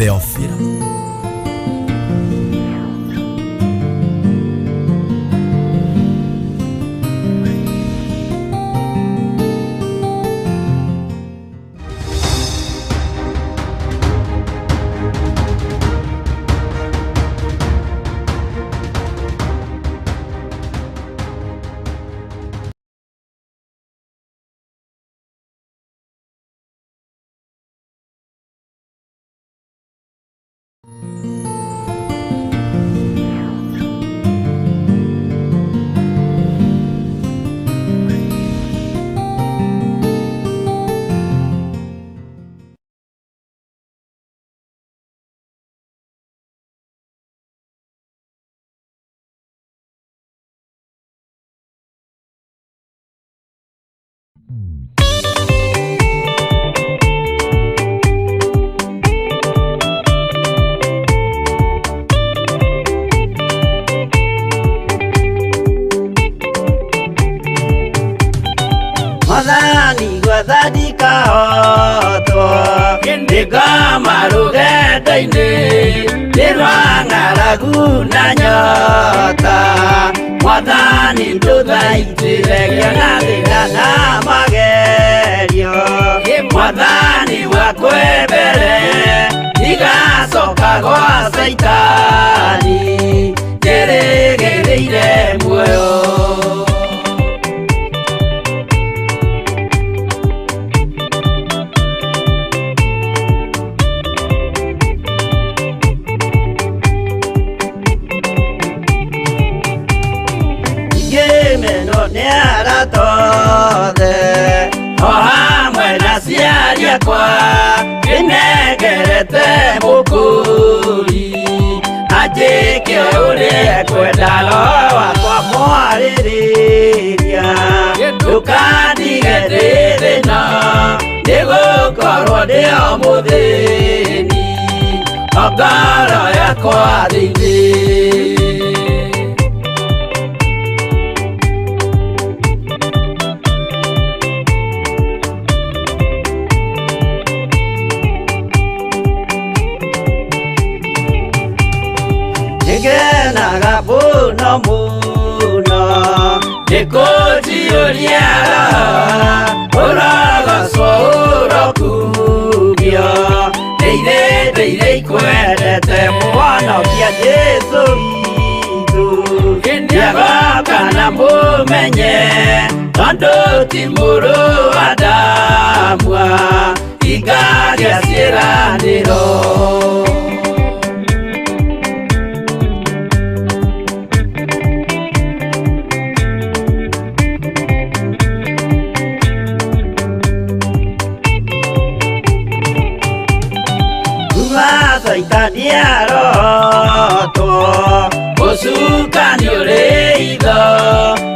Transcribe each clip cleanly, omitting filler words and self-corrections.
Theophilus. Mwathani gwetha ndikahotwo ndĩngoma rũgendo-inĩ nĩ rwa ng'aragu na nyota. Mwathani ndũthaitĩre ngĩona thĩna na magerio. Mwathani wakwe mbere ndigacoka gwa Caitani njĩrĩgĩrĩire muoyo. Ngĩmenwo nĩ arata othe o hamwe na aciari akwa ndĩnengerete mũkũri anjĩke ũrĩa ekwenda roho wakwa mwarĩrĩria ndũkandige ndĩ thĩna nĩgũkorwo ndĩ o mũthĩni o ngoro yakwa thĩinĩ. Nĩngenaga mũno mũno nĩkũnjiyũria roho ũrogocwo ũrokumio ndĩire ndĩire ikwendete mũhonokia Jesũ witũ nĩagoka na mũmenye tondũ ti mũrũ wa Adamu hingagia ciĩranĩro. Kuma Caitani arotwo ũcukani ũrĩ itho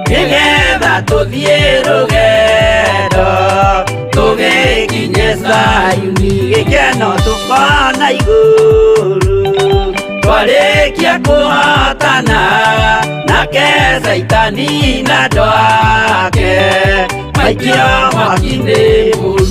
nĩgetha tũthiĩ rũgendo tũgĩkinye Zayuni gĩkeno tũkona igũrũ twarĩkia kũhotana nake Caitani na andũ ake maikio mwaki-inĩ mũru.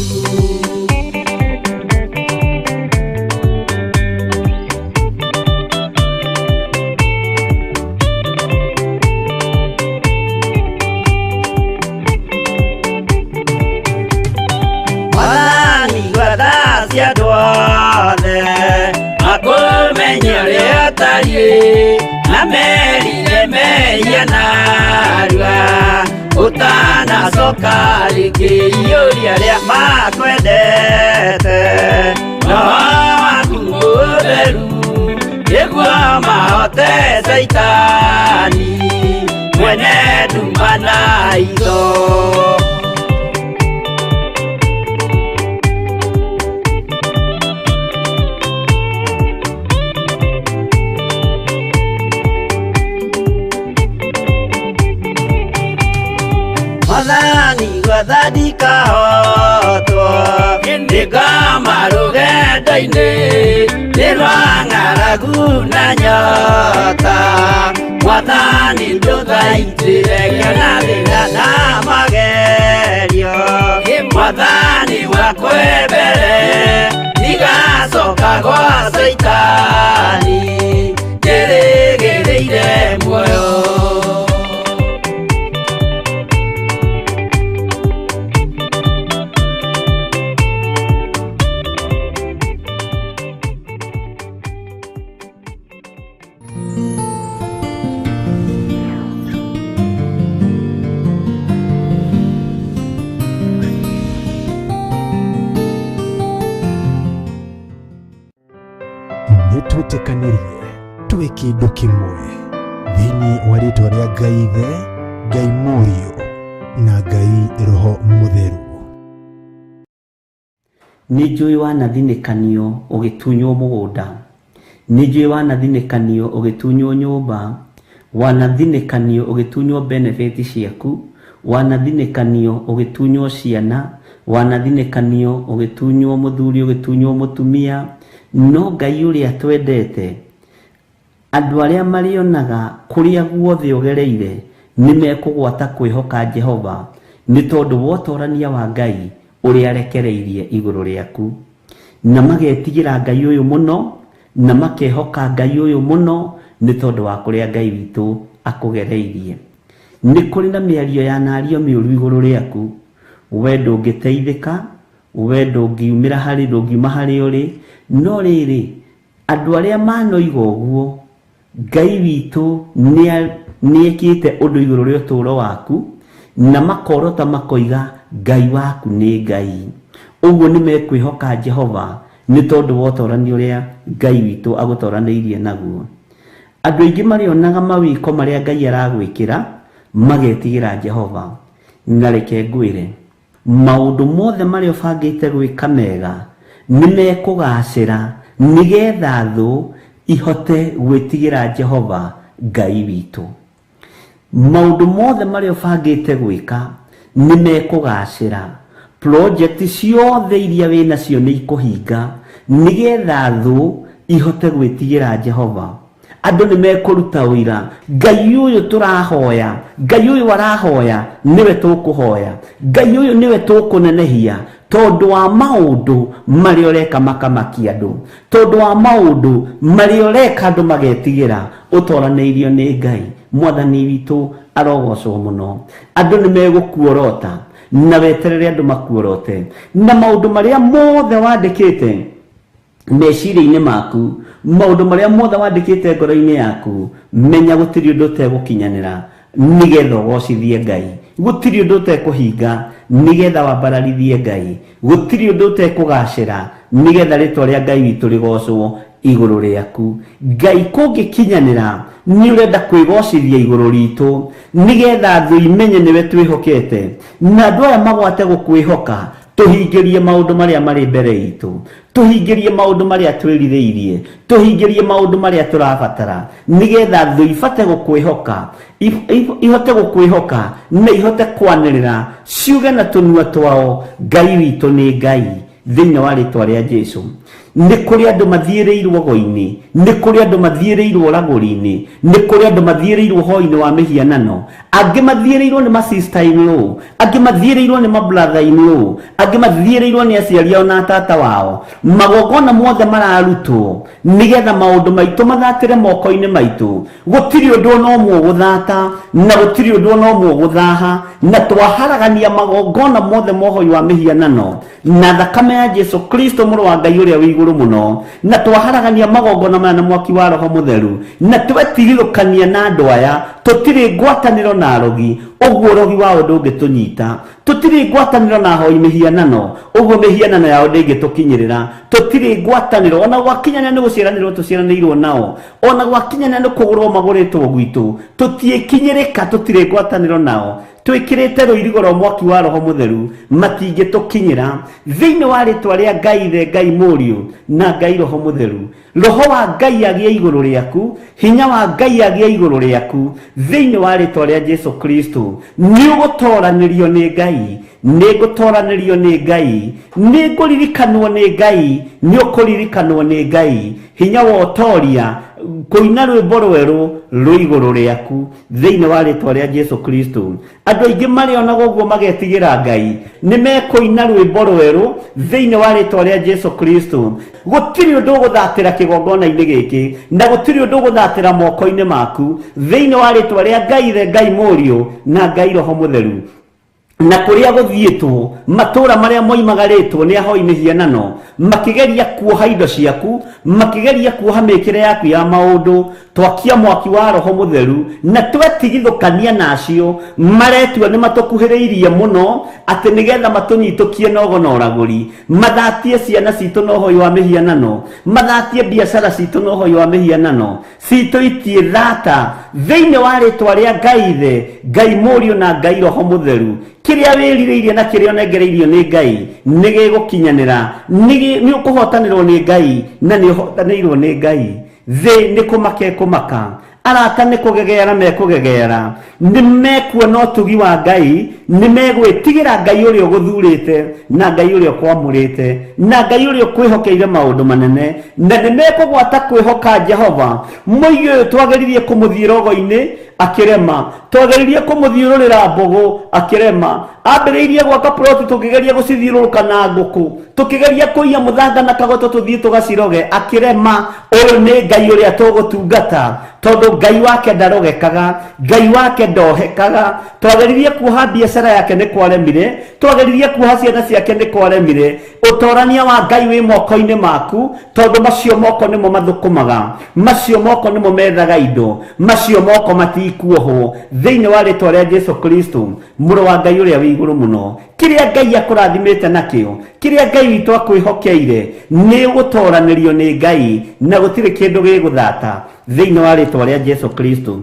Mwathani gwetha cia andũ othe makũmenye ũrĩa ũtariĩ na merire mehia narua ũtanacoka rĩngĩ iyũria arĩa makwendete roho waku mũtheru nĩguo mahote Caitani mwene nduma na itho. Mwathani gwetha ndikahotwo ndĩngoma rũgendo-inĩ nĩ rwa ng'aragu na nyota. Mwathani ndũthaitĩre ngĩona thĩna na magerio. Mwathani wakwe mbere ndigacoka Gwa Caitani njĩrĩgĩrĩire muoyo. Nĩ twĩtĩkanĩrie twĩ kĩndũ kĩmwe thĩinĩ wa rĩtwa rĩa Ngai Ithe, Ngai Mũriũ na Ngai Roho Mũtheru. Nĩ njũĩ wanathinĩkanio ũgĩtunywo mũgũnda, nĩ njũĩ wanathinĩkanio ũgĩtunywo nyũmba, wanathinĩkanio ũgĩtunywo benefit ciaku, wanathinĩkanio ũgĩtunywo ciana, wanathinĩkanio ũgĩtunywo mũthuri, ũgĩtunywo mũtumia. No Ngai ũrĩa twendete, andũ arĩa marĩonaga kũrĩa guothe ũgereire nĩ mekũgwata kwĩhoka Jehova nĩ tondũ wa ũtorania wa Ngai ũrĩa arekereirie igũrũ rĩaku. Na magetigĩra Ngai ũyũ mũno, na makehoka Ngai ũyũ mũno nĩ tondũ wa kũrĩa Ngai witũ akũgereirie. Nĩ kũrĩ na mĩario yanario mĩũru igũrũ rĩaku, we ndũngĩteithĩka, we ndũngiumĩra harĩ, ndũngiuma harĩa ũrĩ, no rĩrĩ, andũ arĩa manoiga ũguo, Ngai witũ nĩekĩte ũndũ igũrũ rĩa ũtũũro waku, na makorota makoiga Ngai waku nĩ Ngai. Ũguo nĩ mekwĩhoka Jehova nĩ tondũ wa ũtorani ũrĩa Ngai witũ agũtoranĩirie naguo. Andũ aingĩ marĩonaga mawĩko marĩa Ngai aragwĩkĩra, magetigĩra Jehova. Na reke ngwĩre, maũndũ mothe marĩa ũbangĩte gwĩka mega nĩ mekũgaacĩra nĩgetha thũ ihote gwĩtigĩra Jehova Ngai witũ. Maũndũ mothe marĩa ũbangĩte gwĩka nĩ mekũgaacĩra. Project ciothe iria wĩ nacio nĩ ikũhinga nĩgetha thũ ihote gwĩtigĩra Jehova. Andũ nĩ mekũruta ũira, Ngai ũyũ tũrahoya, Ngai ũyũ arahoya nĩwe tũkũhoya, Ngai ũyũ nĩwe tũkũnenehia, tondũ wa maũndũ marĩa ũreka makamakia andũ, tondũ wa maũndũ marĩa ũreka andũ magetigĩra, ũtoranĩirio nĩ Ngai. Mwathani witũ arogocwo mũno. Andũ nĩ megũkuorota na weterere andũ makuorote, na maũndũ marĩa mothe wandĩkĩte meciria-inĩ maku, maũndũ marĩa mothe wandĩkĩte ngoro-inĩ yaku, menya gũtirĩ ũndũ ũtegũkinyanĩra nĩgetha ũgocithie Ngai, gũtirĩ ũndũ ũtekũhinga nĩgetha wambararithie Ngai, gũtirĩ ũndũ ũtekũgacĩra nĩgetha rĩtwa rĩa Ngai witũ rĩgocwo igũrũ rĩaku. Ngai kũngĩkinyanĩra nĩ ũrenda kwĩgocithia igũrũ ritũ nĩgetha thũ imenye nĩwe twĩhokete, na andũ aya magwate gũkwĩhoka. Tũhingĩrie maũndũ marĩa marĩ mbere itũ, tũhingĩrie maũndũ marĩa twĩrirĩirie, tũhingĩrie maũndũ marĩa tũrabatara, nĩgetha thũ ibate gũkwĩhoka, ihote gũkwĩhoka na ihote kwanĩrĩra ciuge na tũnua twao, Ngai witũ nĩ Ngai, thĩinĩ wa rĩtwa rĩa Jesu. Nĩ kũrĩ andũ mathiĩrĩirwo go-inĩ, nĩ kũrĩ andũ mathiĩrĩirwo ragũri-inĩ, nĩ kũrĩ andũ mathiĩrĩirwo hoi-inĩ wa mĩhianano, angĩ mathiĩrĩirwo nĩ ma sister in law, angĩ mathiĩrĩirwo nĩ ma brother in law, angĩ mathiĩrĩirwo nĩ aciari ao na tata wao. Magongona mothe mararutwo nĩgetha maũndũ maitũ mathatĩre moko-inĩ maitũ. Gũtirĩ ũndũ ona ũmwe ũgũthata na gũtirĩ ũndũ ona ũmwe ũgũthaha, na twaharagania magongona mothe ma ũhoi wa mĩhianano na thakame ya Jesu Kristo mũrũ wa Ngai ũrĩa wĩ igũrũ mũno, na twaharagania magongona maya na mwaki wa Roho Mũtheru, na twetigithũkania na andũ aya, tũtirĩ ngwatanĩro na arogi, ũguo ũrogi wao ndũngĩtũnyita. Tũtirĩ ngwatanĩro na ahoi mĩhianano, ũguo mĩhianano yao ndĩngĩtũkinyĩrĩra. Tũtirĩ ngwatanĩro, ona gwakinyanĩra nĩ gũciaranĩrwo tũciaranĩirwo nao, ona gwakinyanĩra nĩ kũgũrwo magũrĩtwo gwitũ, tũtiĩkinyĩrĩka, tũtirĩ ngwatanĩro nao. Twĩkĩrĩte rũirigo rwa mwaki wa Roho Mũtheru, matingĩtũkinyĩra. Thĩinĩ wa rĩtwa rĩa Ngai Ithe, Ngai Mũriũ, na Ngai Roho Mũtheru, Roho wa Ngai agĩe igũrũ rĩaku, hinya wa Ngai agĩe igũrũ rĩaku, thĩinĩ wa rĩtwa rĩa Jesu Kristo. Nĩ ũgũtoranĩrio nĩ Ngai, nĩ ngũtoranĩrio nĩ Ngai, nĩ ngũririkanwo nĩ Ngai, nĩ ũkũririkanwo nĩ Ngai. Hinya wa ũtoria Kũina rwĩmbo rwerũ rwĩ igũrũ rĩaku thĩinĩ wa rĩtwa rĩa Jesu Kristo. Andũ aingĩ marĩonaga ũguo magetigĩra Ngai, nĩ mekũina rwĩmbo rwerũ thĩinĩ wa rĩtwa rĩa Jesu Kristo. Gũtirĩ ũndũ ũgũthatĩra kĩgongona-inĩ gĩkĩ, na gũtirĩ ũndũ ũgũthatĩra moko-inĩ maku thĩinĩ wa rĩtwa rĩa Ngai Ithe, Ngai Mũriũ na Ngai Roho Mũtheru. Na kũrĩa gũthiĩtwo, matũũra marĩa moimagarĩtwo nĩ ahoi mĩhianano, makĩgeria kuoha indo ciaku, makĩgeria kuoha mĩkĩre yaku ya maũndũ, twakia mwaki wa Roho Mũtheru na twetigithũkania na acio maretua nĩ matũkuhĩrĩirie mũno, atĩ nĩgetha matũnyitũkie na ũgo na ũragũri, mathatie ciana citũ na ũhoi wa mĩhianano, mathatie biacara citũ na ũhoi wa mĩhianano. Citũ itiĩ thata thĩinĩ wa rĩtwa rĩa Ngai Ithe, Ngai Mũriũ na Ngai Roho Mũtheru. Kĩrĩa wĩrirĩirie na kĩrĩa ũnengereirio nĩ Ngai nĩ gĩgũkinyanĩra, nĩ ũkũhotanĩrwo nĩ Ngai na nĩ ũhotanĩirwo nĩ Ngai. Thĩ nĩ kũmaka ĩkũmaka, arata nĩ kũgegeara mekũgegeara, nĩ mekuona ũtugi wa Ngai, nĩ megwĩtigĩra Ngai ũrĩa ũgũthurĩte na Ngai ũrĩa ũkwamũrĩte na Ngai ũrĩa ũkwĩhokeire maũndũ manene, na nĩ mekũgwata kwĩhoka Jehova. Mũigi ũyũ twageririe kũmũthiĩ rogo-inĩ akĩrema, twageririe kũmũthiũrũrĩra mbũgũ akĩrema, ambĩrĩirie gwaka ploti tũkĩgeria gũcithiũrũrũka na ngũkũ, tũkĩgeria kũiya mũthanga na kagoto tũthiĩ tũgaciroge akĩrema. Ũyũ nĩ Ngai ũrĩa tũgũtungata, tondũ Ngai wake ndarogekaga, Ngai wake ndohekaga. Twageririe kuoha biacara yake nĩ kwaremire, twageririe kuoha ciana ciake nĩ kwaremire. Ũtorania wa Ngai wĩ moko-inĩ maku, tondũ macio moko nĩmo mathũkũmaga, macio moko nĩmo methaga indo, macio moko matikuohwo thĩinĩ wa rĩtwa rĩa Jesu Kristo, Mũrũ wa Ngai ũrĩa wĩ igũrũ mũno. Kĩrĩa Ngai akũrathimĩte nakĩo, kĩrĩa Ngai witũ akwĩhokeire, nĩ ũgũtoranĩrio nĩ Ngai, na gũtirĩ kĩndũ gĩgũthata thĩinĩ wa rĩtwa rĩa Jesu Kristo.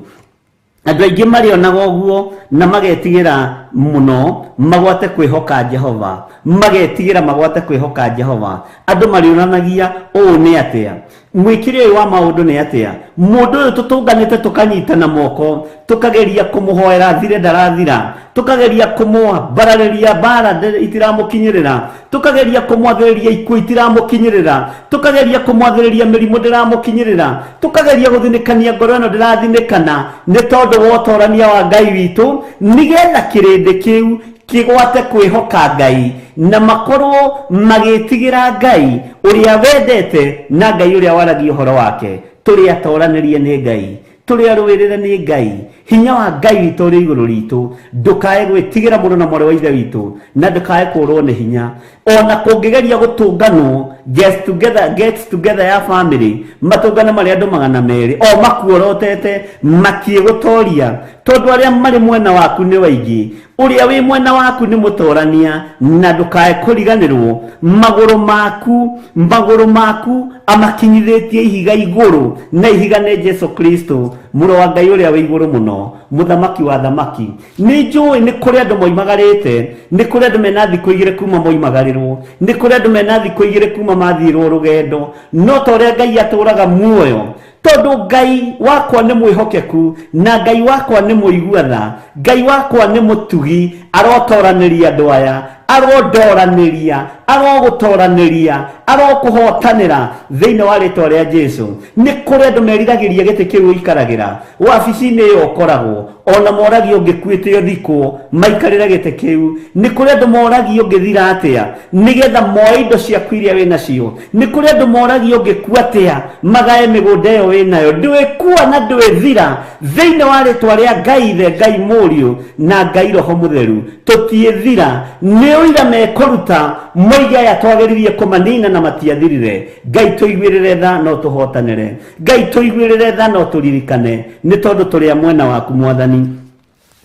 Andũ aingĩ marĩonaga ũguo na magetigĩra mũno magwate kwĩhoka Jehova, magetigĩra magwate kwĩhoka Jehova. Andũ marĩonanagia ũũ nĩ atĩa, mwĩkĩre ũyũ wa maũndũ nĩ atĩa, mũndũ ũyũ tũtũnganĩte tũkanyitana moko, tũkageria kũmũhoera athire ndarathira, tũkageria kũmwambararĩria mbara itiramũkinyĩrĩra, tũkageria kũmwathĩrĩria ikuũ itiramũkinyĩrĩra, tũkageria kũmwathĩrĩria mĩrimũ ndĩramũkinyĩrĩra, tũkageria gũthinĩkania ngoro ĩno ndĩrathinĩkana, nĩ tondũ wa ũtorania wa Ngai witũ, nĩgetha kĩrĩndĩ kĩu kĩgwate kwĩhoka Ngai na makorwo magĩtigĩra Ngai ũrĩa wendete na Ngai ũrĩa waragia ũhoro wake. Tũrĩ atoranĩrie nĩ Ngai, tũrĩ arũĩrĩre nĩ Ngai, hinya wa Ngai witũ ũrĩ igũrũ ritũ. Ndũkae gwĩtigĩra mũrũ na mwarĩ wa Ithe witũ, na ndũkae kũrwo nĩ hinya. Ona kũngĩgeria gũtũnganwo get together, get together ya family, matũngane marĩ andũ 200 o makuorotete, matiĩgũtoria, tondũ arĩa marĩ mwena waku nĩ waingĩ. Ũrĩa wĩ mwena waku nĩ mũtorania, na ndũkae kũriganĩrwo magũrũ maku, magũrũ maku amakinyithĩtie ihiga igũrũ, na ihiga nĩ Jesu Kristo, Mũrũ wa Ngai ũrĩa wĩ igũrũ mũno, Mũthamaki wa thamaki. Nĩ njũĩ nĩ kũrĩ andũ moimagarĩte, nĩ kũrĩ andũ mena thikũ igĩrĩ kuma moimagarĩrwo, nĩ kũrĩ andũ mena thikũ igĩrĩ kuma mathiĩrwo rũgendo, no ta ũrĩa Ngai atũraga muoyo, tondũ Ngai wakwa nĩ mwĩhokeku, na Ngai wakwa nĩ mũigua tha, Ngai wakwa nĩ mũtugi, arotoranĩria andũ aya, arondoranĩria, arogũtoranĩria, arokũhotanĩra thĩinĩ wa rĩtwa rĩa Jesu. Nĩ kũrĩ andũ meriragĩria gĩtĩ kĩu ũikaragĩra, wabici-inĩ ĩyo ũkoragwo, ona moragio ũngĩkuĩte ũthikwo, maikarĩre gĩtĩ kĩu. Nĩ kũrĩ andũ moragio ũngĩthira atĩa, nĩgetha moe indo ciaku iria wĩ nacio. Nĩ kũrĩ andũ moragio ũngĩkua atĩa, magae mĩgũnda ĩyo wĩ nayo. Ndwĩkua na ndwĩthira thĩinĩ wa rĩtwa rĩa Ngai Ithe, Ngai Mũriũ na Ngai Roho Mũtheru. Tũtiĩthira. Nĩ ũira mekũruta moige aya twageririe kũmanina na matiathirire. Ngai tũiguĩrĩre tha no tũhotanĩre. Ngai tũiguĩrĩre tha no tũririkane, nĩ tondũ tũrĩ a mwena waku Mwathani.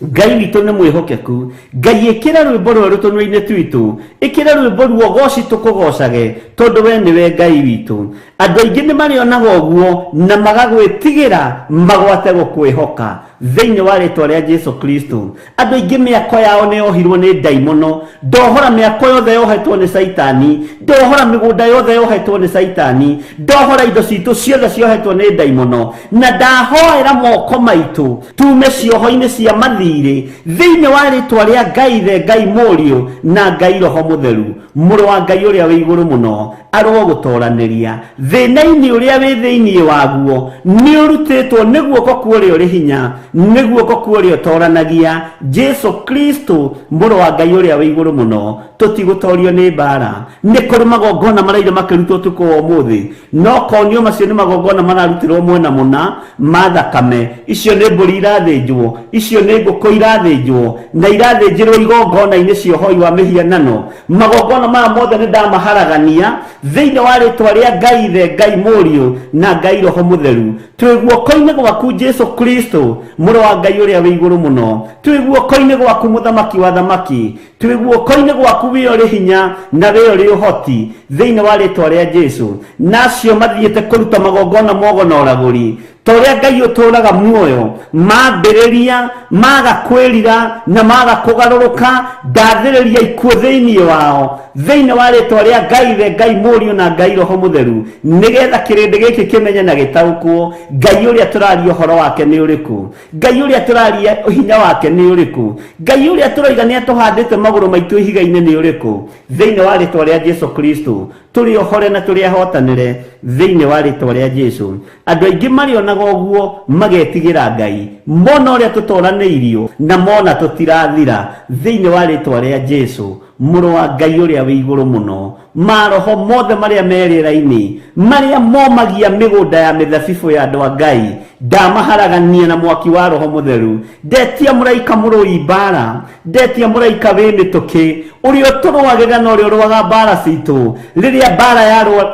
Ngai witũ nĩ mwĩhokeku. Ngai ĩkĩra rwĩmbo rwerũ tũnua-inĩ twitũ, ĩkĩra rwĩmbo ruogoci tũkũgocage, tondũ we nĩwe Ngai witũ. Andũ aingĩ nĩ marĩonaga ũguo na magagwĩtigĩra magwate gũkwĩhoka. Thĩinĩ wa rĩtwa rĩa Jesu Kristo. Andũ aingĩ mĩako yao nĩ yohirwo nĩ ndaimono. Ndohora mĩako yothe yohetwo nĩ Caitani, ndohora mĩgũnda yothe yohetwo nĩ Caitani, ndohora indo citũ ciothe ciohetwo nĩ ndaimono, na ndahoera moko maitũ tume cioho-inĩ cia mathirĩ thĩinĩ wa rĩtwa rĩa Ngai Ithe, Ngai Mũriũ na Ngai Roho Mũtheru. Mũrũ wa Ngai ũrĩa wĩ igũrũ mũno arwo gũtoranĩria thĩna-inĩ ũrĩa wĩ thĩinĩ waguo nĩ ũrutĩtwo nĩ guoko kwa ũrĩa ũrĩ hinya, nĩ guoko kwa ũrĩa ũtoranagia, Jesu Kristo mũrũ wa Ngai ũrĩa wĩ igũrũ mũno. Tũtigũtorio nĩ mbara. Nĩ kũrĩ magongona maraire makĩrutwo ũtukũ wa ũmũthĩ, no konio macio nĩ magongona mararutĩrwo mwena mũna ma thakame. Icio nĩ mbũri irathĩnjwo, icio nĩ ngũkũ irathĩnjwo, na irathĩnjĩrwo igongona-inĩ cia ũhoi wa mĩhianano. Magongona maya mothe nĩ ndamaharagania thĩinĩ wa rĩtwa rĩa Ngai Ithe, Ngai Mũriũ na Ngai Roho Mũtheru. Twĩ guoko-inĩ gwaku Jesu Kristo mũrũ wa Ngai ũrĩa wĩ igũrũ mũno, twĩ guoko-inĩ gwaku mũthamaki wa thamaki, twĩ guoko-inĩ gwaku wĩ ũrĩ hinya na wĩ ũrĩ ũhoti thĩinĩ wa rĩtwa rĩa Jesu. Na acio mathiĩte kũruta magongona mogo na ũragũri, ta ũrĩa Ngai ũtũũraga muoyo, mambĩrĩria maga kwĩrira na maga kũgarũrũka, ndathĩrĩria ikuũ thĩinĩ wao thĩinĩ wa rĩtwa rĩa Ngai Ithe, Ngai Mũriũ na Ngai Roho Mũtheru, nĩgetha kĩrĩndĩ gĩkĩ kĩmenye na gĩtaũkwo Ngai ũrĩa tũraria ũhoro wake nĩ ũrĩkũ, Ngai ũrĩa tũraria hinya wake nĩ ũrĩkũ, Ngai ũrĩa tũroiga nĩ atũhandĩte magũrũ maitũ ihiga-inĩ nĩ ũrĩkũ. Thĩinĩ wa rĩtwa rĩa Jesu Kristo tũrĩ ohore na tũrĩ ahotanĩre thĩinĩ wa rĩtwa rĩa Jesu. Andũ aingĩ marĩonaga ũguo magetigĩra Ngai, mona ũrĩa tũtoranĩirio na mona tũtirathira thĩinĩ wa rĩtwa rĩa Jesu mũrũ wa Ngai ũrĩa wĩ igũrũ mũno. Maroho mothe marĩa me rĩera-inĩ marĩa momagia mĩgũnda ya mĩthabibũ ya andũ a Ngai, ndamaharagania na mwaki wa Roho Mũtheru. Ndetia mũraika mũrũi mbara, ndetia mũraika wĩ mĩtũkĩ ũrĩa ũtũrũagĩrĩra na ũrĩa ũrũaga mbara citũ rĩrĩa mbara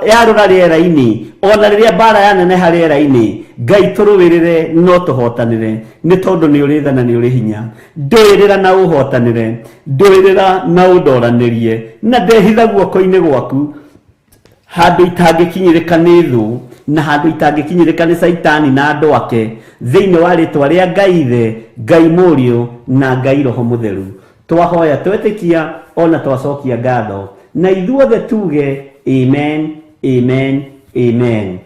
yarũra rĩera-inĩ, ona rĩrĩa mbara yaneneha rĩera-inĩ. Ngai tũrũĩrĩre no tũhotanĩre, nĩ tondũ nĩ ũrĩ tha na nĩ ũrĩ hinya. Ndũĩrĩra na ũhotanĩre, ndũĩrĩra na ũndoranĩrie, na ndehitha guoko-inĩ gwaku handũ itangĩkinyĩrĩka nĩ thũ na handũ itangĩkinyĩrĩka nĩ Caitani na andũ ake, thĩinĩ wa rĩtwa rĩa Ngai Ithe, Ngai Mũriũ na Ngai Roho Mũtheru. Twahoya twetĩkia ona twacokia ngatho, na ithuothe tuge amen, amen, amen.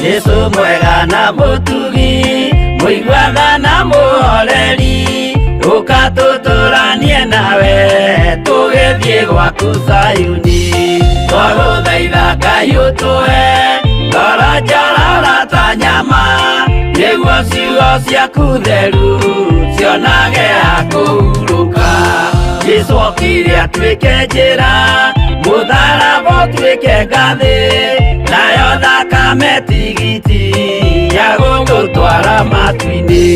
Jesu mwega na mũtugi, mũiguaga na mũhoreri, ũka tũtũranie nawe tũgĩthiĩ gwaku Zayuni. Twagũthaitha Ngai ũtũhe ngoro njororo ta nyama, nĩguo ciugo ciaku theru cionage ha kũhurũka. Jesu okire atuĩke njĩra, mũtharaba ũtuĩke ngathĩ, nayo thakame tigiti ya gũgũtwara matu-inĩ.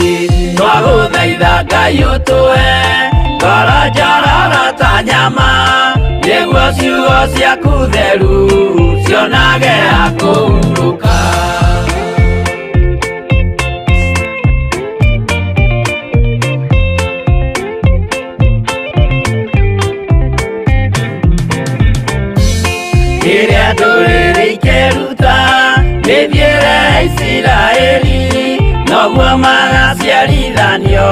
Twagũthaitha Ngai ũtũhe ngoro njororo ta nyama, nĩguo ciugo ciaku theru cionage ha kũhurũka. Rĩrĩa ndũrĩrĩ ikeruta mĩthiĩre ya Isiraeli, noguo magaciarithanio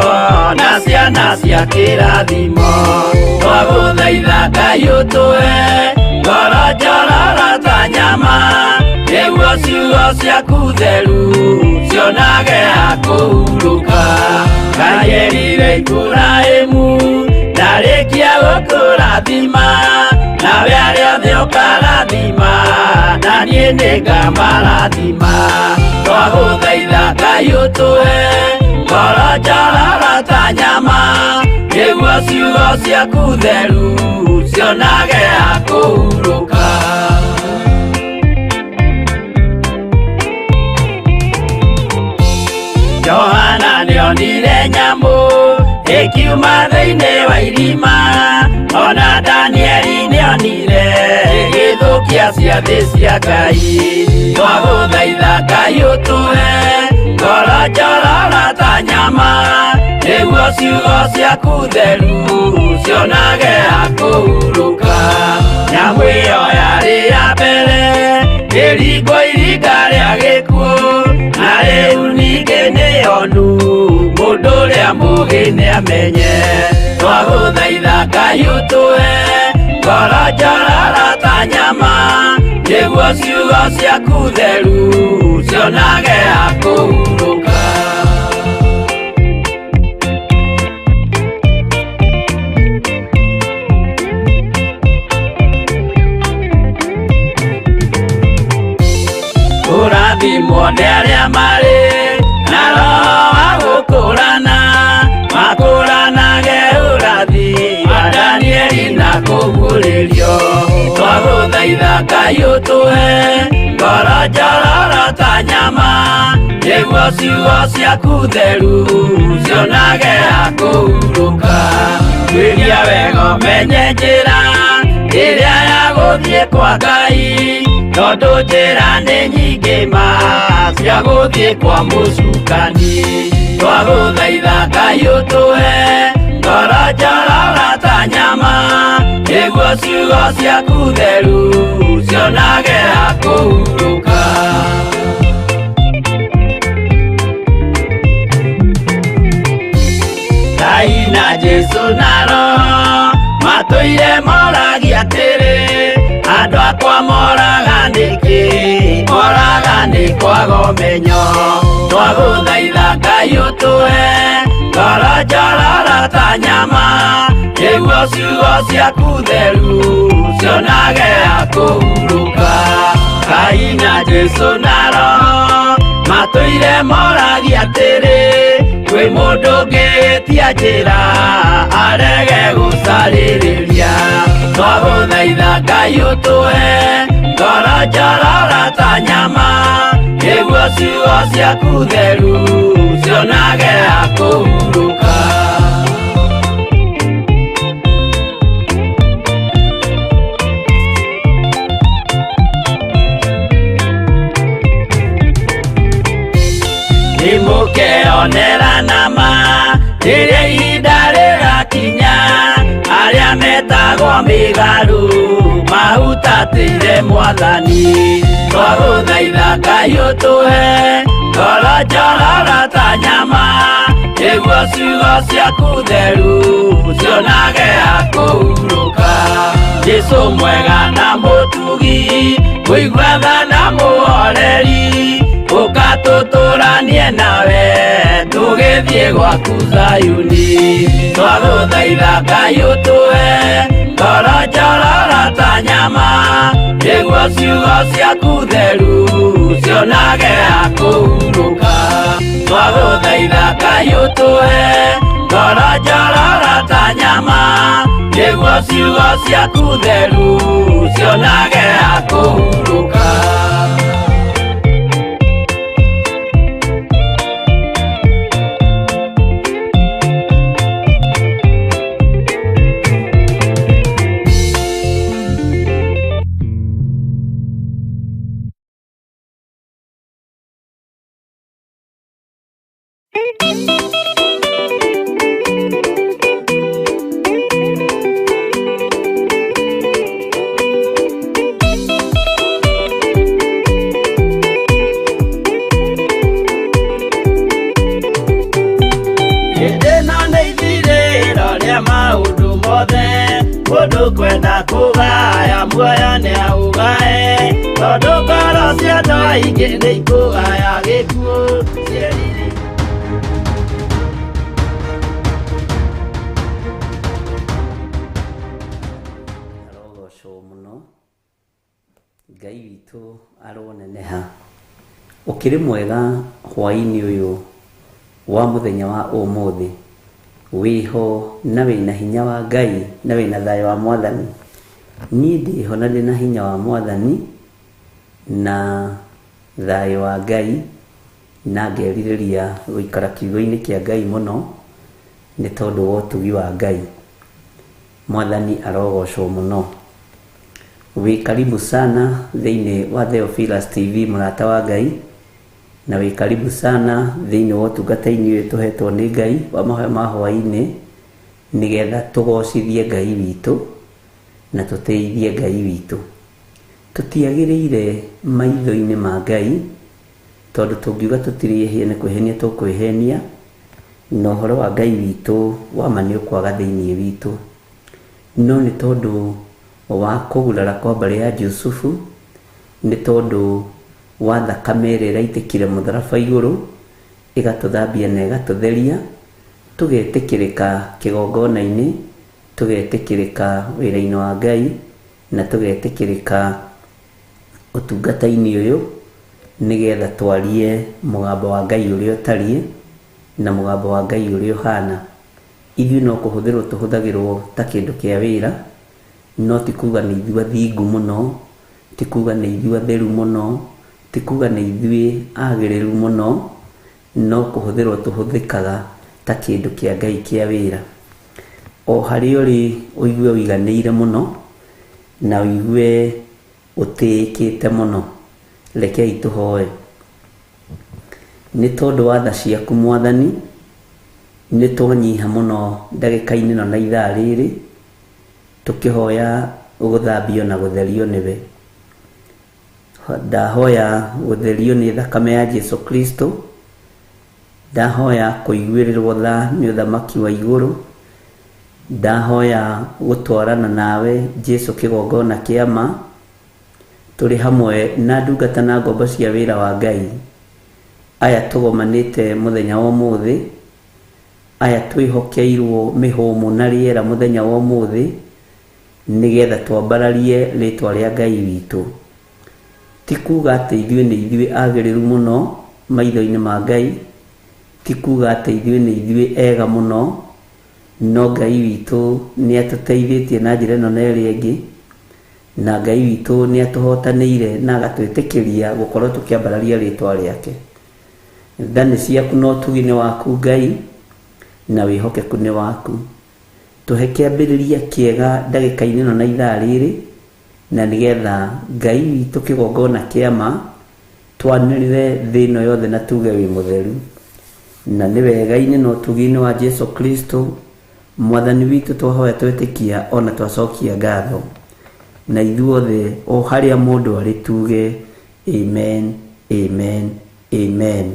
na ciana cia kĩrathimo. Twagũthaitha Ngai ũtũhe ngoro njororo ta nyama, nĩguo ciugo ciaku theru cionage ha kũhurũka. Ngai erire Iburahĩmu ndarĩkia gũkũrathima, nawe arĩa othe ũkarathima, na niĩ nĩngamarathima. Twagũthaitha Ngai ũtũhe ngoro njororo ta nyama, nĩguo ciugo ciaku theru cionage ha kũhurũka. Johana nĩonire nyamũ ĩkiuma thĩinĩ wa irima, ona Danieli nĩonire gũthũkia ciathĩ cia Ngai. Twagũthaitha Ngai ũtũhe ngoro njororo ta nyama, nĩguo ciugo ciaku theru cionage ha kũhurũka. Nyamũ ĩyo yarĩ ya mbere ĩringwo iringa rĩa gĩkuũ, na rĩu ningĩ nĩyonu mũndũ ũrĩa mũũgĩ nĩamenye. Twagũthaitha Ngai ũtũhe ngoro njororo ta nyama, nĩguo ciugo ciaku theru cionage ha kũhurũka. Kũrathimwo nĩ arĩa marĩ na roho wa gũkũrana, makũranage ũrathi wa Danieli na kũguũrĩrio. Twagũthaitha Ngai ũtũhe ngoro njororo ta nyama, nĩguo ciugo ciaku theru cionage ha kũhurũka. Tuĩria wega ũmenye njĩra ĩrĩa ya gũthiĩ kwa Ngai, tondũ njĩra nĩ nyingĩ ma cia gũthiĩ kwa mũcukani. Twagũthaitha Ngai ũtũhe ngoro njororo ta nyama, nĩguo ciugo ciaku theru cionage ha kũhurũka. Ngai na Jesũ na Roho matũire moragia atĩrĩ, andũ akwa moraga nĩkĩ? Moraga nĩ kwaga ũmenyo. Twagũthaitha Ngai ũtũhe ngoro njororo ta nyama, nĩguo ciugo ciaku theru cionage ha kũhurũka. Ngai na Jesũ na Roho matũire moragia atĩrĩ, kwĩ mũndũ ũngĩtia njĩra arege gũcarĩrĩria. Twagũthaitha Ngai ũtũhe ngoro njororo ta nyama, nĩguo ciugo ciaku theru cionage ha kũhurũka. Nĩmũkeonera nama rĩrĩa ihinda rĩgakinya, arĩa metagwo mĩgarũ mahutatĩire Mwathani. Twagũthaitha Ngai ũtũhe ngoro njororo ta nyama, nĩguo ciugo ciaku theru cionage ha kũhurũka. Jesũ mwega na mũtugi, mũigua tha na mũhoreri, ũka tũtũranie nawe tũgĩthiĩ gwaku Zayuni. Twagũthaitha Ngai ũtũhe ngoro njororo ta nyama, nĩguo ciugo ciaku theru cionage ha kũhurũka. Twagũthaitha Ngai ũtũhe ngoro njororo ta nyama, nĩguo ciugo ciaku theru cionage ha kũhurũka. Hĩndĩ ĩno nĩ ithirĩro rĩa maũndũ mothe, mũndũ kwenda kũgaya muoyo nĩaũgae, tondũ ngoro cia andũ aingĩ nĩ ikũgaya gĩkuũ ciĩrirĩirie. Arogocwo mũno Ngai witũ aroneneha. Ũkĩrĩ mwega hwaĩ-inĩ ũyũ wa mũthenya wa ũmũthĩ, wĩho na wĩna hinya wa Ngai na wĩna thayũ wa Mwathani. Niĩ ndĩho na ndĩna hinya wa Mwathani na thayũ wa Ngai, na ngerirĩria gũikara kiugo-inĩ kĩa Ngai mũno nĩ tondũ wa ũtugi wa Ngai. Mwathani arogocwo mũno. Wĩ karibu sana thĩinĩ wa Theophilus TV mũrata wa Ngai, na wĩ karibu sana thĩinĩ wa ũtungata-inĩ ũyũ tũhetwo nĩ Ngai wa mahoya ma hwaĩ-inĩ, nĩgetha tũgocithie Ngai witũ na tũtĩithie Ngai witũ. Tũtiagĩrĩire maitho-inĩ ma Ngai, tondũ tũngiuga tũtirĩ ehia nĩ kwĩhenia tũkwĩhenia, na ũhoro wa Ngai witũ wa ma nĩ ũkwaga thĩinĩ witũ. No nĩ tondũ wa kũgurara kwa mbarĩ ya Jusufu, nĩ tondũ wa thakame ĩrĩa ĩraitĩkire mũtharaba igũrũ, ĩgatũthambia na ĩgatũtheria, tũgetĩkĩrĩka kĩgongona-inĩ, tũgetĩkĩrĩka wĩra-inĩ wa Ngai, na tũgetĩkĩrĩka ũtungata-inĩ ũyũ, nĩgetha twarie mũgambo wa Ngai ũrĩa ũtariĩ na mũgambo wa Ngai ũrĩa ũhana. Ithuĩ no kũhũthĩrwo tũhũthagĩrwo ta kĩndũ kĩa wĩra, no ti kuga nĩ ithuĩ athingu mũno, ti kuga nĩ ithuĩ atheru mũno, ti kuga nĩ ithuĩ agĩrĩru mũno, no kũhũthĩrwo tũhũthĩkaga ta kĩndũ kĩa Ngai kĩa wĩra. O harĩa ũrĩ ũigue ũiganĩire mũno na ũigue ũtĩĩkĩte mũno. Rekei tũhoe. Nĩ tondũ wa tha ciaku Mwathani, nĩ twanyiha mũno ndagĩka-inĩ ĩno na ithaa rĩrĩ, tũkĩhoya gũthambio na gũtherio nĩwe. Ndahoya gũtherio nĩ thakame ya Jesu Kristo, ndahoya kũiguĩrĩrwo tha nĩ ũthamaki wa igũrũ, ndahoya gũtwarana nawe Jesu kĩgongona kĩa ma, tũrĩ hamwe na ndungata na ngombo cia wĩra wa Ngai. Aya tũgomanĩte mũthenya wa ũmũthĩ, aya twĩhokeirwo mĩhũmũ na rĩera mũthenya wa ũmũthĩ, nĩgetha twambararie rĩtwa rĩa Ngai witũ. Ti kuga atĩ ithuĩ nĩ ithuĩ agĩrĩru mũno maitho-inĩ ma Ngai, ti kuga atĩ ithuĩ nĩ ithuĩ ega mũno, no Ngai witũ nĩ atũteithĩtie na njĩra ĩno na ĩrĩa ĩngĩ, na Ngai witũ nĩ atũhotanĩire na agatwĩtĩkĩria gũkorwo tũkĩambararia rĩtwa rĩake. Tha nĩ ciaku na ũtugi nĩ waku Ngai, na wĩhokeku nĩ waku. Tũhe kĩambĩrĩria kĩega ndagĩka-inĩ ĩno na ithaa rĩrĩ, na nĩgetha Ngai witũ kĩgongona kĩa ma, twanĩrĩre thĩ ĩno yothe na tuge wĩ mũtheru. Na nĩ wega-inĩ na ũtugi-inĩ wa Jesu Kristo Mwathani witũ twahoya twetĩkia ona twacokia ngatho. Na ithuothe o harĩa mũndũ arĩ tuge amen, amen, amen.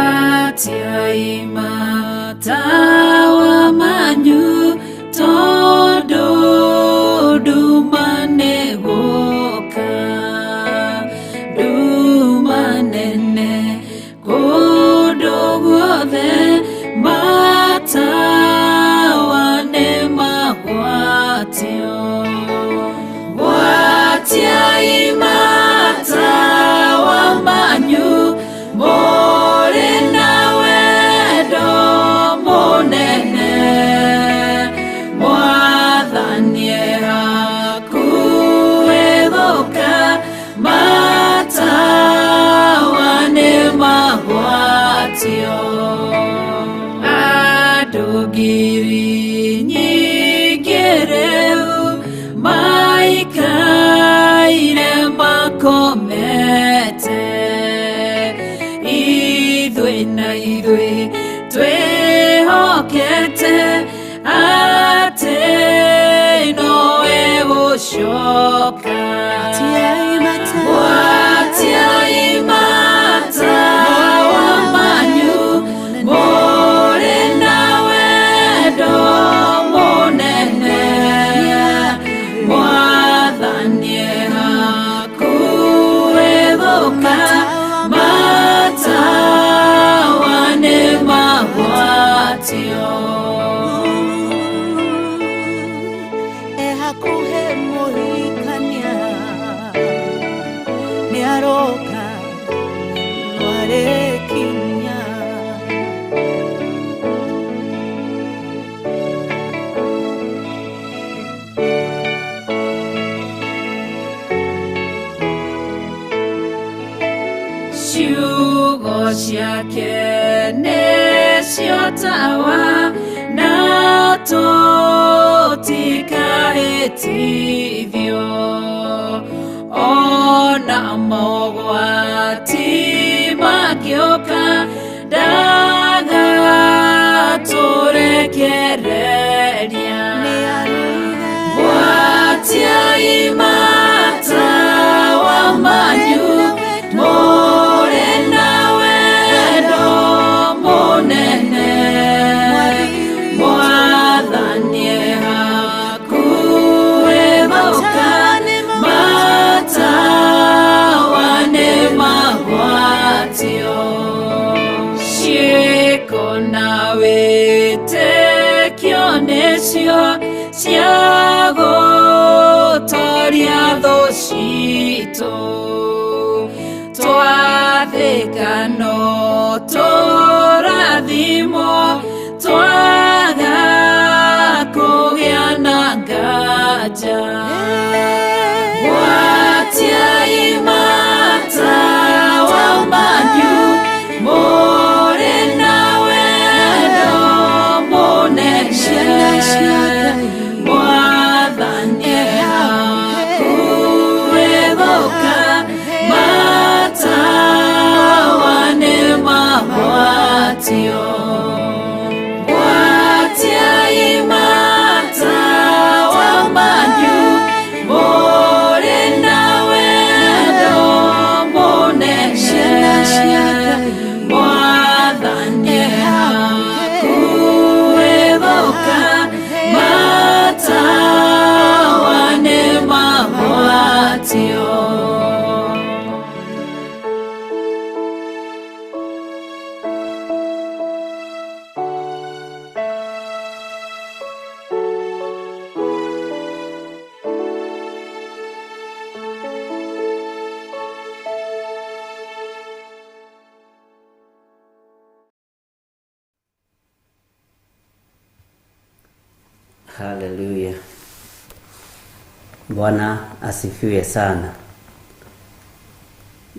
Gwatiai matawa manyu tondũ nduma nĩgũka, nduma nene kũndũ guothe, matawa nĩmagwatio. Gwatiai matawa manyu mũrĩ na wendo mũnene, Mwathani e hakuhĩ gũka, matawa nĩmagwatio. Andũ ngiri nyingĩ rĩu maikaire makomete, ithuĩ na ithuĩ twĩhokete atĩ nowe gũcoka. Gwatiai matawa manyu mũrĩ na wendo mũnene, Mwathani e hakuhĩ gũka, matawa nĩmagwatio. E hakuhĩ mũhikania nĩaroka, no matawa na tũtikahĩtithio ona mogwati mangĩũka ndagatũrekereria Gwatiai matawa manyu mũrĩ na wendo mũnene Mwathani e hakuhĩ gũka matawa nĩ magwatio ciĩko na wĩtĩkio nĩcio cia gũtoria thũ citũ twathĩka no tũrathimwo twaga kũgĩa na nganja Gwatiai matawa manyu mũrĩ na wendo mũnene Mwathani e hakuhĩ gũka matawa nĩ magwatio Gwatiai matawa manyu mũrĩ na wendo mũnene Mwathani e hakuhĩ gũka matawa nĩ magwatio. Haleluya. Bwana asifiwe sana.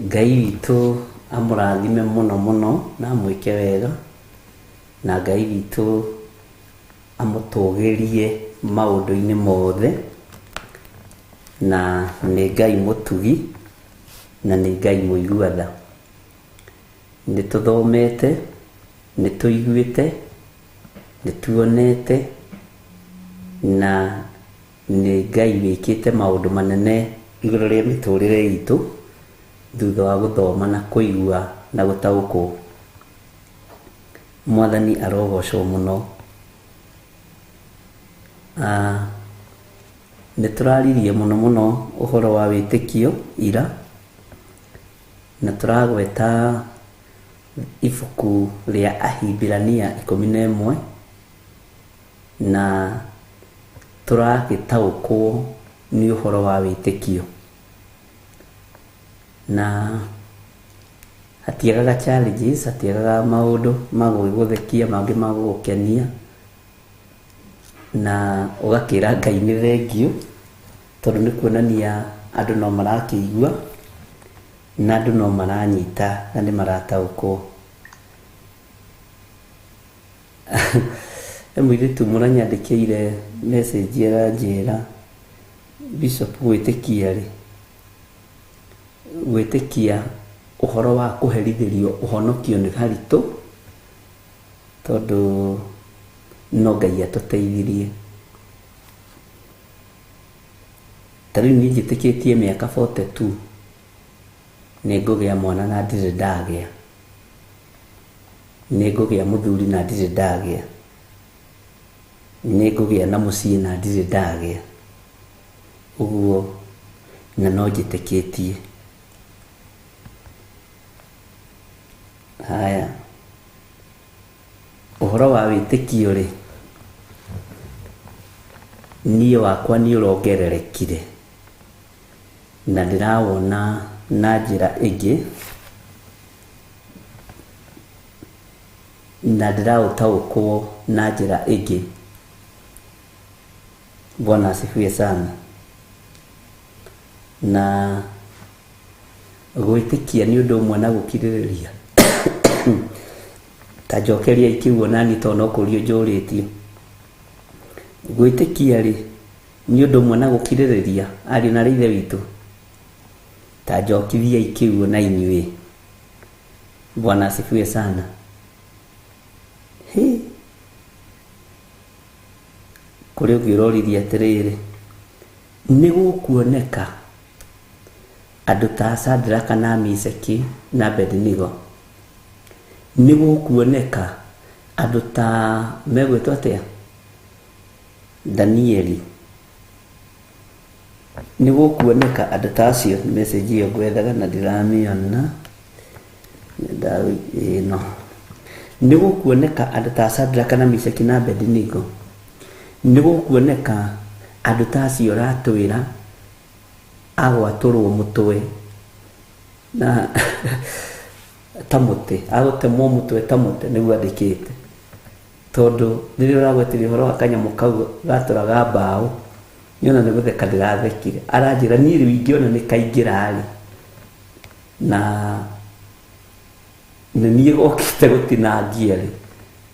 Ngai witũ amũrathime mũno mũno na amwĩke wega, na Ngai witũ amũtũgĩrie maũndũ-inĩ mothe, na nĩ Ngai mũtugi na nĩ Ngai mũigua tha. Nĩ tũthomete, nĩ tũiguĩte, nĩ tuonete, na nĩ Ngai wĩkĩte maũndũ manene igũrũ rĩa mĩtũrĩre itũ thutha wa gũthoma na kũigua na gũtaũkwo. Mwathani arogocwo mũno. Nĩ tũraririe mũno mũno ũhoro wa wĩtĩkio ira, na tũragweta ibuku rĩa Ahibirania 11 na tũragĩtaũkwo nĩ ũhoro wa wĩtĩkio. Na hatiagaga challenges, hatiagaga maũndũ ma gũgĩgũthekia, mangĩ ma gũgũkenia, na ũgakĩra Ngai nĩ thengiũ, tondũ nĩ kuonania andũ no marakĩigua na andũ no maranyita na nĩ marataũkwo. He mũirĩtu mũranyandĩkĩire message aranjĩra Bishop gwĩtĩkia rĩ, gwĩtĩkia ũhoro wa kũherithĩrio ũhonokio nĩ haritũ, tondũ no Ngai atũteithirie. Ta rĩu niĩ njĩtĩkĩtie mĩaka 42 nĩ ngũgĩa mwana na ndirĩ ndagĩa, nĩ ngũgĩa mũthuri na ndirĩ ndagĩa, nĩ ngũgĩa na mũciĩ na ndirĩ ndagĩa. Ũguo na no njĩtĩkĩtie. Haya, ũhoro wa wĩtĩkio rĩ, niĩ wakwa nĩ ũrongererekire na ndĩrawona na njĩra ĩngĩ, na ndĩraũtaũkwo na njĩra ĩngĩ. Bwana asifiwe sana. Na gwĩtĩkia nĩ ũndũ ũmwe na gũkirĩrĩria. Ta njokeriai kiugo naniĩ tondũ no kũrio njũrĩtio. Gwĩtĩkia rĩ, nĩ ũndũ ũmwe na gũkirĩrĩria, ariũ na aarĩ a Ithe witũ? Ta njokithiai kiugo na inyuĩ. Bwana asifiwe sana. Hĩ, kũrĩ ũngĩ ũroririe atĩrĩrĩ, nĩ gũkuoneka andũ ta Shadraka na Mishaki na Abednego, nĩ gũkuoneka andũ ta megwĩtwo atĩa, Danieli, nĩ gũkuoneka andũ ta acio. Message ĩyo ngwethaga na ndiramĩona ĩno. Nĩ gũkuoneka andũ ta Shadraka na Mishaki na Abednego, nĩ gũkuoneka andũ ta acio ũratwĩra agwatũrwo mũtwe na ta mũtĩ, agũtemwo mũtwe ta mũtĩ, nĩguo andĩkĩte. Tondũ rĩrĩa ũragwetire ũhoro wa kanyamũ kau gatũraga mbaũ, niona nĩ gũtheka ndĩrathekire. Aranjĩra niĩ rĩu ingĩona nĩ kaingĩra rĩ, na nĩ niĩ gokĩte gũtinangia rĩ,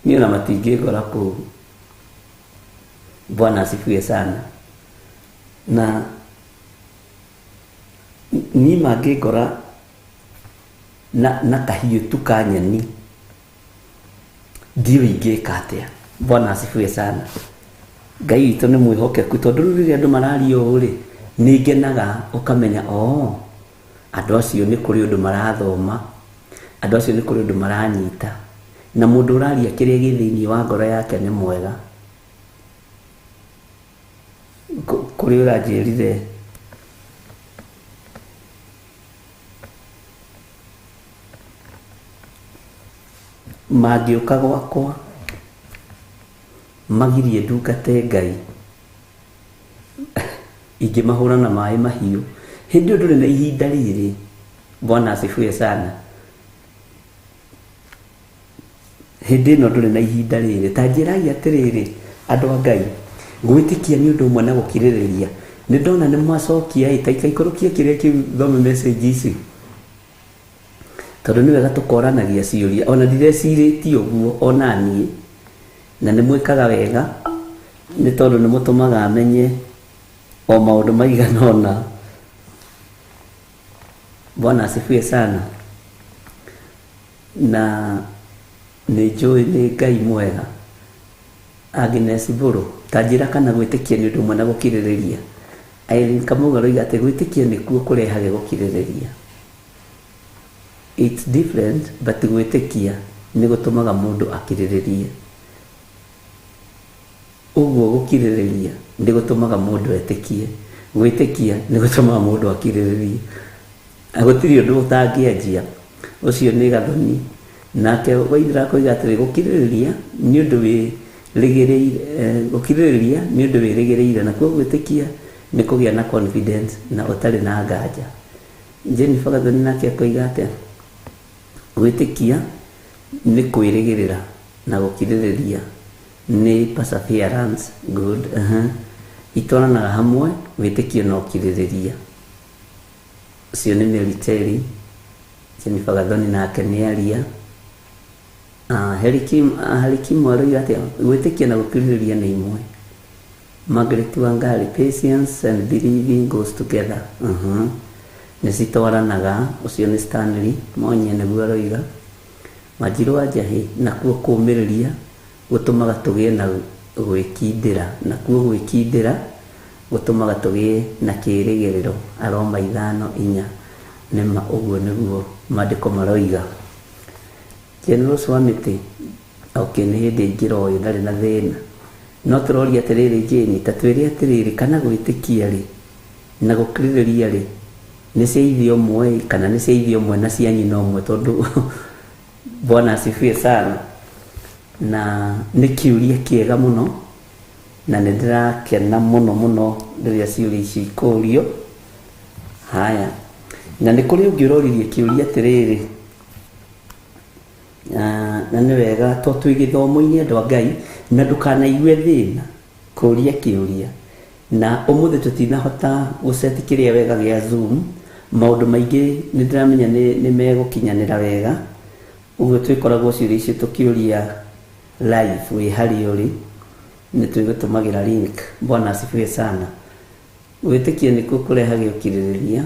niĩ ona matingĩngora kũu. Bwana asifiwe sana. Na niĩ mangĩngora na kahiũ tu ka nyeni, ndiũĩ ingĩka atĩa. Bwana asifiwe sana. Ngai witũ nĩ mwĩhokeku, tondũ rĩu rĩrĩa andũ mararia ũũ rĩ, nĩ ngenaga ũkamenya oo andũ acio nĩ kũrĩ ũndũ marathoma, andũ acio nĩ kũrĩ ũndũ maranyita, na mũndũ ũraria kĩrĩa gĩ thĩinĩ wa ngoro yake nĩ mwega. Kũrĩ ũranjĩrire mangĩũka gwakwa magirie ndungate Ngai, ingĩmahũra na maĩ mahiũ. Hĩndĩ ĩyo ndũrĩ na ihinda rĩrĩ. Bwana asifiwe sana. Hĩndĩ ĩno ndũrĩ na ihinda rĩrĩ. Ta njĩrai atĩrĩrĩ, andũ a Ngai, gwĩtĩkia nĩ ũndũ ũmwe na gũkirĩrĩria. Nĩ ndona nĩ mwacokia ĩ, ta ikaikũrũkia kĩrĩa kĩu thome message ici, tondũ nĩ wega tũkoranagia ciũria. Ona ndirecirĩtie ũguo ona niĩ, na nĩ mwĩkaga wega, nĩ tondũ nĩ mũtũmaga menye o maũndũ maigana ũna. Bwana asifiwe sana. Na nĩ njũĩ nĩ Ngai mwega. Agnes Mbũrũ, ta njĩra kana gwĩtĩkia nĩ ũndũ ũmwe na gũkirĩrĩria. Irene Kamau aroiga atĩ gwĩtĩkia nĩkuo kũrehage gũkirĩrĩria. It's different, but gwĩtĩkia nĩ gũtũmaga mũndũ akirĩrĩrie. Ũguo gũkirĩrĩria nĩ gũtũmaga mũndũ etĩkie, gwĩtĩkia nĩ gũtũmaga mũndũ akirĩrĩrie. Gũtirĩ ũndũ ũtangĩanjia. Ũcio nĩ Gathoni. Nake Waithera akoiga atĩrĩ, gũkirĩrĩria nĩ ũndũ wĩrĩgĩrĩire, gũkirĩrĩria nĩ ũndũ wĩrĩgĩrĩire, nakuo gwĩtĩkia nĩ kũgĩa na confidence na ũtarĩ na nganja. Jennifer Gathoni nake akoiga atĩa, gwĩtĩkia nĩ kwĩrĩgĩrĩra na gũkirĩrĩria nĩ perseverance. Good. Itwaranaga hamwe, wĩtĩkio na ũkirĩrĩria. Ũcio nĩ Mary Terry. Jennifer Gathoni nake nĩ aria. Herikim aroiga atĩa, gwĩtĩkia na gũkirĩrĩria nĩ imwe. Margaret Wangari, patience and believing goes together. Nĩ citwaranaga. Ũcio nĩ Stanley Monye nĩguo aroiga. Wanjirũ wa Njahĩ, nakuo kũũmĩrĩria gũtũmaga tũgĩe na gwĩkindĩra, nakuo gwĩkindĩra gũtũmaga tũgĩe na kĩĩrĩgĩrĩro. Aroma 5:4. Nĩma ũguo nĩguo maandĩko maroiga. General Swamiti, okay, nĩ hĩndĩ ingĩra ũyũ ndarĩ na thĩna. No tũroria atĩrĩrĩ, Jane, ta twĩre atĩrĩrĩ, kana gwĩtĩkia rĩ na gũkirĩrĩria rĩ nĩ cia ithe ũmwe, kana nĩ cia ithe ũmwe na cia nyina ũmwe? Tondũ Bwana asifiwe sana. Na nĩ kĩũria kĩega mũno, na nĩ ndĩrakena mũno mũno rĩrĩa ciũria ici ikũrio. Haya, na nĩ kũrĩ ũngĩ ũroririe kĩũria atĩrĩrĩ, na nĩ wega to twĩ gĩthomo-inĩ, andũ a Ngai, na ndũkanaigue thĩna kũria kĩũria. Na ũmũthĩ tũtinahota gũceti kĩrĩa wega gĩa Zoom, maũndũ maingĩ nĩ ndĩramenya nĩ megũkinyanĩra wega. Ũguo twĩkoragwo ciũria icio tũkĩũria live wĩ harĩa ũrĩ, nĩ twĩgũtũmagĩra link. Bwana asifiwe sana. Gwĩtĩkia nĩkuo kũrehage ũkirĩrĩria.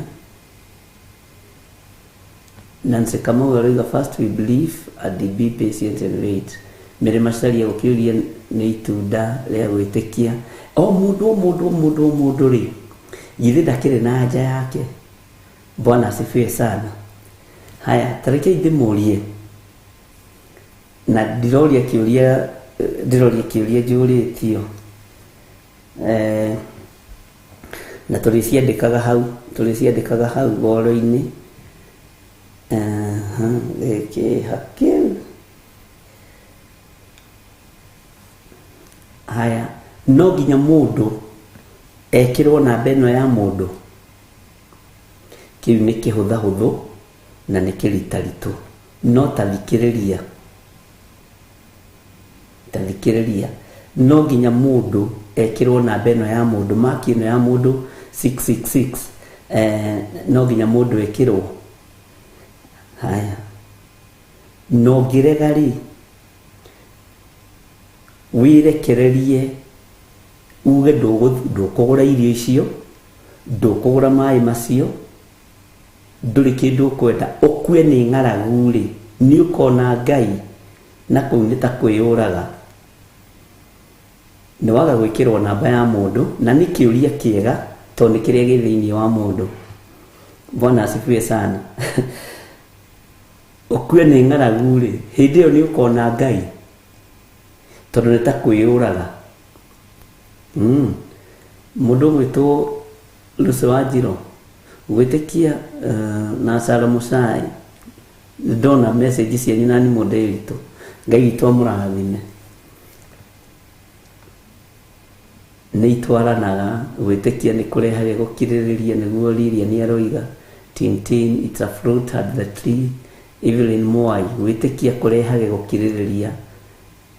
Nancy Kamau aroiga first we believe and be patient and wait. Mary Macharia gũkĩũria nĩ itunda rĩa gwĩtĩkia. O mũndũ o mũndũ o mũndũ o mũndũ rĩ, githĩ ndakĩrĩ na anja yake? Bwana asifiwe sana. Haya, ta rekei ndĩmũrie na ndiroria kĩũria, ndĩroria kĩũria njũrĩtio, na tũrĩciandĩkaga hau, tũrĩciandĩkaga hau ngoro-inĩ. Gĩkĩ hakĩu. Haya, no nginya mũndũ ekĩrwo namba ĩno ya mũndũ. Kĩu nĩ kĩhũthahũthũ na nĩ kĩritaritũ, no tathikĩrĩria, tathikĩrĩria, no nginya mũndũ ekĩrwo namba ĩno ya mũndũ, maki ĩno ya mũndũ 666, no nginya mũndũ ekĩrwo. Haya, no ngĩrega rĩ, wĩrekererie uge ndũkũgũra irio icio, ndũkũgũra maĩ macio, ndũrĩ kĩndũ ũkwenda, ũkue nĩ ng'aragu rĩ, nĩ ũkona Ngai na kũu nĩ ta kwĩyũraga. Nĩ waga gwĩkĩrwo namba ya mũndũ, na nĩ kĩũria kĩega tondũ nĩ kĩrĩa gĩ thĩinĩ wa mũndũ. Bwana asifiwe sana. Ũkue nĩ ng'aragu rĩ, hĩndĩ ĩyo nĩ ũkona Ngai tondũ nĩ ta kwĩyũraga. Mũndũ ũgwĩtwo Lucy Wanjirũ gwĩtĩkia, na Sara Muchai, ndona message cianyu na nĩ mũndũ witũ. Ngai witũ amũrathime. Nĩ itwaranaga, gwĩtĩkia nĩ kũrehage gũkirĩrĩria, nĩguo Lilian aroiga. Tintin, it's a fruit at the tree. Evelyn Mwai, gwĩtĩkia kũrehage gũkirĩrĩria,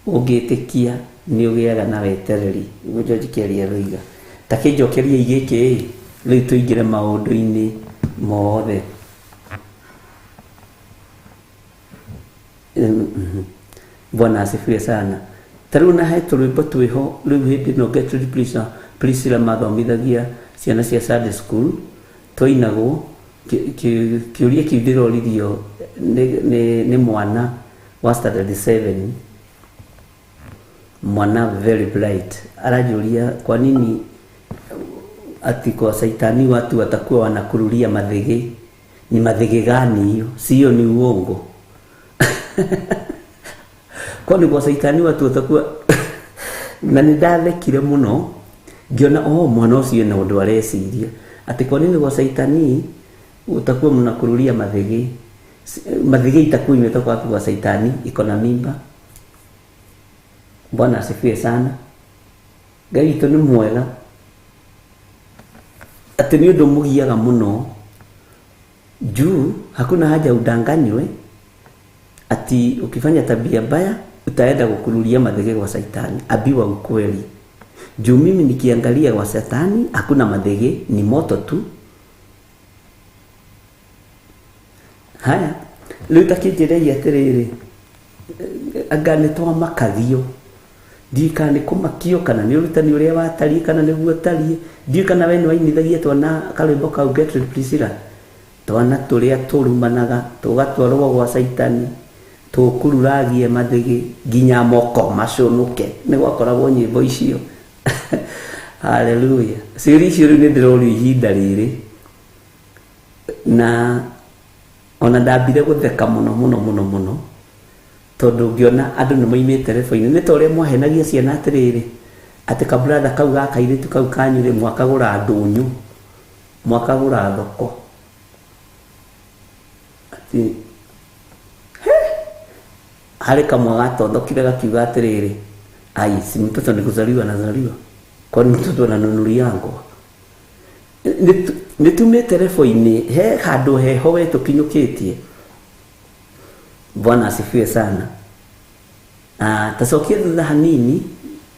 ũngĩtĩkia nĩ ũgĩaga na wetereri, nĩguo George Kelly aroiga. Ta kĩnjokerie gĩkĩ rĩu tũingĩre maũndũ-inĩ mothe. Bwana asifiwe sana. Ta rĩu na he tũrwĩmbo twĩho rĩu hĩndĩ ĩno Gertrude Priscilla, Priscilla mathomithagia ciana cia Sunday school, twainagwo kĩũria kĩu ndĩroririo nĩ mwana wa standard 7, mwana very bright, aranjũria kwa nini ati kwa saitani watu watakuwa wanakurulia madhege. Ni madhege gani hiyo? Sio ni uongo? Kwani kwa saitani watu watakuwa na nĩ ndathekire mũno ngĩona oh mwana ũcio ena ũndũ areciria atĩ kwa nini kwa saitani utakuwa mnakurulia madhege, madhege itakuwa imetoka wapi kwa saitani iko na mimba? Bwana asifiwe sana. Ngai witũ nĩ mwega atĩ nĩ ũndũ mũgiaga mũno juu hakuna haja udanganywe ati ukifanya tabia mbaya utaenda kukurulia madhege kwa saitani. Abiwa ukweli. Juu mimi nikiangalia kwa satani hakuna madhege, ni moto tu. Haya, rĩu ta kĩnjĩrei atĩrĩrĩ, anga nĩ twamakagio, ndiũĩ kana nĩ kũmakio kana nĩ ũrutani ũrĩa watariĩ kana nĩguo ũtariĩ, ndiũĩ kana we nĩwainithagia twana karwĩmbo kau Gertrude Priscilla, twana tũrĩa tũrumanaga tũgatwarwo gwa saitani tũkururagie mathĩgĩ nginya moko macũnũke, nĩ gwakoragwo nyĩmbo icio. Haleluya. Ciũria icio rĩu nĩ ndĩrorio ihinda rĩrĩ, na ona ndambire gũtheka mũno mũno mũno mũno tondũ ngĩona andũ nĩ moimĩte rebo-inĩ. Nĩ ta ũrĩa mwahenagia ciana atĩrĩrĩ, atĩ kabratha kau ga kairĩtu kau kanyu rĩ, mwakagũra ndũnyũ, mwakagũra thoko, atĩ harĩ kamwe gatothokire gakiuga atĩrĩrĩ, ai si mtoto ni kuzaliwa anazaliwa, kwani mtoto ananunuliangwa? Nĩ tumĩte rebo-inĩ, he handũ heho we tũkinyũkĩtie. Bwana asifiwe sana. Tacokie thutha hanini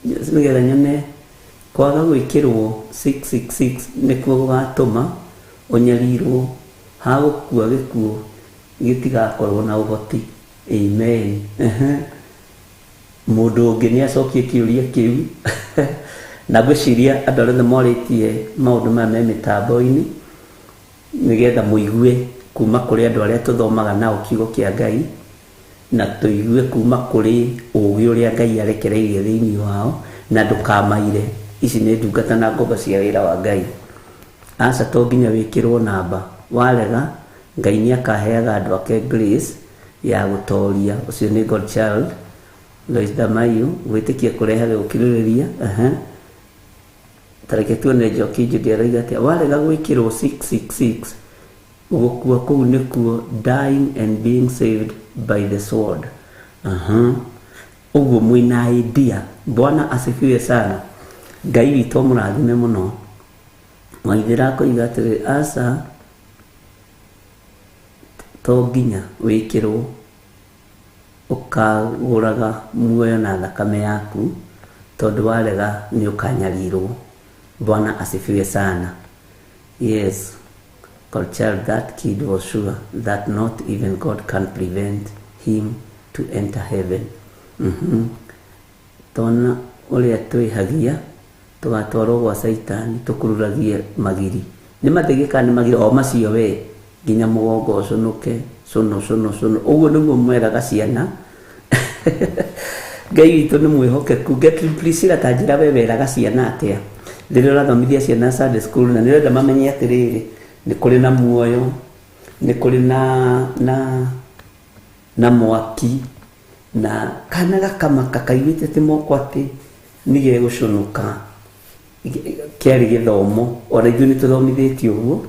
nĩgetha nyone kwaga gwĩkĩrwo 666 nĩkuo gũgatũma ũnyarirwo, hagũkua gĩkuũ gĩtigakorwo na ũhoti. Amen. Mũndũ ũngĩ nĩ acokie kĩũria kĩu. Na ngwĩciria andũ arĩa othe morĩtie maũndũ maya me mĩtambo-inĩ nĩgetha mũigue kuma kũrĩ andũ arĩa tũthomaga nao kiugo kĩa Ngai, na tũigue kuma kũrĩ ũgĩ ũrĩa Ngai arekereirie thĩinĩ wao, na ndũkamaire. Ici nĩ ndungata na ngombo cia wĩra wa Ngai. Aca to nginya wĩkĩrwo namba, warega Ngai nĩ akaheaga andũ ake grace ya gũtoria. Ũcio nĩ God child Lois Damayu. Gwĩtĩkia kũrehaga gũkirĩrĩria. Tareke tuone Njoki Judy aroiga atĩa. Warega gwĩkĩrwo 666 gũkua kũu nĩkuo dying and being saved by the sword. Ũguo mwĩna idea. Bwana asifiwe sana. Ngai witũ amũrathime mũno. Waithĩra akoiga atĩrĩ, aca to nginya wĩkĩrwo, ũkagũraga muoyo na thakame yaku, tondũ warega nĩ ũkanyarirwo. Bwana asifiwe sana. Yes, God child, that kid was sure that not even God can prevent him to enter heaven. Tona ũrĩa twĩhagia tũgatwarwo gwa Caitani tũkururagie magiri. Nĩ mathĩgĩ kana nĩ magiri o macio we nginya mũgongo ũcũnũke cũnũ cũnũ cũnũ. Ũguo nĩguo mweraga ciana. Ngai witũ nĩ mwĩhokeku. Gertrude Priscilla, ta njĩra we weraga ciana atĩa rĩrĩa ũrathomithia ciana Sunday school, na nĩ ũrenda mamenye atĩrĩrĩ, nĩ kũrĩ na muoyo, nĩ kũrĩ na mwaki, na kana gakamaka kaiguĩte atĩ moko atĩ nĩ gegũcũnũka. Kĩarĩ gĩthomo, ona ithuĩ nĩ tũthomithĩtio ũguo,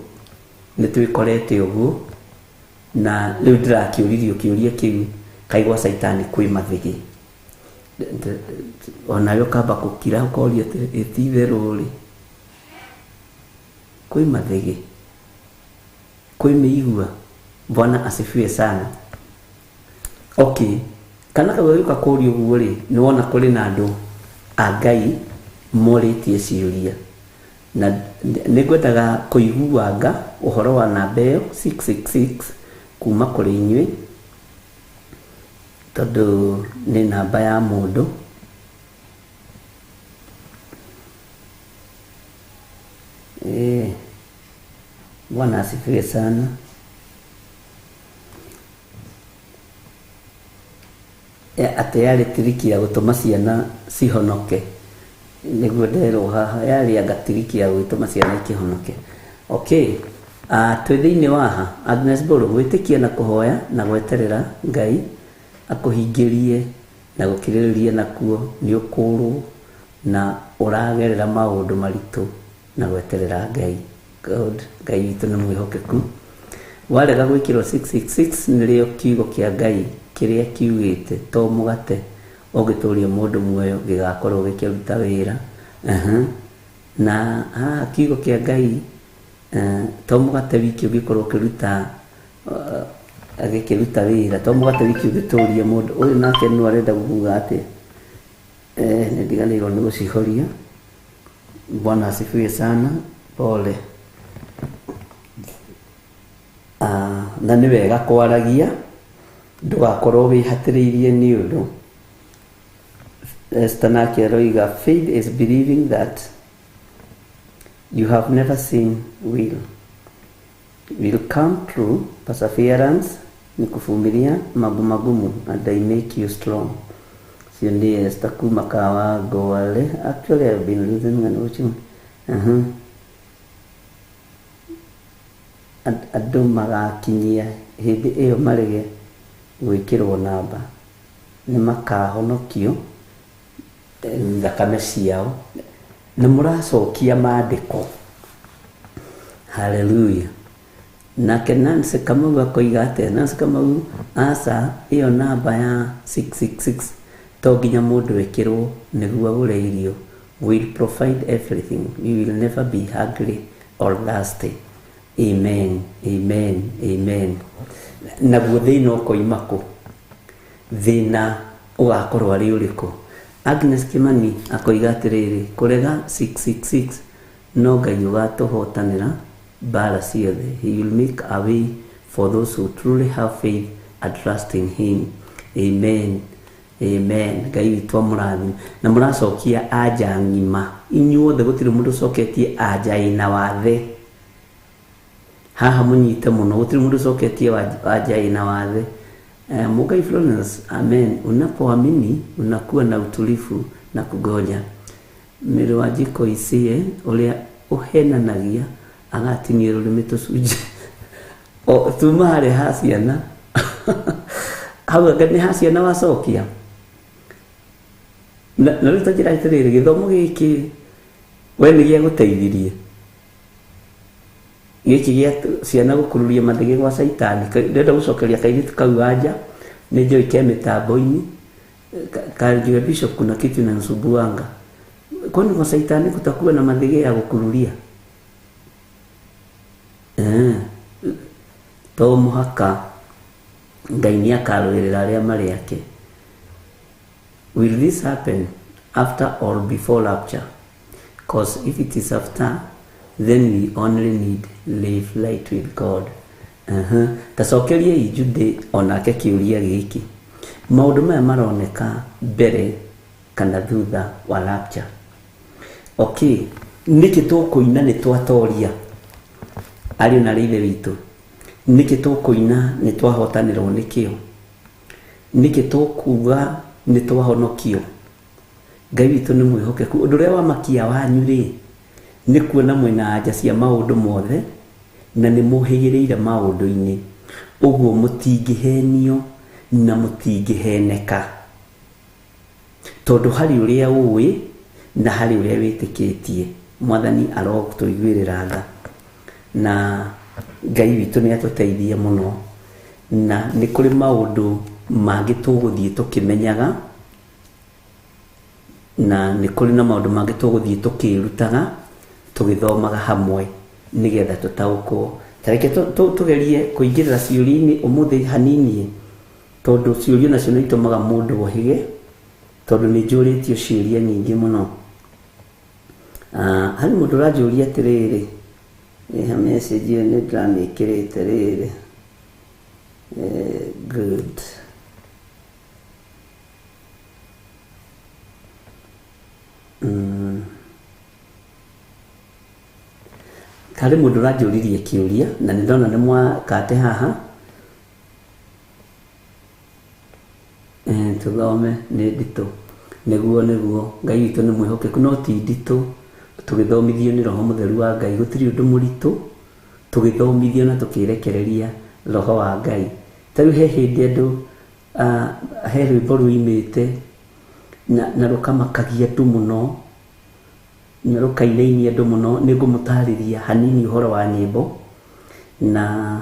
nĩ twĩkorete ũguo, na rĩu ndĩrakĩũririo kĩũria kĩu kaigua Caitani kwĩ mathĩgĩ. Onawe ũkamba gũkira ũkoria atĩrĩ, ti itherũ rĩ, kwĩ mathĩgĩ, kwĩ mĩigua. Bwana asifiwe sana. Okay, kana kau gagĩũka kũria ũguo rĩ, nĩ wona kũrĩ na andũ a Ngai morĩtie ciũria, na nĩ ngwendaga kũiguanga ũhoro wa namba ĩyo 666 kuma kũrĩ inyuĩ, tondũ nĩ namba ya mũndũ. Bwana asifiwe sana. Atĩ yarĩ tiriki ya gũtũma ciana cihonoke, nĩguo nderwo haha, yarĩ anga tiriki ya gũtũma ciana ikĩhonoke. Okay, twĩ thĩinĩ wa ha Agnes Mbũrũ, gwĩtĩkia na kũhoya na gweterera Ngai akũhingĩrie na gũkirĩrĩria nakuo nĩ ũkũrwo na ũragerera maũndũ maritũ na gweterera Ngai. God, Ngai witũ nĩ mwĩhokeku. Warega gwĩkĩrwo 666 nĩrĩo kiugo kĩa Ngai kĩrĩa kiugĩte to mũgate ũngĩtũria mũndũ muoyo gĩgakorwo gĩkĩruta wĩra. Na haha kiugo kĩa Ngai to mũgate wiki ũngĩkorwo ũkĩruta agĩkĩruta wĩra, to mũgate wiki ũngĩtũria mũndũ ũyũ. Nake no arenda kuga atĩa? Nĩ ndiganĩirwo nĩ gũcihoria. Bwana asifiwe sana. Pole. Na nĩ wega kwaragia, ndũgakorwo wĩhatĩrĩirie nĩ ũndũ. Esther nake aroiga, faith is believing that you have never seen will come true. Perseverance ni kuvumilia mambo magumu and they make you strong. Sio ndiye Esther kuma Kawangware. Actually I've been listening and watching. Andũ magakinyia hĩndĩ ĩyo marege gwĩkĩrwo namba nĩ makahonokio thakame ciao. Nĩ mũracokia maandĩko. Hallelujah. Nake Nancy Kamau akoiga atĩa? Nancy Kamau, aca ĩyo namba ya 666 to nginya mũndũ ĩkĩrwo nĩguo agũre irio. Will provide everything. We will never be hungry or thirsty. Amen, amen, amen. Naguo thĩna ũkoima kũ? Thĩna ũgakorwo arĩ ũrĩkũ? Agnes Kimani akoiga atĩrĩrĩ, kũrega 666 no Ngai ũgatũhotanĩra mbara ciothe. He will make a way for those who truly have faith and trust in him. Amen. Amen. Ngai witũ amũrathime. Na mũracokia anja ng'ima. Inyuothe gũtirĩ mũndũ ũcoketie anja ĩna wathe. Haha mũnyite mũno, gũtirĩ mũndũ ũcoketie anja ĩna wathe. Mugai Florence, amen. Unapoamini unakuwa na utulivu na kugoja. Mĩrĩ wa njiko icie ũrĩa ũhenanagia agatinia rũrĩmĩ tũcunjĩ. O tuma harĩa ha ciana. Hau anga nĩ ha ciana wacokia. Na rĩu ta njĩra atĩrĩrĩ, gĩthomo gĩkĩ we nĩ gĩagũteithirie. Gĩkĩ gĩa ciana gũkururia mathĩgĩ gwa caitani. Ndĩrenda gũcokeria kairĩtu kau anja, nĩ njũĩ ke mĩtambo-inĩ. Kanjue Bishop kuna kitu inanisumbuanga. Kwani kwa saitani kutakuwa na mathĩgĩ ya gũkururia? To mũhaka Ngai nĩ akarũĩrĩra arĩa marĩ ake. Will this happen after or before rapture? Because if it is after, then we only need live light with God. Tacokeria Jude onake kĩũria gĩkĩ. Maũndũ maya maroneka mbere kana thutha wa rapture. Okay, nĩkĩ tũkũina nĩ twatoria? Ariũ na ithe witũ. Nĩkĩ tũkũina nĩ twahotanĩrwo nĩkĩo? Nĩkĩ tũkuga nĩ twahonokio? Ngai witũ nĩ mwĩhokeku. Ũndũ ũrĩa wamakia wanyu rĩ, nĩ kuona mwĩna anja cia maũndũ mothe na nĩ mũhĩgĩrĩire maũndũ-inĩ. Ũguo mũtingĩhenio na mũtingĩheneka. Tondũ harĩ ũrĩa ũĩ na harĩ ũrĩa wĩtĩkĩtie. Mwathani arotũiguĩrĩra tha. Na Ngai witũ nĩ atũteithie mũno. Na nĩ kũrĩ maũndũ mangĩ tũgũthiĩ tũkĩmenyaga, na nĩ kũrĩ na maũndũ mangĩ tũgũthiĩ tũkĩrutaga, tũgĩthomaga hamwe nĩgetha tũtaũkwo. Ta reke tũgerie kũingĩrĩra ciũria-inĩ ũmũthĩ hanini, tondũ ciũria nacio nĩ itũmaga mũndũ ohĩge, tondũ nĩ njũrĩtio ciũria nyingĩ mũno. Harĩ mũndũ ũranjũria atĩrĩrĩ, ĩha message ĩyo nĩ ndĩramĩkĩrĩte rĩrĩ. Good. Harĩ mũndũ ũranjũririe kĩũria na nĩ ndona nĩ mwakate haha. Tũthome nĩ nditũ. Nĩguo nĩguo Ngai witũ nĩ mwĩhokeku, no ti nditũ. Tũgĩthomithio nĩ Roho Mũtheru wa Ngai, gũtirĩ ũndũ mũritũ. Tũgĩthomithio na tũkĩrekereria Roho wa Ngai. Ta rĩu he hĩndĩ andũ, he rwĩmbo ruimĩte na rũkamakagia andũ mũno, na rũkainainia andũ mũno. Nĩ ngũmũtarĩria hanini ũhoro wa nyĩmbo, na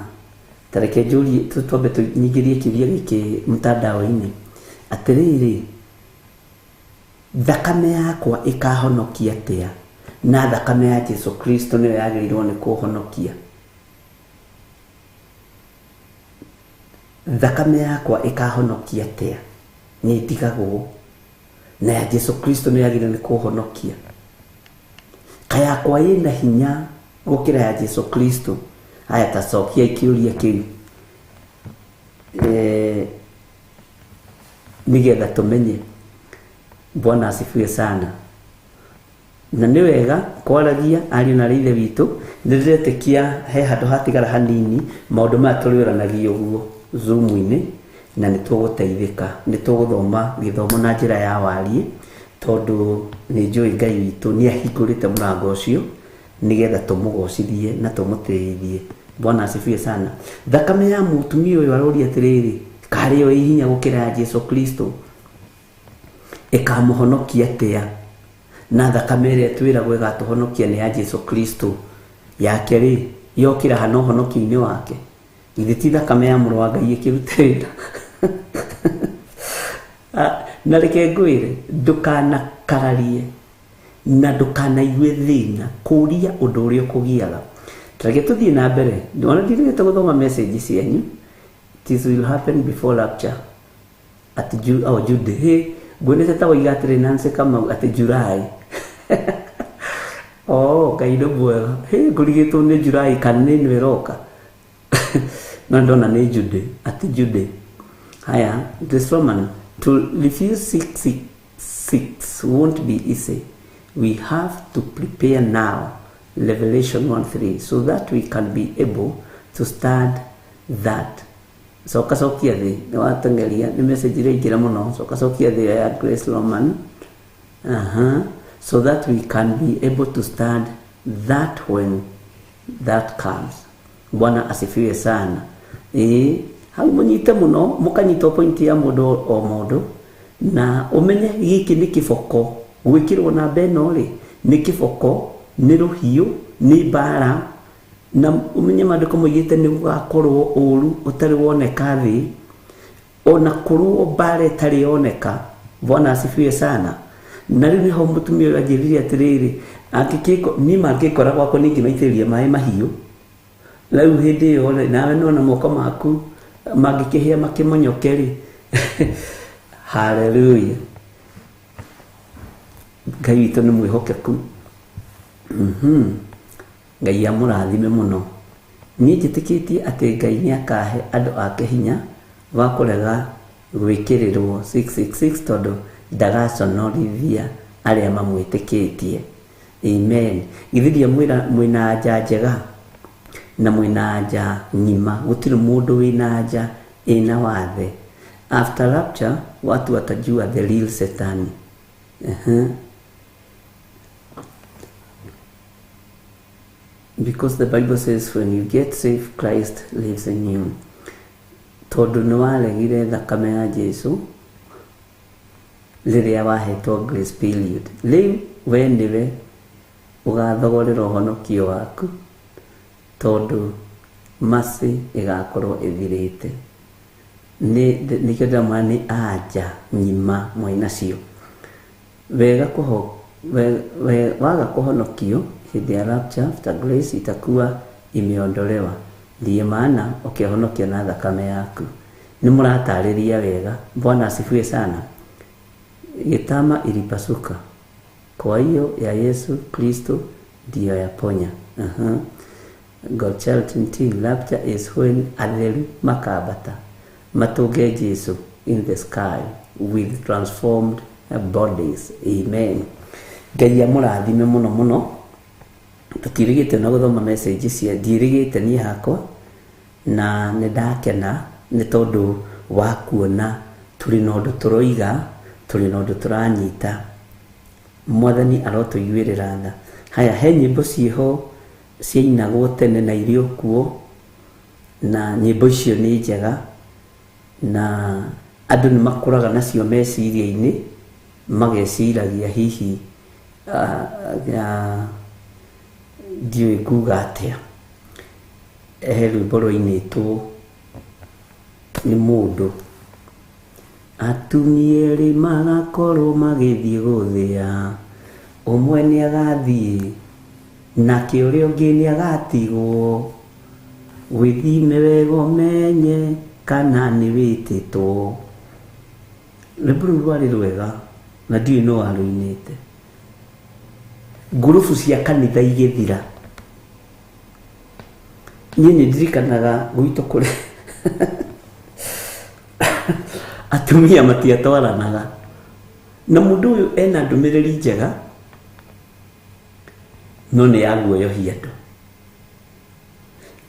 ta reke njũrie, twambe tũnyingĩrie kĩũria gĩkĩ mtandao-inĩ. Atĩrĩrĩ, thakame yakwa ĩkahonokia atĩa? Na thakame ya Jesu Kristo nĩyo yagĩrĩirwo nĩ kũhonokia. Thakame yakwa ĩkahonokia atĩa? Nĩ ndigagwo. Na ya Jesu Kristo nĩyo yagĩrĩirwo nĩ kũhonokia. Kayakwa ĩna hinya gũkĩra ya Jesu Kristo. Aya, tacokia kĩũria kĩu. Nĩgetha tũmenye. Bwana asifiwe sana. Na nĩ wega kwaragia ariũ na ithe witũ. Nĩ ndĩretĩkia he handũ hatigara hanini maũndũ maya tũrĩũranagia ũguo Zoom-inĩ, na nĩ tũgũteithĩka. Nĩ tũgũthoma gĩthomo na njĩra ya wariĩ, tondũ nĩ njũĩ Ngai witũ nĩ ahingũrĩte mũrango ũcio nĩgetha tũmũgocithie na tũmũtĩithie. Bwana asifiwe sana. Thakame ya mũtumia ũyũ aroria atĩrĩrĩ, karĩ yo ĩ hinya gũkĩra ya Jesu Kristo? Ĩkamũhonokia atĩa? Na thakame ĩrĩa twĩragwo ĩgatũhonokia nĩ ya Jesu Kristo. Yake rĩ, yokĩra hana ũhonokio-inĩ wake. Githĩ ti thakame ya mũrũ wa Ngai ĩkĩrute wĩra? Na reke ngwĩre, ndũkanakararie na ndũkanaigue thĩna kũria ũndũ ũrĩa ũkũgiaga. Reke tũthiĩ na mbere. Ona ndirĩgĩte gũthoma message cianyu. This will happen before rapture. At oh, Jude, hey, nguonete ta woiga atĩrĩ Nancy Kamau atĩ July. Oh, Ngai nĩ mwega. Hey, ngũrigĩtwo nĩ July kana nĩ ĩno ĩroka. No ndona nĩ Jude, atĩ Jude. Haya, Grace Roman, to refuse 666 won't be easy. We have to prepare now, Revelation 1:3, so that we can be able to stand that. Coka cokia thĩ, nĩ wateng'eria, nĩ message iraingĩra mũno. Coka cokia thĩ ya Grace Roman. Aha. So that we can be able to stand that when that comes. Bwana asifiwe sana. Ĩĩ, hau mũnyite mũno, mũkanyita point ya mũndũ o mũndũ, na ũmenye gĩkĩ nĩ kĩboko, gwĩkĩrwo namba ĩno rĩ, nĩ kĩboko, nĩ rũhiũ, nĩ mbara, na ũmenye maandĩko moigĩte nĩ gũgakorwo ũru ũtarĩ woneka thĩ, ona korwo mbara ĩtarĩ yoneka. Bwana asifiwe sana. Na rĩu nĩho mũtumia ũyũ anjĩrire atĩrĩrĩ, angĩkĩko niĩ mangĩkora gwakwa ningĩmaitĩrĩria maĩ mahiũ. Rĩu hĩndĩ ĩyo rĩ, nawe nĩwona moko maku mangĩkĩhĩa makĩmonyoke rĩ. Haleluya. Ngai witũ nĩ mwĩhokeku. Ngai amũrathime mũno. Niĩ njĩtĩkĩtie atĩ Ngai nĩ akahe andũ ake hinya wa kũrega gwĩkĩrĩrwo 666 tondũ ndagaconorithia arĩa mamwĩtĩkĩtie. Amen. Githĩ ndiamwĩra mwĩna anja njega na mwĩna anja ng'ima, gũtirĩ mũndũ wĩna anja ĩna wathe. After rapture watu watajua the real Setani. Because the Bible says when you get saved, Christ lives in you. Tondũ nĩ waregire thakame ya Jesu rĩrĩa wahetwo grace period. Rĩu we nĩwe ũgathogorera ũhonokio waku tondũ mercy ĩgakorwo ĩthirĩte. Nĩkĩo ndĩramwĩra nĩ anja ng'ima mwĩnacio. Wega waga kũhonokio hĩndĩ ya rapture, after grace itakuwa imeondolewa. Ndiyo maana ũkĩhonokio na thakame yaku. Nĩ mũratarĩria wega. Bwana asifiwe sana. Gĩtama ilipasuka, kwa hiyo ya Yesu Kristo ndiyo yaponya. Godchild 10, rapture is when atheru makabata matũnge Jesu in the sky with transformed bodies. Amen. Ngai amũrathime mũno mũno. Tũtirigĩte na gũthoma message cia ndirigĩte niĩ hakwa, na nĩ ndakena nĩ tondũ wa kuona tũrĩ na ũndũ tũroiga, tũrĩ na ũndũ tũranyita. Mwathani arotũiguĩrĩra tha. Haya, he nyĩmbo ciĩho ciainagwo tene na irĩ o kuo, na nyĩmbo icio nĩ njega, na andũ nĩ makũraga nacio meciria-inĩ, mageciragia hihi ndiũĩ nguga atĩa. He rwĩmbo rwainĩtwo nĩ mũndũ, atumia erĩ magakorwo magĩthiĩ gũthĩa, ũmwe nĩ agathiĩ nake ũrĩa ũngĩ nĩ agatigwo, wĩthime wega ũmenye kana nĩ wĩtĩtwo. Rwĩmbo rũu rwarĩ rwega na ndiũĩ nũ warũinĩte. Ngurubu cia kanitha igĩthira. Niĩ nĩ ndirikanaga gwitũ kũrĩ atumia matiatwaranaga, na mũndũ ũyũ ena ndũmĩrĩri njega no nĩ ya guoyohia andũ.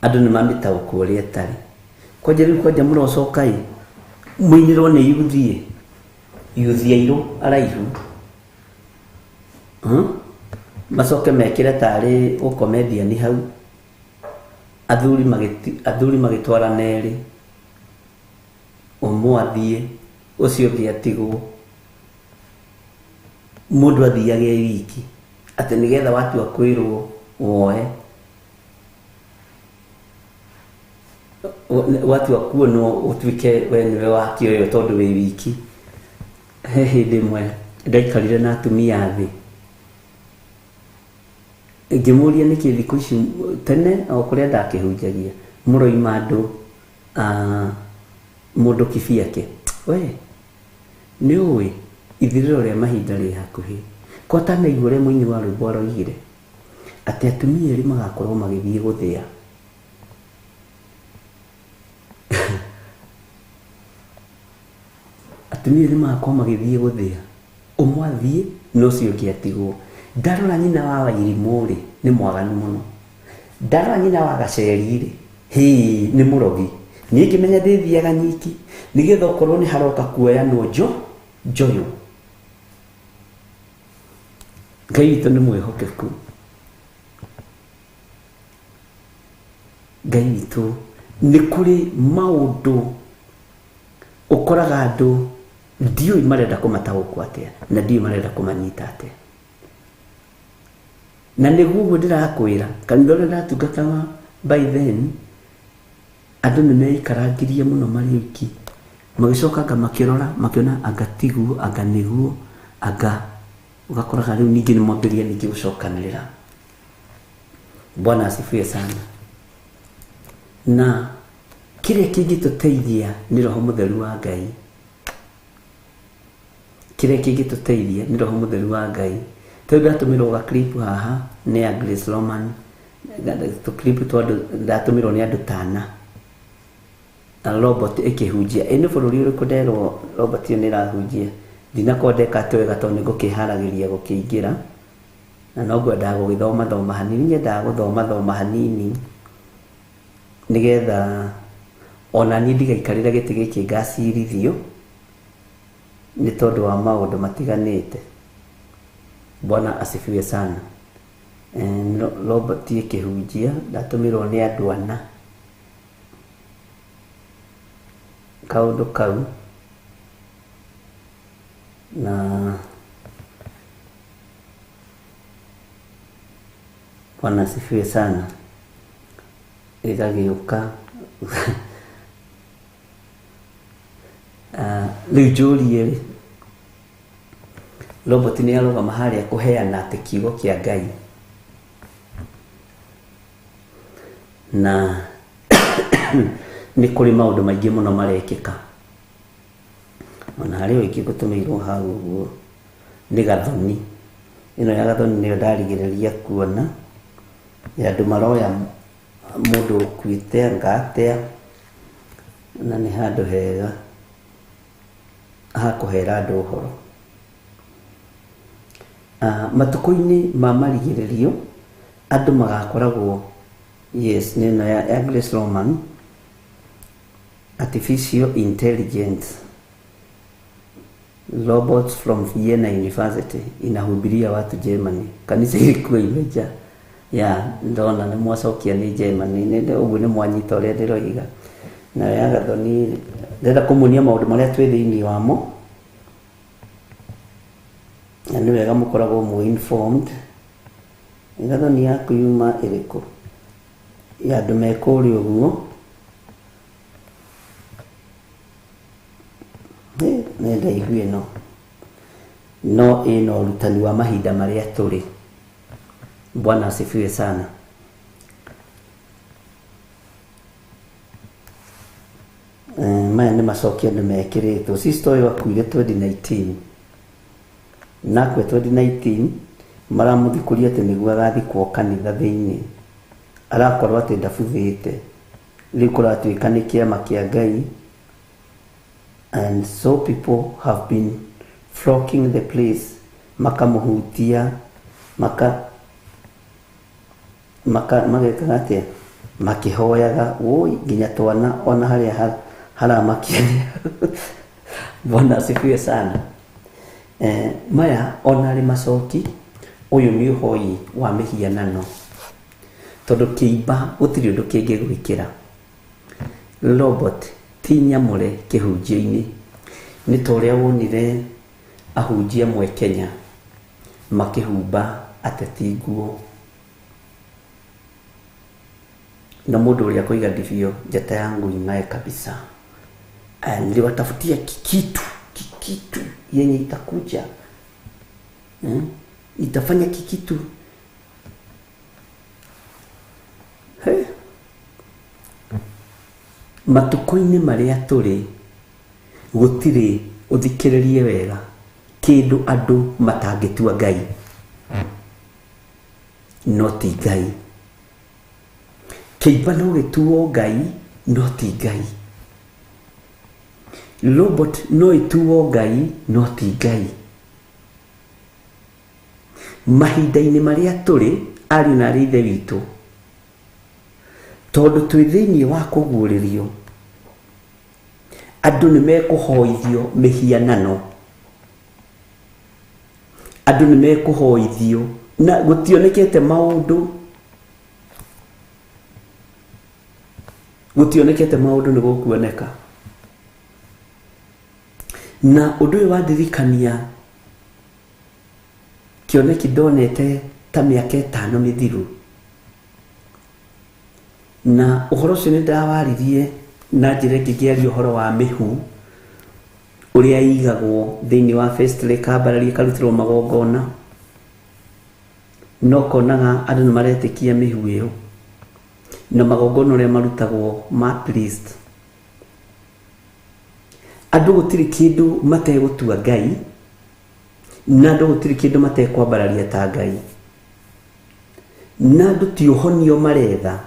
Andũ nĩ mamĩtaũkwo ũrĩa ĩtarĩ. Kwanja rĩu kwanja mũrocoka ĩ, mũinĩrwo nĩ yuthiĩ, yuthi airũ araihu, macoke mekĩre tarĩ ũkomediani hau, athuri magĩtwarana erĩ, ũmwe athiĩ ũcio ũngĩ atigwo. Mũndũ athiage e wiki atĩ nĩgetha watua kwĩrwo woe, watua kuonwo ũtuĩke we nĩwe wakĩoywo tondũ wĩ wiki. He hĩndĩ ĩmwe ndaikarire na atumia thĩ, ngĩmũria nĩkĩ thikũ ici tene o kũrĩa ndakĩhunjagia mũroima andũ mũndũ kibiake. We nĩ ũĩ ithirĩro rĩa mahinda rĩ hakuhĩ. Kwa tanaigua ũrĩa mũini wa rwĩmbo aroigire atĩ atumia erĩ magakorwo magĩthiĩ gũthĩa. Atumia nĩ magakorwo magĩthiĩ gũthĩa, ũmwe athiĩ na ũcio ũngĩ atigwo. Ndarora nyina wa Wairimũ rĩ, nĩ mwaganu mũno. Ndarora nyina wa Gaceri rĩ, hĩ, nĩ mũrogi. Niĩ ngĩmenya ndĩthiaga nyiki, nĩgetha okorwo nĩ haroka kuoyanwo njoyo. Ngai witũ nĩ mwĩhokeku. Ngai witũ nĩ kũrĩ maũndũ ũkoraga andũ ndiũĩ marenda kũmataũkwo atĩa na ndiũĩ marenda kũmanyita atĩa. Na nĩguo ũguo ndĩrakwĩra, kanitha ũrĩa ndatungataga by then, andũ nĩ meikarangirie mũno marĩ oiki, magĩcoka anga makĩrora makĩona anga tiguo, anga nĩguo, anga ũgakoraga rĩu ningĩ nĩ mwambĩrĩria ningĩ gũcokanĩrĩra. Bwana asifiwe sana. Na kĩrĩa kĩngĩtũteithia nĩ Roho Mũtheru wa Ngai. Kĩrĩa kĩngĩtũteithia nĩ Roho Mũtheru wa Ngai. Tondũ ndatũmĩrwo ga clip haha nĩ ya Grace Roman, tũ clip twa andũ ndatũmĩrwo nĩ andũ tana. Na robot ĩkĩhunjia. Ĩ nĩ bũrũri ũrĩkũ nderwo robot ĩyo nĩ ĩrahunjia? Ndinakorwo ndeka atĩ wega tondũ nĩ ngũkĩharagĩria gũkĩingĩra. Na no ngwendaga gũgĩthoma thoma hanini, nyendaga gũthoma thoma hanini nĩgetha ona niĩ ndigaikarĩre gĩtĩ gĩkĩ ngacirithio nĩ tondũ wa maũndũ matiganĩte. Bwana asifiwe sana. Robot ĩkĩhunjia ndatũmĩrwo nĩ andũ ana kaũndũ kau, na Bwana asifiwe sana, ĩgagĩũka. Rĩu njũrie rĩ, robot nĩ arũgama harĩa kũheana atĩ kiugo kĩa Ngai, na nĩ kũrĩ maũndũ maingĩ mũno marekĩka. Ona harĩ ũingĩ ngũtũmĩirwo hau ũguo nĩ Gathoni. Ĩno ya Gathoni nĩyo ndarigĩrĩria kuona, ya andũ maroya mũndũ ũkuĩte anga atĩa, na nĩ handũ hega ha kũhera andũ ũhoro. Matukũ-inĩ ma marigĩrĩrio andũ magakoragwo, yes, nĩ ĩno ya Grace Roman, Artificial Intelligence Robots from Vienna University inahubiria watu Germany. Kanitha ilikuwa imejaa. Ya ndona nĩ mwacokia nĩ Germany, nĩ ũguo nĩ mwanyita ũrĩa ndĩroiga. Na ya Gathoni ndĩrenda kũmuonia maũndũ marĩa twĩ thĩinĩ wamo, na nĩ wega mũkoragwo mwĩ informed. Gathoni yaku yuma ĩrĩkũ? Ya andũ me kũrĩa ũguo. Nĩ ndaihu ĩno, no ĩna ũrutani wa mahinda marĩa tũrĩ. Bwana asifiwe sana. Maya nĩ macokio andũ mekĩrĩtwo. Sister ũyũ akuire 2019, na akue 2019 maramũthikũria atĩ nĩguo agathikwo kanitha thĩinĩ, arakorwo atĩ ndabuthĩte. Rĩu kũratuĩka nĩ kĩama kĩa Ngai, and so people have been flocking the place, makamũhutia, magekaga atĩa, makĩhoyaga woi nginya twana ona harĩa haramakia. Bwana asifiwe sana. Maya ona arĩ macoki, ũyũ nĩ ũhoi wa mĩhianano, tondũ kĩimba gũtirĩ ũndũ kĩngĩgwĩkĩra. Robot ti nyamũre kĩhunjio-inĩ, nĩ ta ũrĩa wonire ahunjia amwe Kenya makĩhumba ateti nguo, na mũndũ ũrĩa kũiga ndibio njata yangu ing'ae kabisa. Niliwatafutia kikitu yenye itakuja, itafanya kikitu. Hey. Matukũ-inĩ marĩa tũrĩ gũtirĩ, ũthikĩrĩrie wega, kĩndũ andũ matangĩtua Ngai, no ti Ngai. Kĩimba no gĩtuo Ngai, no ti Ngai. Robot no ĩtuo Ngai no ti Ngai. Mahinda-inĩ marĩa tũrĩ ariũ na arĩ ithe witũ, tondũ twĩ thĩinĩ wa kũguũrĩrio, andũ nĩ mekũhoithio mĩhianano, andũ nĩ mekũhoithio na gũtionekete maũndũ, gũtionekete maũndũ nĩ gũkuoneka. Na ũndũ ũyũ wandirikania kĩoneki ndonete ta mĩaka 5 mĩthiru, na ũhoro ũcio nĩ ndawaririe na njĩra ĩngĩ ngĩaria ũhoro wa mĩhu ũrĩa ĩigagwo thĩinĩ wa Festly ĩkambarario ĩkarutĩrwo magongona, no konaga andũ nĩ maretĩkia mĩhu ĩyo na magongona ũrĩa marutagwo ma priest. Andũ gũtirĩ kĩndũ mategũtua Ngai, na andũ gũtirĩ kĩndũ matekwambararia ta Ngai, na andũ ti ũhonio maretha,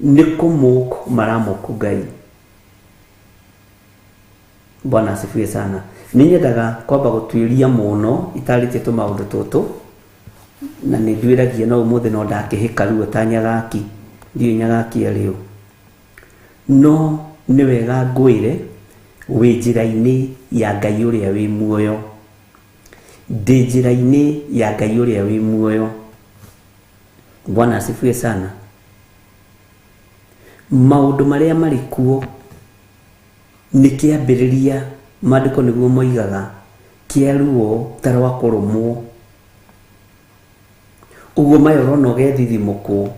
nĩ kũmũk maramũkũ Ngai. Bwana asifiwe sana. Nĩ nyendaga kwamba gũtuĩria mũno itarĩtie tũmaũndũ tũtũ, na nĩ nduĩragia no ũmũthĩ no ndakĩhĩka ruo ta Nyagaki, ndiũĩ Nyagaki arĩ ũ, no nĩ wega ngwĩre wĩ njĩra-inĩ ya Ngai ũrĩa wĩ muoyo, ndĩ njĩra-inĩ ya Ngai ũrĩa wĩ muoyo. Bwana asifiwe sana. Maũndũ marĩa marĩ kuo nĩ kĩambĩrĩria, maandĩko nĩguo moigaga, kĩa ruo ta rwa kũrũmwo. Ũguo maya ũrona ũgethithimũkwo,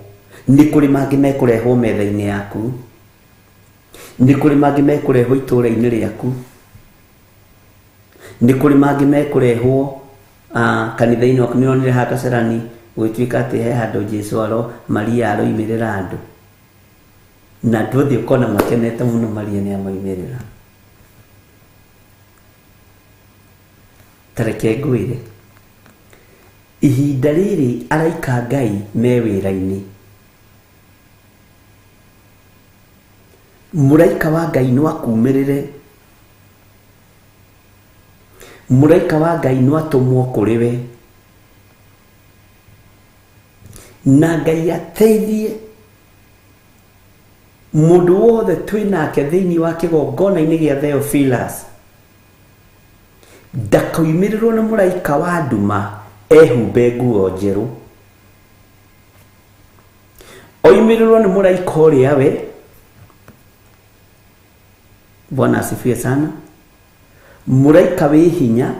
nĩ kũrĩ mangĩ mekũrehwo metha-inĩ yaku, nĩ kũrĩ mangĩ mekũrehwo itũũra-inĩ rĩaku, nĩ kũrĩ mangĩ mekũrehwo kanitha-inĩ waku. Nĩ ũronire haha Kasarani gũgĩtuĩka atĩ he handũ Jesu aro Maria aroimĩrĩra andũ, na andũ othe ũkona makenete mũno Maria nĩ amoimĩrĩra. Ta reke ngwĩre, ihinda rĩrĩ araika Ngai me wĩra-inĩ. Mũraika wa Ngai no akumĩrĩre, mũraika wa Ngai no atũmwo kũrĩ we, na Ngai ateithie mũndũ wothe twĩ nake thĩinĩ wa kĩgongona-inĩ gĩa Theophilus ndakoimĩrĩrwo nĩ mũraika wa nduma ehumbe nguo njerũ, oimĩrĩrwo nĩ mũraika ũrĩa we. Bwana asifiwe sana. Mũraika wĩ hinya,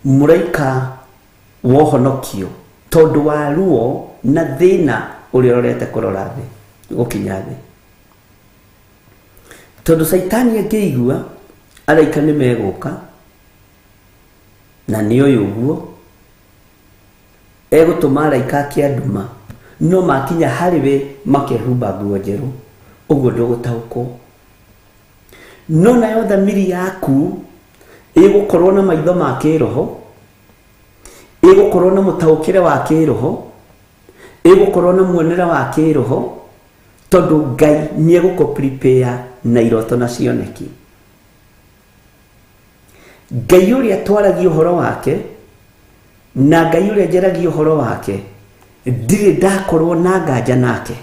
mũraika wa ũhonokio, tondũ wa ruo na thĩna ũrĩa ũrorete kũrora thĩ, gũkinya thĩ. Tondũ Caitani angĩigua araika nĩ megũka, na nĩ ũyũ ũguo egũtũma araika ake a nduma, no makinya harĩ we makehumba nguo njerũ, ũguo ndũgũtaũkwo. No nayo thamiri yaku ĩgũkorwo na maitho ma kĩroho, ĩgũkorwo na mũtaũkĩre wa kĩroho, ĩgũkorwo na muonere wa kĩroho, tondũ Ngai nĩ egũkũ prepare na iroto na cioneki. Ngai ũrĩa twaragia ũhoro wake na Ngai ũrĩa njaragia ũhoro wake, ndirĩ ndakorwo na nganja nake.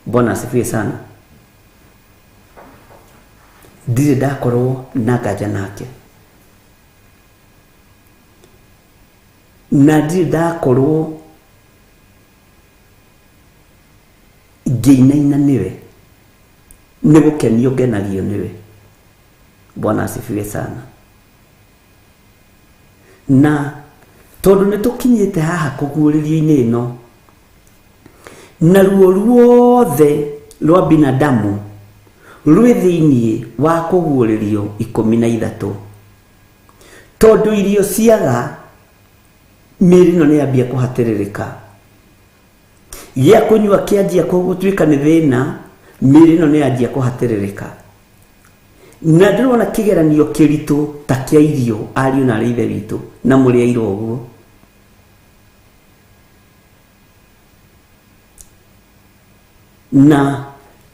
Bwana asifiwe sana. Ndirĩ ndakorwo na nganja nake, na ndirĩ ndakorwo ngĩinaina nĩwe, nĩ gũkenio ngenagio nĩwe. Bwana asifiwe sana. Na tondũ nĩ tũkinyĩte haha kũguũrĩrio-inĩ ĩno, na ruo ruothe rwa binadamu rwĩ thĩinĩ wa kũguũrĩrio 13, tondũ irio ciaga mĩĩrĩ ĩno nĩ yambia kũhatĩrĩrĩka, gĩa kũnyua kĩanjia gũtuĩka nĩ thĩna, mĩĩrĩ ĩno nĩ yanjia kũhatĩrĩrĩka. Na ndĩrona kĩgeranio kĩritũ ta kĩa irio, ariũ na arĩ ithe witũ, na mũrĩ aira ũguo. Na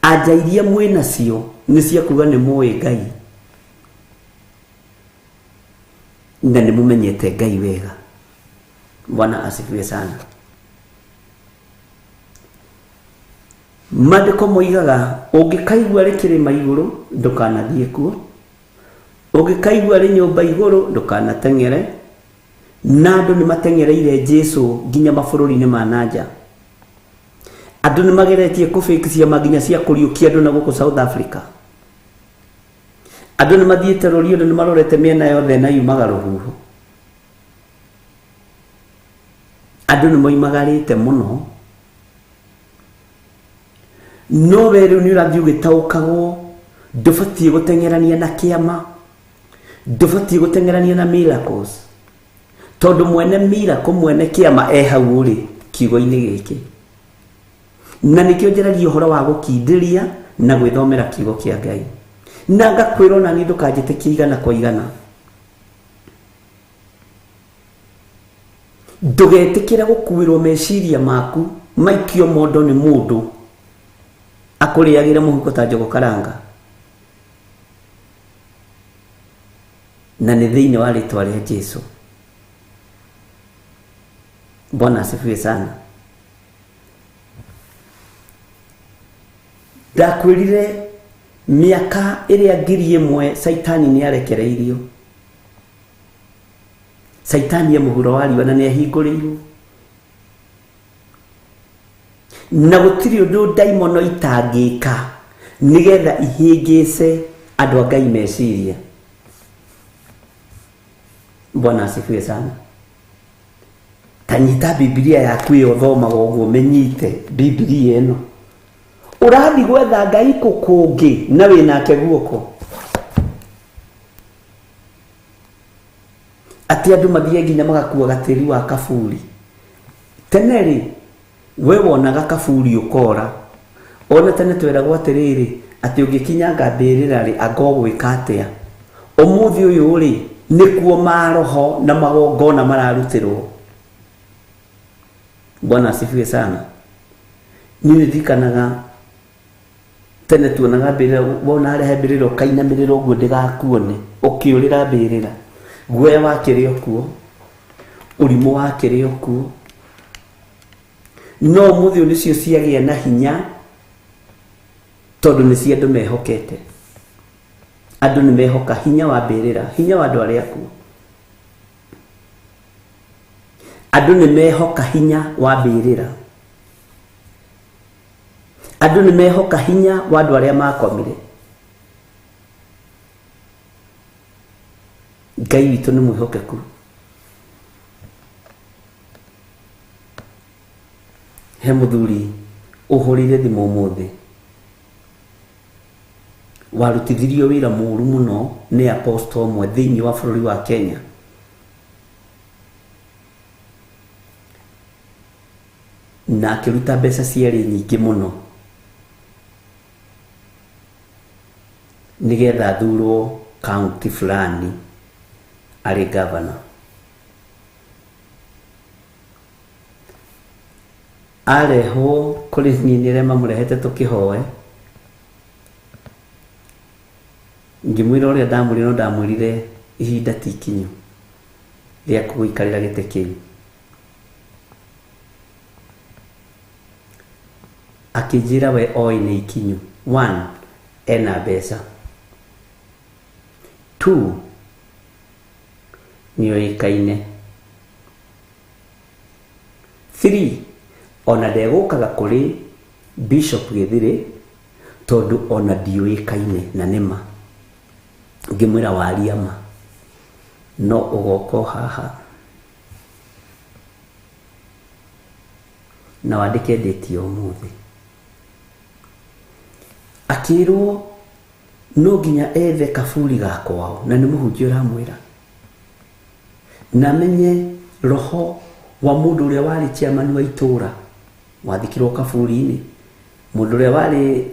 Anja iria mwĩ nacio nĩ cia kuga nĩ mũĩ Ngai na nĩ mũmenyete Ngai wega. Bwana asifiwe sana. Maandĩko moigaga ũngĩkaigua rĩ kĩrĩma igũrũ ndũkanathiĩ kuo, ũngĩkaigua rĩ nyũmba igũrũ ndũkanateng'ere. Na andũ nĩ mateng'ereire Jesu nginya mabũrũri-inĩ ma nanja. Andũ nĩ mageretie kũfake ciama nginya cia kũriũkia andũ na gũkũ South Africa. Andũ nĩ mathiĩte rũriĩ, andũ nĩ marorete mĩena yothe na yumaga rũhuho. Andũ nĩ moimagarĩte mũno. No we rĩu nĩ ũrathiĩ ũgĩtaũkagwo ndũbatiĩ gũteng'erania na kĩama, ndũbatiĩ gũteng'erania na miracles, tondũ mwene miracle, mwene kĩama e hau ũrĩ kiugo-inĩ gĩkĩ. Na nĩkĩo njaragia ũhoro wa gũkindĩria na gwĩthomera kiugo kĩa Ngai. Na ngakwĩra ona niĩ ndũkanjĩtĩkie igana kwa igana. Ndũgetĩkĩre gũkuĩrwo meciria maku maikio mondo nĩ mũndũ akũrĩagĩre mũhuko ta njogo karanga. Na nĩ thĩinĩ wa rĩtwa rĩa Jesu. Bwana asifiwe sana. Ndakwĩrire mĩaka ĩrĩa 1000 Saitani nĩ arekereirio. Saitani e mũhuro wa riũa na nĩ ahingũrĩirwo. Na gũtirĩ ũndũ ndaimono itangĩka nĩgetha ihĩngĩce andũ a Ngai meciria. Bwana asifiwe sana. Tanyita Biblia yaku ĩyo thomaga ũguo, mĩnyite Biblia ĩno. Ũrathiĩ gwetha Ngai kũ kũngĩ na wĩnake guoko. Atĩ andũ mathiĩ nginya magakua gatĩri wa kaburi. Tene rĩ, we wonaga kaburi ũkora. Ona tene tweragwo atĩrĩrĩ, atĩ ũngĩkinyanga mbĩrĩra rĩ, anga ũgwĩka atĩa? Ũmũthĩ ũyũ rĩ, nĩkuo maroho na magongona mararutĩrwo. Bwana asifiwe sana. Niĩ ndirikanaga tene tuonaga mbĩrĩra, wona harĩa he mbĩrĩra ũkainamĩrĩra ũguo ndĩgakuone, ũkĩũrĩra mbĩrĩra. Guoya wakĩrĩ o kuo, ũrimũ wakĩrĩ o kuo. No ũmũthĩ ũyũ nĩcio ciagĩa na hinya tondũ nĩ cia andũ mehokete. Andũ nĩ mehoka hinya wa mbĩrĩra, hinya wa andũ arĩa akuũ. Andũ nĩ mehoka hinya wa mbĩrĩra. Andũ nĩ mehoka hinya wa andũ arĩa makomire. Ngai witũ nĩ mwĩhokeku. He mũthuri ũhũrĩire thimũ ũmũthĩ, warutithirio wĩra mũru mũno nĩ apostle ũmwe thĩinĩ wa bũrũri wa Kenya. Na akĩruta mbeca ciarĩ nyingĩ mũno nĩgetha athurwo county fulani arĩ governor. Arehwo kũrĩ niĩ nĩ arĩa mamũrehete tũkĩhoe, ngĩmwĩra ũrĩa ndamwĩrire, no ndamwĩrire ihinda ti ikinyu rĩa gũikarĩra gĩtĩ kĩu. Akĩnjĩra we oĩ nĩ ikinyu. 1, ena mbeca. 2, nĩoĩkaine. 3, ona ndegũkaga kũrĩ Bishop Gĩthĩrĩ tondũ ona ndiũĩkaine na nĩma. Ngĩmwĩra waria ma, no ũgoka o haha na wandĩke ndĩti ya ũmũthĩ. Akĩrwo no nginya ethe kaburi ga kwao, na nĩ mũhunjia ũramwĩra, na menye roho wa mũndũ ũrĩa warĩ chairman wa itũra wathikirwo kaburi-inĩ, mũndũ ũrĩa warĩ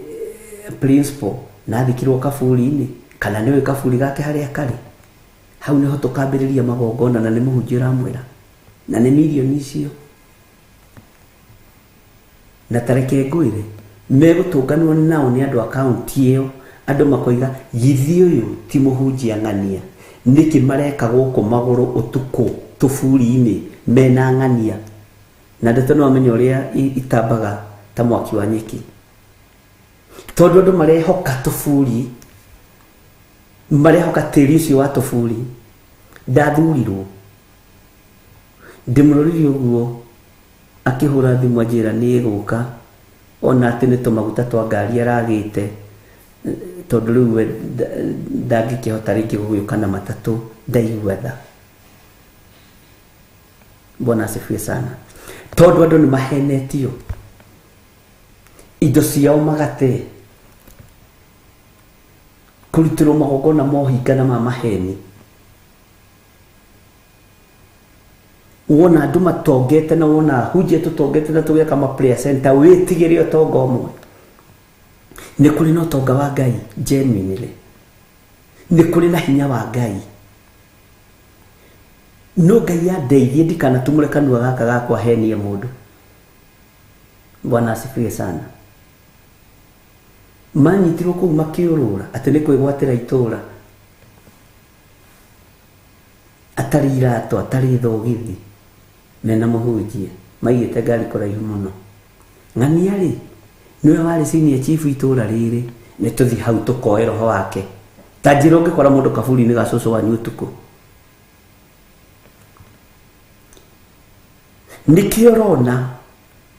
principal na athikirwo kaburi-inĩ, kana nĩwe kaburi gake harĩa karĩ. Hau nĩho tũkambĩrĩria magongona, na nĩ mũhunjia ũramwĩra, na nĩ mirioni icio. Na tareke ngwĩre, Megũtũnganwo nao nĩ andũ a kaunti ĩyo, andũ makoiga githĩ ũyũ ti mũhunjia ng'ania, nĩkĩ mareka gũkũ magũrũ ũtukũ tũburi-inĩ mena ng'ania? Na ndeto no amenye ũrĩa itambaga ta mwaki wa nyeki, tondũ andũ marehoka tũburi, marehoka tĩri ũcio wa tũburi. Ndathurirwo ndĩmũrorire ũguo akĩhũra thimũ anjĩra nĩ ĩgũka, ona atĩ nĩ tũmaguta twa ngari aragĩte, tondũ rĩu we ndangĩkĩhota rĩngĩ gũgĩũka na matatũ. Ndaigua tha. Bwana asifiwe sana. Tondũ andũ nĩ mahenetio indo ciao magate, kũrutĩrwo magongona mohinga na ma maheni. Wona andũ matongete na wona hunjia tũtongete na tũgeka ma prayer center, wĩtigĩre ũtonga ũmwe. Nĩ kũrĩ na ũtonga wa Ngai genuinely, nĩ kũrĩ na hinya wa Ngai. No Ngai andeithie ndikanatumũre kanua gaka gakwa henie mũndũ. Bwana asifiwe sana. Manyitirwo kũu makĩũrũra atĩ nĩ kwĩgwatĩra itũra, atarĩ iratũ, atarĩ thogithi, mena mũhunjia, maigĩte ngari kũraihu mũno. Ng'ania rĩ, nĩwe warĩ senior chief itũra rĩrĩ, nĩ tũthiĩ hau tũkoe roho wake. Ta njĩra ũngĩkora mũndũ kaburi-inĩ ga cũcũ wanyu ũtukũ. Nĩkĩo ũrona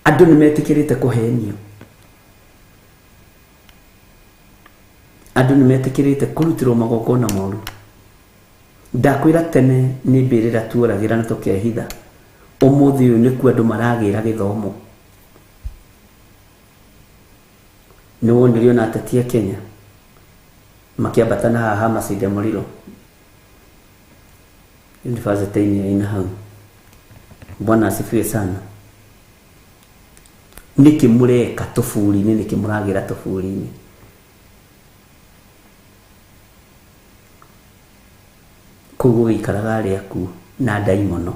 andũ nĩ metĩkĩrĩte kũhenio, andũ nĩ metĩkĩrĩte kũrutĩrwo magongona moru. Ndakwĩra tene nĩ mbĩrĩra tuoragĩra na tũkehitha, ũmũthĩ ũyũ nĩkuo andũ maragĩra gĩthomo. Nĩ wonire ona ateti a Kenya makĩambata na haha Masinde Muliro university-inĩ ya ina hau. Bwana asifiwe sana. Nĩkĩ mũreka tũburi-inĩ? Nĩkĩ mũragĩra tũburi-inĩ? Kũu gũgĩikaraga arĩa akuũ na ndaimono.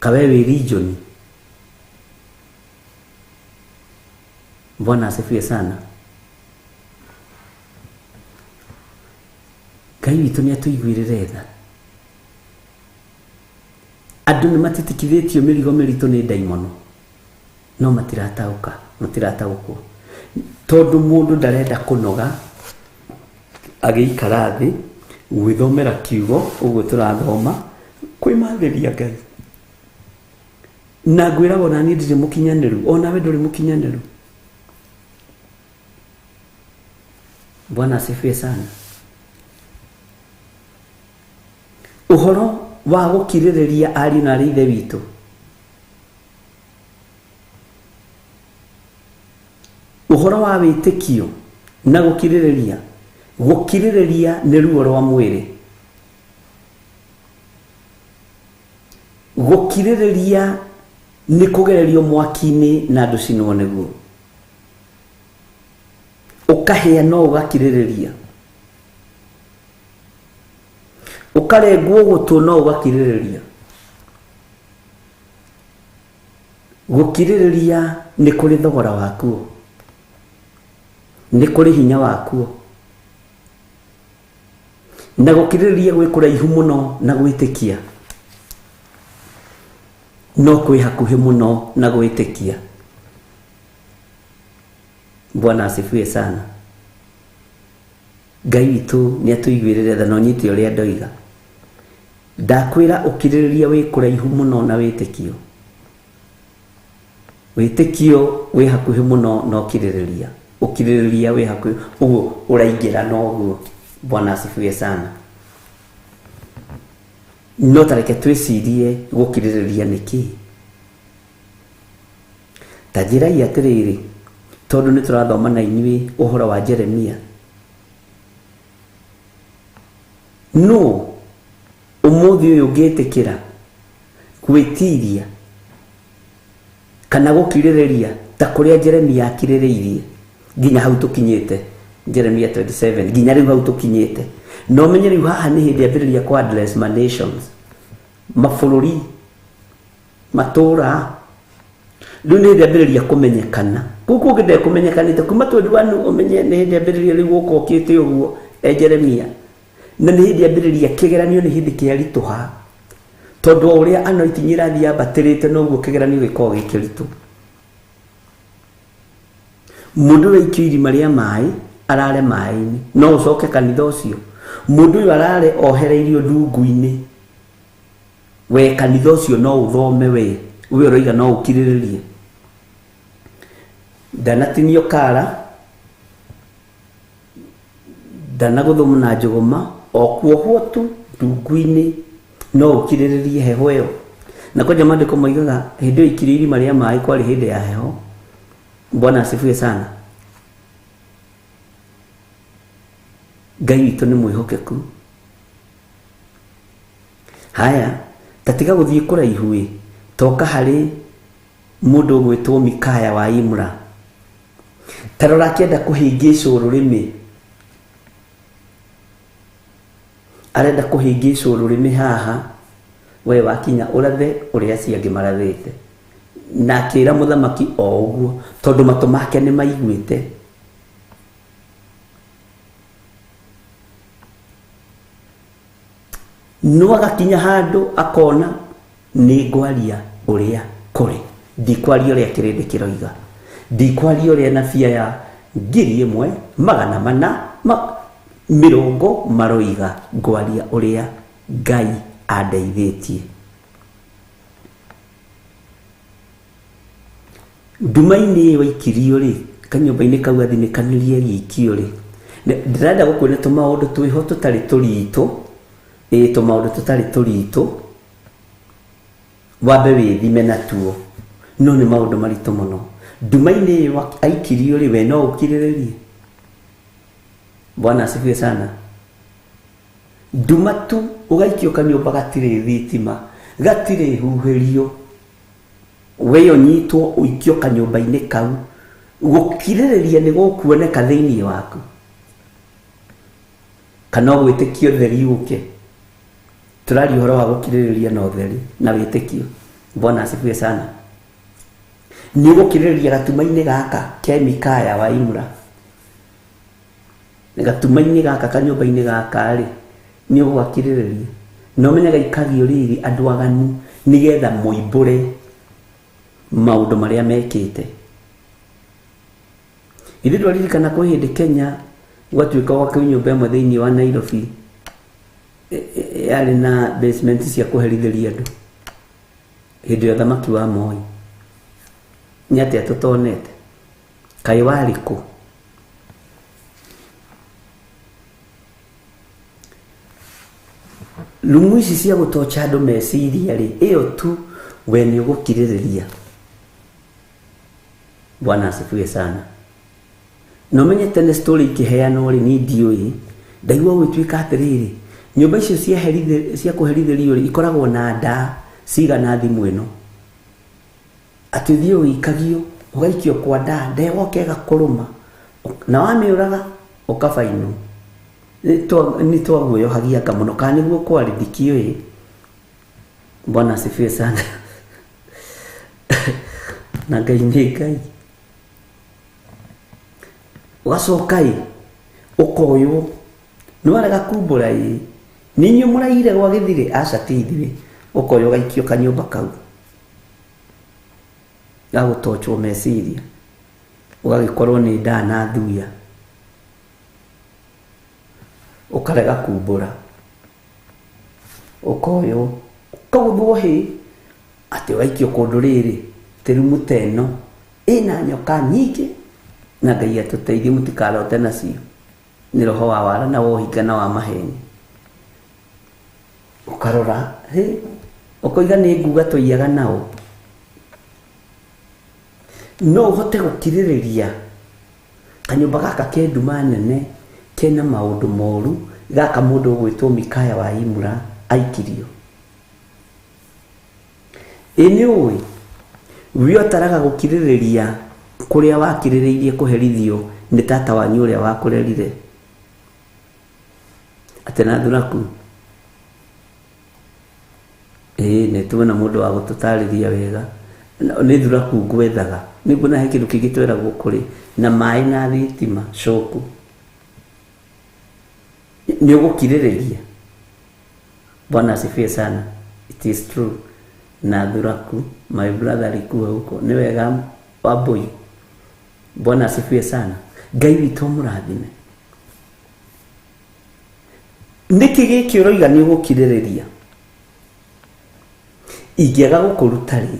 Kawe wĩ region. Bwana asifiwe sana. Ngai witũ nĩ atũiguĩrĩre tha. Andũ nĩ matitikithĩtio mĩrigo mĩritũ nĩ ndaimono, no matirataũka, matirataũkwo, tondũ mũndũ ndarenda kũnoga agĩikara thĩ gwĩthomera kiugo ũguo tũrathoma, kwĩmathĩria Ngai. Na ngwĩraga ona niĩ ndirĩ mũkinyanĩru, onawe ndũrĩ mũkinyanĩru. Bwana asifiwe sana. Ũhoro wa gũkirĩrĩria ariũ na arĩ ithe witũ, ũhoro wa wĩtĩkio na gũkirĩrĩria. Gũkirĩrĩria nĩ ruo rwa mwĩrĩ. Gũkirĩrĩria nĩ kũgererio mwaki-inĩ na ndũcinwo nĩguo. Ũkahĩa no ũgakirĩrĩria, ũkarengwo gũtũ no ũgakirĩrĩria. Gũkirĩrĩria nĩ kũrĩ thogora wakuo, nĩ kũrĩ hinya wakuo, na gũkirĩrĩria gwĩ kũraihu mũno na gwĩtĩkia, no kwĩ hakuhĩ mũno na gwĩtĩkia. Bwana asifiwe sana. Ngai witũ nĩ atũiguĩrĩre tha na ũnyite ũrĩa ndoiga. Ndakwĩra ũkirĩrĩria wĩ kũraihu mũno na wĩtĩkio. Wĩtĩkio wĩ hakuhĩ mũno na ũkirĩrĩria. Ũkirĩrĩria wĩ hakuhĩ, ũguo ũraingĩra na ũguo. Bwana asifiwe sana. No tareke twĩcirie gũkirĩrĩria nĩkĩ. Ta njĩrai atĩrĩrĩ, tondũ nĩ tũrathoma na inyuĩ ũhoro wa Jeremia. No ũmũthĩ ũyũ ũngĩtĩkĩra gwĩtiria kana gũkirĩrĩria ta kũrĩa Jeremia akirĩrĩirie nginya hau tũkinyĩte, Jeremia 27 nginya rĩu hau tũkinyĩte. No menye rĩu haha nĩ hĩndĩ ambĩrĩria kwa address ma nations, mabũrũri, matũra. Rĩu nĩ hĩndĩ ambĩrĩria kũmenyekana. Kũu kũngĩ ndekũmenyekanĩte kuma 21 ũmenye nĩ hĩndĩ ambĩrĩria rĩu gũka ũkĩte ũguo e Jeremia. Na nĩ hĩndĩ ambĩrĩria kĩgeranio nĩ hĩndĩ kĩaritũha. Tondũ o ũrĩa anointing ĩrathiĩ yambatĩrĩte noguo kĩgeranio gĩkoragwo gĩ kĩritũ. Mũndũ ũyũ aikio irima rĩa maĩ arare maĩ-inĩ no ũcoke kanitha ũcio. Mũndũ ũyũ arare ohereirio ndungu-inĩ we kanitha ũcio no ũthome we we ũroiga no ũkirĩrĩrie. Ndanatinio kara ndanagũthũmũ na njũgũma o kuohwo tu ndungu-inĩ no ũkirĩrĩrie heho ĩyo. Na kwanja maandĩko moigaga hĩndĩ ĩyo aikirio irima rĩa maĩ kwarĩ hĩndĩ ya heho. Bwana asifiwe sana. Ngai witũ nĩ mwĩhokeku. Haya, tatiga gũthiĩ kũraihu ĩ, toka harĩ mũndũ ũgwĩtwo Mikaya wa Imra. Ta rora akĩenda kũhĩngĩcwo rũrĩmĩ. Arenda kũhĩngĩcwo rũrĩmĩ haha, we wakinya ũrathe ũrĩa acio angĩ marathĩte. Na akĩra mũthamaki o ũguo, tondũ matũ make nĩ maiguĩte. No agakinya handũ akona nĩ ngwaria ũrĩa kũrĩ. Ndikwaria ũrĩa kĩrĩndĩ kĩroiga. Ndikwaria ũrĩa nabia ya 1440 maroiga, ngwaria ũrĩa Ngai andeithĩtie. Nduma-inĩ ĩyo aikirio rĩ, kanyũmba-inĩ kau athinĩkanirie agĩikio rĩ, ndĩrenda gũkuonia tũmaũndũ twĩho tũtarĩ tũritũ, ĩĩ tũmaũndũ tũtarĩ tũritũ, wambe wĩthime natuo, no nĩ maũndũ maritũ mũno. Nduma-inĩ ĩyo aikirio rĩ, we no ũkirĩrĩrie. Bwana asifiwe sana. Nduma tu ũgaikio kanyũmba gatirĩ thitima, gatirĩ huhĩrio, we ũnyitwo ũikio kanyũmba-inĩ kau, gũkirĩrĩria nĩ gũkuoneka thĩinĩ waku. Kana ũgwĩtĩkia ũtheri ũke. Tũraria ũhoro wa gũkirĩrĩria na ũtheri na wĩtĩkio. Bwana asifiwe sana. Nĩ ũgũkirĩrĩria gatuma-inĩ gaka ke Mikaya wa Imra. Gatuma-inĩ gaka kanyũmba-inĩ gaka rĩ, nĩ ũgũgakirĩrĩria. Na ũmenye gaikagio rĩrĩ andũ aganu nĩgetha moimbũre maũndũ marĩa mekĩte. Ithuĩ twaririkana kwĩ hĩndĩ Kenya gwatuĩka gwakwo nyũmba ĩmwe thĩinĩ wa Nairobi yarĩ na basement cia kũherithĩria andũ hĩndĩ ya ũthamaki wa Moi. Nĩ atĩa tũtonete? Kaĩ warĩ kũ? Rumu ici cia gũtocha andũ meciria rĩ, ĩyo tu we nĩ ũgũkirĩrĩria. Bwana asifiwe sana. Na ũmenye tene story ikĩheanwo rĩ, niĩ ndiũĩ, ndaigua gũgĩtuĩka atĩrĩrĩ, nyũmba icio cia kũherithĩrio rĩ, ikoragwo na nda cigana thimũ ĩno. Atĩ ũthiĩ ũgĩikagio, ũgaikio kwa nda, nda ĩgoka ĩgakũrũma, na wamĩũraga ũkabainwo. Nĩ twaguoyohagia anga mũno, kana nĩguo kwarĩ ndikĩũĩ. Bwana asifiwe sana. Na Ngai nĩ Ngai. Ũgacoka ĩ, ũkoywo, nĩ warega kumbũra ĩ, nĩ inyuĩ mũraire gwa gĩthirĩ, aca ti ithuĩ, ũkoywo ũgaikio kanyũmba kau. Gagũtochwo meciria, ũgagĩkorwo nĩ nda na thuya. Ũkarega kumbũra. Ũkoywo, ũkagũthwo hĩ, atĩ ũgaikio kũndũ rĩrĩ, tĩrumu ta ĩno, ĩna nyoka nyingĩ, na Ngai atũteithie mũtikarote nacio. Nĩ roho wa wara na wa ũhinga na wa maheni. Ũkarora, hĩ, ũkoiga nĩ nguga tũiyaga nao. No ũhote gũkirĩrĩria kanyũmba gaka ke nduma nene, kena maũndũ moru, gaka mũndũ ũgwĩtwo Mikaya wa Imra aikirio. Ĩ nĩ ũĩ, we ũtaraga gũkirĩrĩria kũrĩa wakirĩrĩirie kũherithio nĩ tata wanyu ũrĩa wakũrerire. Atĩ na thuraku. Ĩĩ nĩ tuona mũndũ wa gũtũtarĩria wega. Nĩ thuraku ngwethaga. Nĩguo he kĩndũ kĩngĩ tweragwo kũrĩ na maĩ na thitima coku. Nĩ ũgũkirĩrĩria. Bwana asifiwe sana. It is true. Na thuraku, my brother alikuwa huko. Nĩ wega Wambui. Bwana asifiwe sana. Ngai witũ amũrathime. Nĩkĩ gĩkĩ ũroiga nĩ ũgũkirĩrĩria? Ingĩaga gũkũruta rĩ,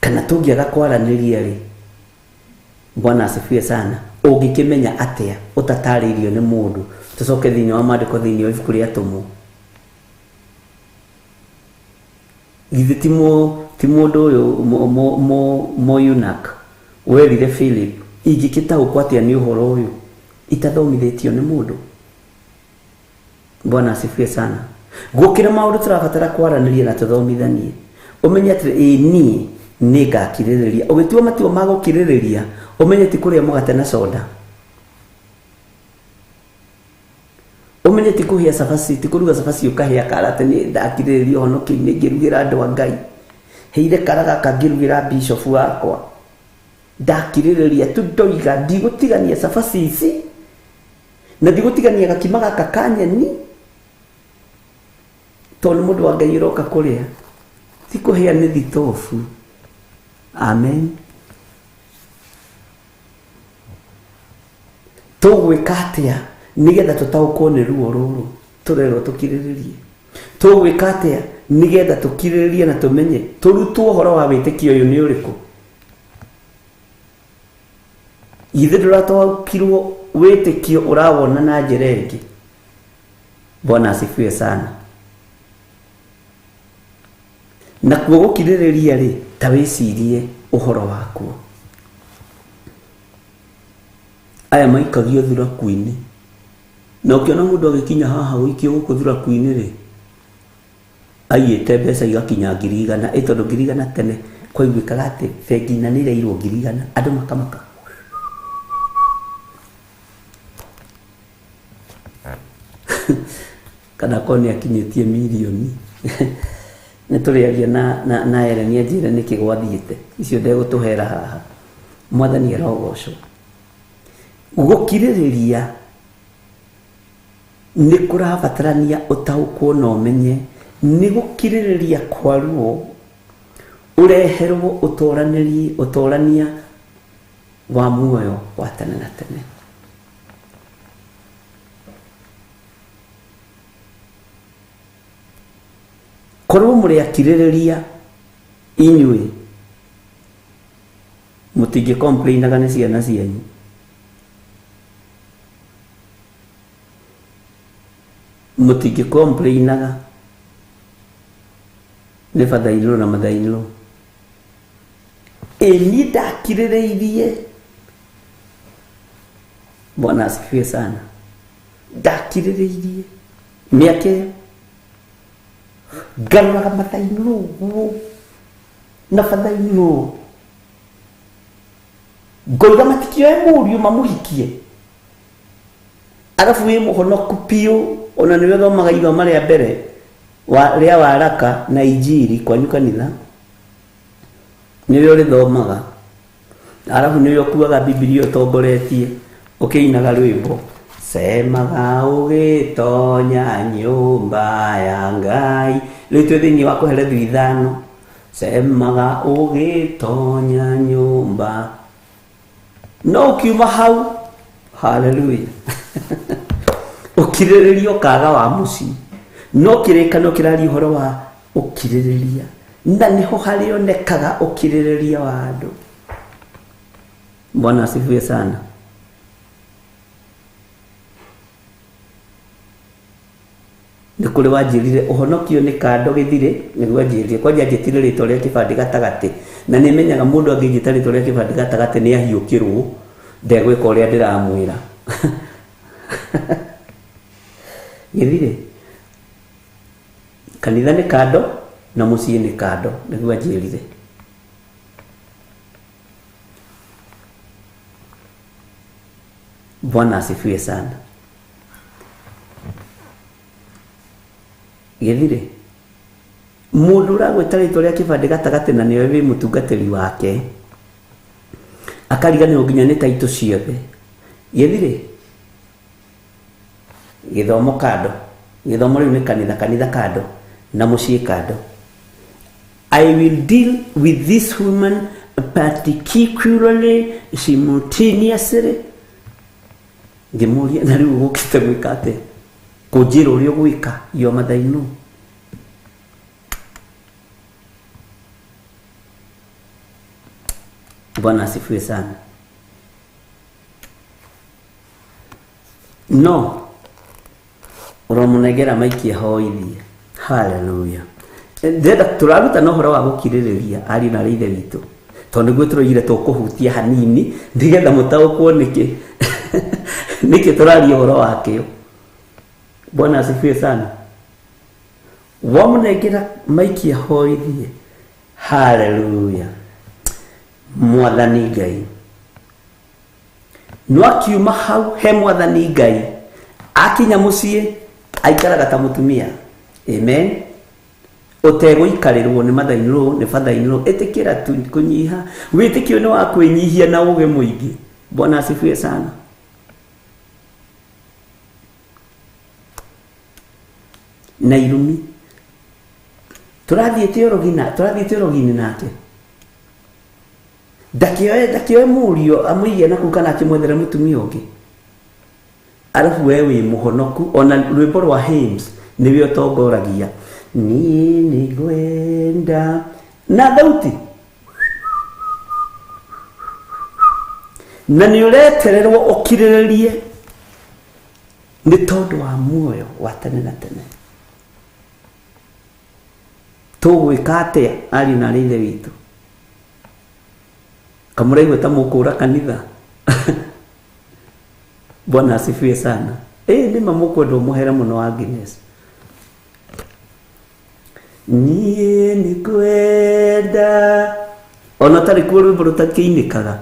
kana tũngĩaga kwaranĩria rĩ, Bwana asifiwe sana. Ũngĩkĩmenya atĩa ũtatarĩirio nĩ mũndũ? Tũcoke thĩinĩ wa maandĩko thĩinĩ wa ibuku rĩa Atũmwo. Githĩ ti mũndũ ũyũ Mũyunak werire Philip, ingĩkĩtaũkwo atĩa nĩ ũhoro ũyũ itathomithĩtio nĩ mũndũ? Bwana asifiwe sana. Gũkĩra maũndũ tũrabatara kwaranĩria na tũthomithanie. Ũmenye atĩ ĩĩ niĩ nĩngakirĩrĩria. Ũgĩtua matua ma gũkirĩrĩria, ũmenye ti kũrĩa mũgate na soda. Ũmenye ti kũhĩa cabaci, ti kũruga cabaci ũkahĩa karate nĩ ndakirĩrĩria ũhonokio-inĩ ngĩrugĩra andũ a Ngai. Heire kara gaka ngĩrugĩra bishop wakwa. Ndakirĩrĩria tu ndoiga ndigũtigania cabaci ici na ndigũtigania gakima gaka ka nyeni tondũ mũndũ wa Ngai ũroka kũrĩa. Ti kũhĩa nĩ thitobu. Amen. Tũgwĩka atĩa nĩgetha tũtaũkwo nĩ ruo rũrũ tũrerwo tũkirĩrĩrie? Tũgwĩka atĩa nĩgetha tũkirĩrĩrie na tũmenye tũrutwo ũhoro wa wĩtĩkio ũyũ nĩ ũrĩkũ? Githĩ ndũrataũkirwo wĩtĩkio ũrawona na njĩra ĩngĩ? Bwana asifiwe sana. Nakuo gũkirĩrĩria rĩ, ta wĩcirie ũhoro wakuo. Aya maikagio thuraku-inĩ. Na ũkĩona mũndũ agĩkinya haha gũikio gũkũ thuraku-inĩ rĩ, aiyĩte mbeca igakinya 100,000. Ĩ tondũ 100,000 tene kwaiguĩkaga atĩ bengi nene irairwo 100,000, andũ makamaka. Kana korwo nĩ akinyĩtie mirioni. Nĩ tũrĩaria na Ellen anjĩre nĩkĩ gwathiĩte. Icio ndegũtũhera haha. Mwathani arogocwo. Gũkirĩrĩria nĩ kũrabatarania ũtaũkwo na ũmenye nĩ gũkirĩrĩria kwa ruo ũreherwo ũtorania wa muoyo wa tene na tene. Korwo mũrĩ akirĩrĩria inyuĩ mũtingĩ complainaga nĩ ciana cianyu. Mũtingĩ complainaga nĩ father-in-law na mother-in-law. Ĩ niĩ ndakirĩrĩirie. Bwana asifiwe sana. Ndakirĩrĩirie mĩaka ĩyo ngarũraga mother-in-law ũguo na father-in-law, ngoiga matikioe mũriũ mamũhikie, arabu wĩ mũhonoku biũ, ona nĩwe ũthomaga ithoma rĩa mbere rĩa waraka na injiri kwanyu kanitha, nĩwe ũrĩthomaga, arabu nĩwe ũkuaga Bibilia ũtongoretie ũkĩinaga rwĩmbo semaga ũgĩtonya nyũmba ya Ngai. Rĩu twĩ thĩinĩ wa kũherethu 5, semaga ũgĩtonya nyũmba, no ũkiuma hau, haleluya, ũkirĩrĩria ũkaga wa mũciĩ. No kĩrĩkanĩro kĩraria ũhoro wa ũkirĩrĩria, na nĩho harĩonekaga ũkirĩrĩria wa andũ. Bwana asifiwe sana. Nĩ kũrĩ wanjĩrire ũhonokio nĩ kando gĩthirĩ, nĩguo anjĩrire. Kwanja anjĩtire rĩtwa rĩa kĩbandĩ gatagatĩ, na nĩ menyaga mũndũ angĩnjĩta rĩtwa rĩa kĩbandĩ gatagatĩ nĩ ahiũkĩrwo, ndegwĩka ũrĩa ndĩramwĩra. Gĩthirĩ, kanitha nĩ kando na mũciĩ nĩ kando, nĩguo anjĩrire. Bwana asifiwe sana. Gĩthirĩ, Mũndũ ũragwĩta rĩtwa rĩa kĩbandĩ gatagatĩ na nĩwe wĩ mũtungatĩri wake akariganĩrwo nginya nĩ taitũ ciothe. Gĩthirĩ gĩthomo kando, gĩthomo rĩu nĩ kanitha, kanitha kando na mũciĩ kando. I will deal with this woman particularly simultaneously. Ngĩmũria na rĩu ũgũkĩte gwĩka atĩa? Kũnjĩra ũrĩa ũgwĩka, your mother in law. Bwana asifiwe sana. No ũramũnengera maiki ahoithie. Haleluya. Ndĩrenda tũrarutana ũhoro wa gũkirĩrĩria ariũ na ithe witũ, tondũ nĩguo tũroigire tũkũhutia hanini nĩgetha mũtaũkwo nĩkĩ nĩkĩ tũraria ũhoro wakĩo. Bwana asifiwe sana. Wamũnengera maiki ahoithie. Haleluya. Mwathani Ngai no akiuma hau he Mwathani Ngai akinya mũciĩ aikaraga ta mũtumia. Amen. Ũtegũikarĩrwo nĩ mother in law, nĩ father in law, ĩtĩkĩra tu kũnyiha. Wĩtĩkio nĩ wa kwĩnyihia na ũgĩ mũingĩ. Bwana asifiwe sana. Na irumi tũrathiĩte ũrogi na tũrathiĩte ũrogi-inĩ nake ndakĩoe ndakĩoe mũriũ amũige na kũu kana akĩmwethere mũtumia ũngĩ. Arabu we wĩ mũhonoku, ona rwĩmbo rwa hymns nĩwe ũtongoragia, niĩ nĩ ngwenda na thauti, na nĩ ũretererwo ũkirĩrĩrie nĩ tondũ wa muoyo wa tene na tene. Tũgwĩka atĩa ariũ na arĩ ithe witũ? Kamũraigua ta mũkũra kanitha. Bwana asifiwe sana. Ĩ nĩma mũkwendwo mũhere mũno wa Agnes. Niĩ nĩ ngwenda ona ũtarĩ kuo rwĩmbo rũtakĩinĩkaga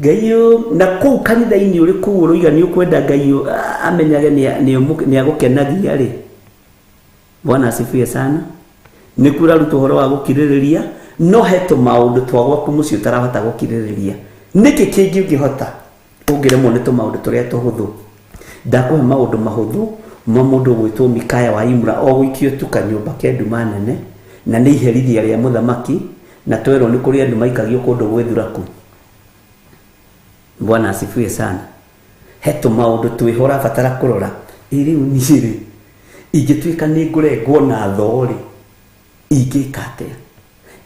Ngai ũ na kũu kanitha-inĩ ũrĩ kũu ũroiga nĩ ũkwenda Ngai amenyage nĩ agũkenagia rĩ. Bwana asifiwe sana. Nĩ kũrarutwo ũhoro wa gũkirĩrĩria, no he tũmaũndũ twa gwaku mũciĩ ũtarahota gũkirĩrĩria. Nĩkĩ kĩngĩ ũngĩhota ũngĩremwo nĩ tũmaũndũ tũrĩa tũhũthũ? Ndakũhe maũndũ mahũthũ ma mũndũ ũgwĩtwo Mikaya wa Imra o gũikio tu kanyũmba ke nduma nene, na nĩ iherithia rĩa mũthamaki, na twerwo nĩ kũrĩ andũ maikagio kũndũ gwĩthuraku. Bwana asifiwe sana. He tũmaũndũ twĩho ũrabatara kũrora. Ĩ rĩu niĩ rĩ, ingĩtuĩka nĩ ngũrengwo na thoo rĩ, ingĩka atĩa?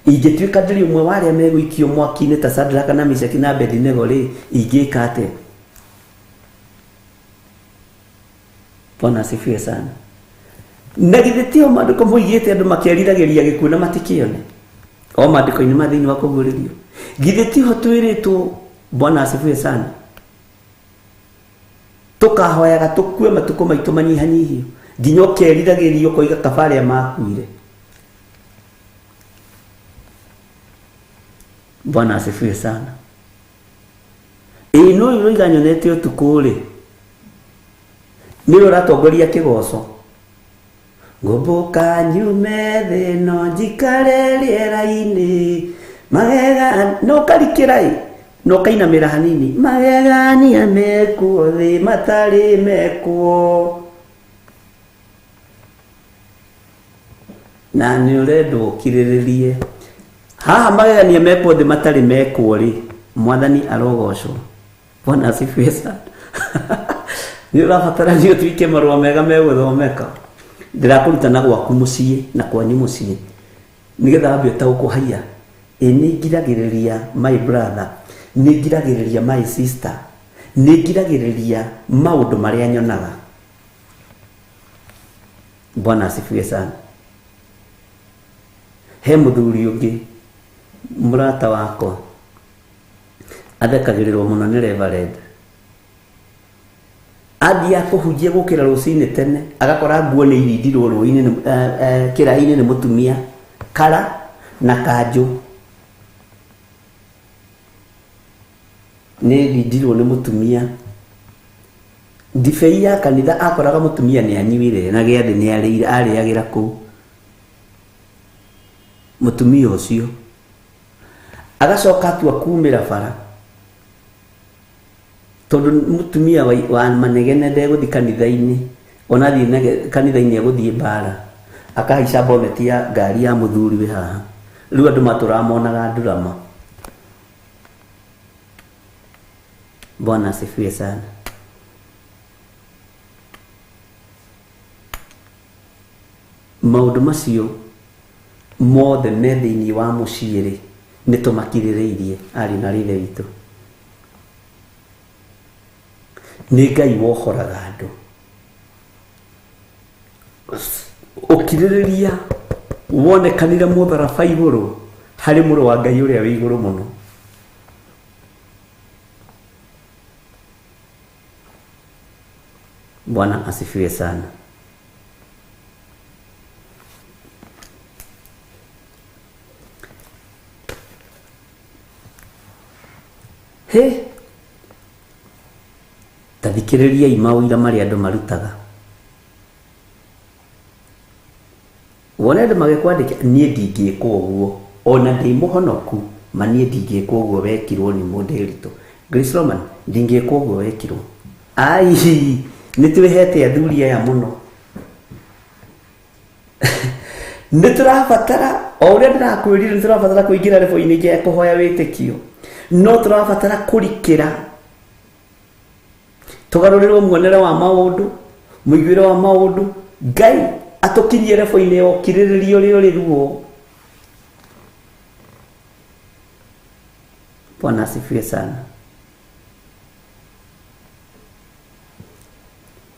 Ingĩtuĩka ndĩrĩ ũmwe wa arĩa megũikio mwaki-inĩ ta Shadraka na Meshaki na Abednego rĩ, ingĩka atĩa? Bwana asifiwe sana. Na githĩ tiho maandĩko moigĩte andũ makeriragĩria gĩkuũ na matikĩone? O maandĩko-inĩ ma thĩinĩ wa kũguũrĩrio. Githĩ tiho twĩrĩtwo? Bwana asifiwe sana. Tũkahoyaga tũkue matukũ maitũ manyihanyihio nginya ũkeriragĩria ũkoiga kaba arĩa makuire. Bwana asifiwe sana. Ĩ no ũyũ ũroiga nyonete ũtukũ rĩ, nĩwe ũratongoria kĩgoco. Ngũmbũka nyume thĩ no njikare rĩera-inĩ, magega no ũkarikĩra ĩ, na ũkainamĩra hanini, magegania mekuo thĩ matarĩ mekuo. Na nĩ ũrendwo ũkirĩrĩrie. Haha magegania mekwo thĩ matarĩ mekwo rĩ, Mwathani arogocwo. Bwana asifiwe sana. Nĩ ũrabatarania ũtuĩke marũa mega megũthomeka. Ndĩrakũruta na gwaku mũciĩ na kwanyu mũciĩ nĩgetha wambe ũtaũkwo haiya. Ĩ nĩ ngiragĩrĩria my brother, nĩ ngiragĩrĩria my sister, nĩ ngiragĩrĩria maũndũ marĩa nyonaga. Bwana asifiwe sana. He mũthuri ũngĩ mũrata wakwa athekagĩrĩrwo mũno nĩ reverend. Athiaga kũhunjia gũkĩra rũcinĩ tene, agakora nguo nĩ irindirwo rũĩ-inĩ kĩraĩ-inĩ nĩ mũtumia, kara na kanjũ nĩ irindirwo nĩ mũtumia. Ndibei ya kanitha akoraga mũtumia nĩ anyuire na gĩathĩ nĩ arĩire, arĩagĩra kũu. Mũtumia ũcio agacoka atua kumĩra bara tondũ mũtumia wa manegene ndegũthiĩ kanitha-inĩ, ona athiĩ kanitha-inĩ egũthiĩ mbara, akahaica boneti ya ngari ya mũthuri wĩ haha. Rĩu andũ matũraga monaga ndurama. Bwana asifiwe sana. Maũndũ macio mothe me thĩinĩ wa mũciĩ rĩ, nĩ tũmakirĩrĩirie ariũ na ithe witũ. Nĩ Ngai wohoraga andũ. Ũkirĩrĩria wonekanire mũtharaba igũrũ harĩ mũrũ wa Ngai ũrĩa wĩ igũrũ mũno. Bwana asifiwe sana. He, ta thikĩrĩriai maũira marĩa andũ marutaga. Wone andũ magĩkwandĩka, niĩ ndingĩkwo ũguo, ona ndĩ mũhonoku, ma niĩ ndingĩkwo ũguo wekirwo nĩ mũndĩritũ. Grace Roman, ndingĩkwo ũguo wekirwo. Ai, nĩ twĩhete athuri aya mũno. Nĩ tũrabatara, o ũrĩa ndĩrakwĩrire, nĩ tũrabatara kũingĩra rebo-inĩ ya kũhoya wĩtĩkio. No tũrabatara kũrikĩra, tũgarũrĩrwo muonere wa maũndũ, mũiguĩre wa maũndũ. Ngai atũkinyie rebo-inĩ ya ũkirĩrĩria ũrĩa ũrĩ ruo. Bwana asifiwe sana.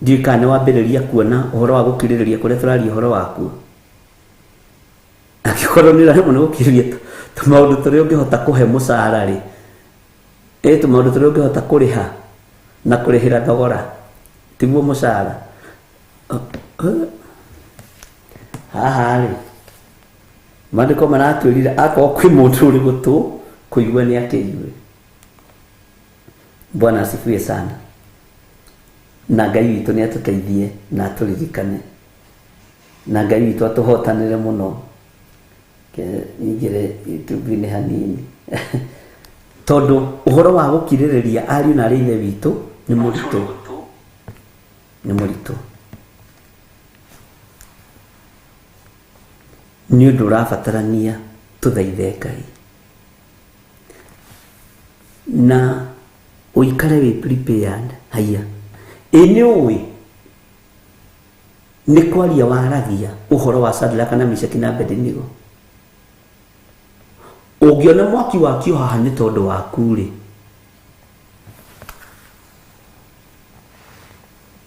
Ndiũĩ kana nĩ wambĩrĩria kuona ũhoro wa gũkirĩrĩria kũrĩa tũraria ũhoro wakuo. Angĩkorwo nĩ ũraremwo nĩ gũkirĩrĩria tũmaũndũ tũrĩa ũngĩhota kũhe mũcara rĩ, tũmaũndũ tũrĩa ũngĩhota kũrĩha na kũrĩhĩra thogora, tiguo mũcara. Haha rĩ, maandĩko maratwĩrire akorwo kwĩ mũndũ ũrĩ gũtũ kũigua nĩ akĩigue. Bwana asifiwe sana. Na Ngai witũ nĩ atũteithie na atũririkane, na Ngai witũ atũhotanĩre mũno. Nyingĩre YouTube-inĩ hanini tondũ ũhoro wa gũkirĩrĩria ariũ na arĩ ithe witũ nĩ mũritũ, nĩ mũritũ. Nĩ ũndũ ũrabatarania tũthaithe Ngai na ũikare wĩ prepared. Haiya, ĩ nĩ ũĩ nĩ kwaria waragia ũhoro wa Shadraka na Meshaki na Abednego. Ũngĩona mwaki wakio haha nĩ tondũ waku rĩ.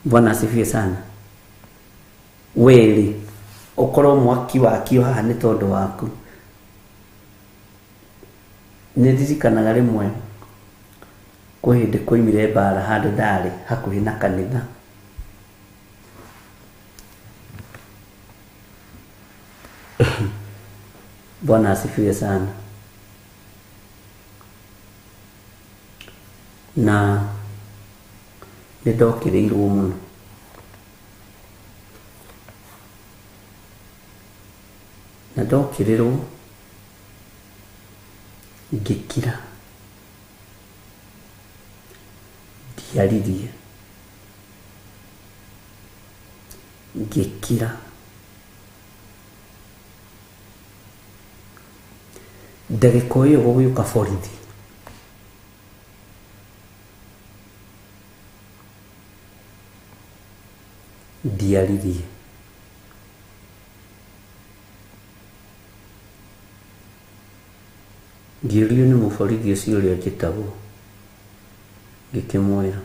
Bwana asifiwe sana. Werĩ ũkorwo mwaki wakio haha nĩ tondũ waku. Nĩ ndirikanaga rĩmwe kwĩ hĩndĩ kwoimire mbara handũ ndarĩ hakuhĩ na kanitha. Bwana asifiwe sana. Na nĩ ndokĩrĩirwo mũno. Na ndokĩrĩrwo ngĩkira, ndiaririe, ngĩkira. Ndagĩka ĩyo gũgĩũka borithi. Ndiaririe. Ngĩũrio nĩ mũborithi ũcio ũrĩa njĩtagwo, ngĩkĩmwĩra.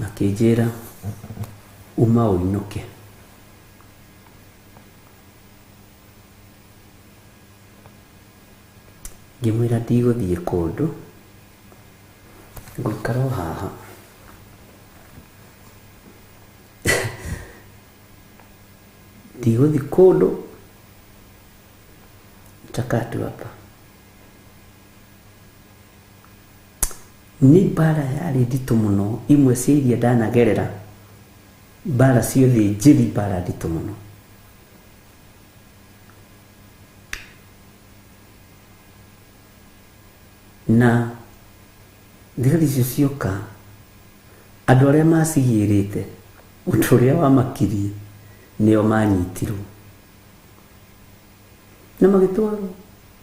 Akĩnjĩra uma ũinũke. Ngĩmwĩra ndigũthiĩ kũndũ, ngũikara o haha. Ndigũthiĩ kũndũ, nitakaa tu hapa. Nĩ mbara yarĩ nditũ mũno, imwe cia iria ndanagerera, mbara ciothe njĩri, mbara nditũ mũno. Na thigari icio cioka, andũ arĩa macigĩrĩte, ũndũ ũrĩa wamakirie nĩo manyitirwo na magĩtwarwo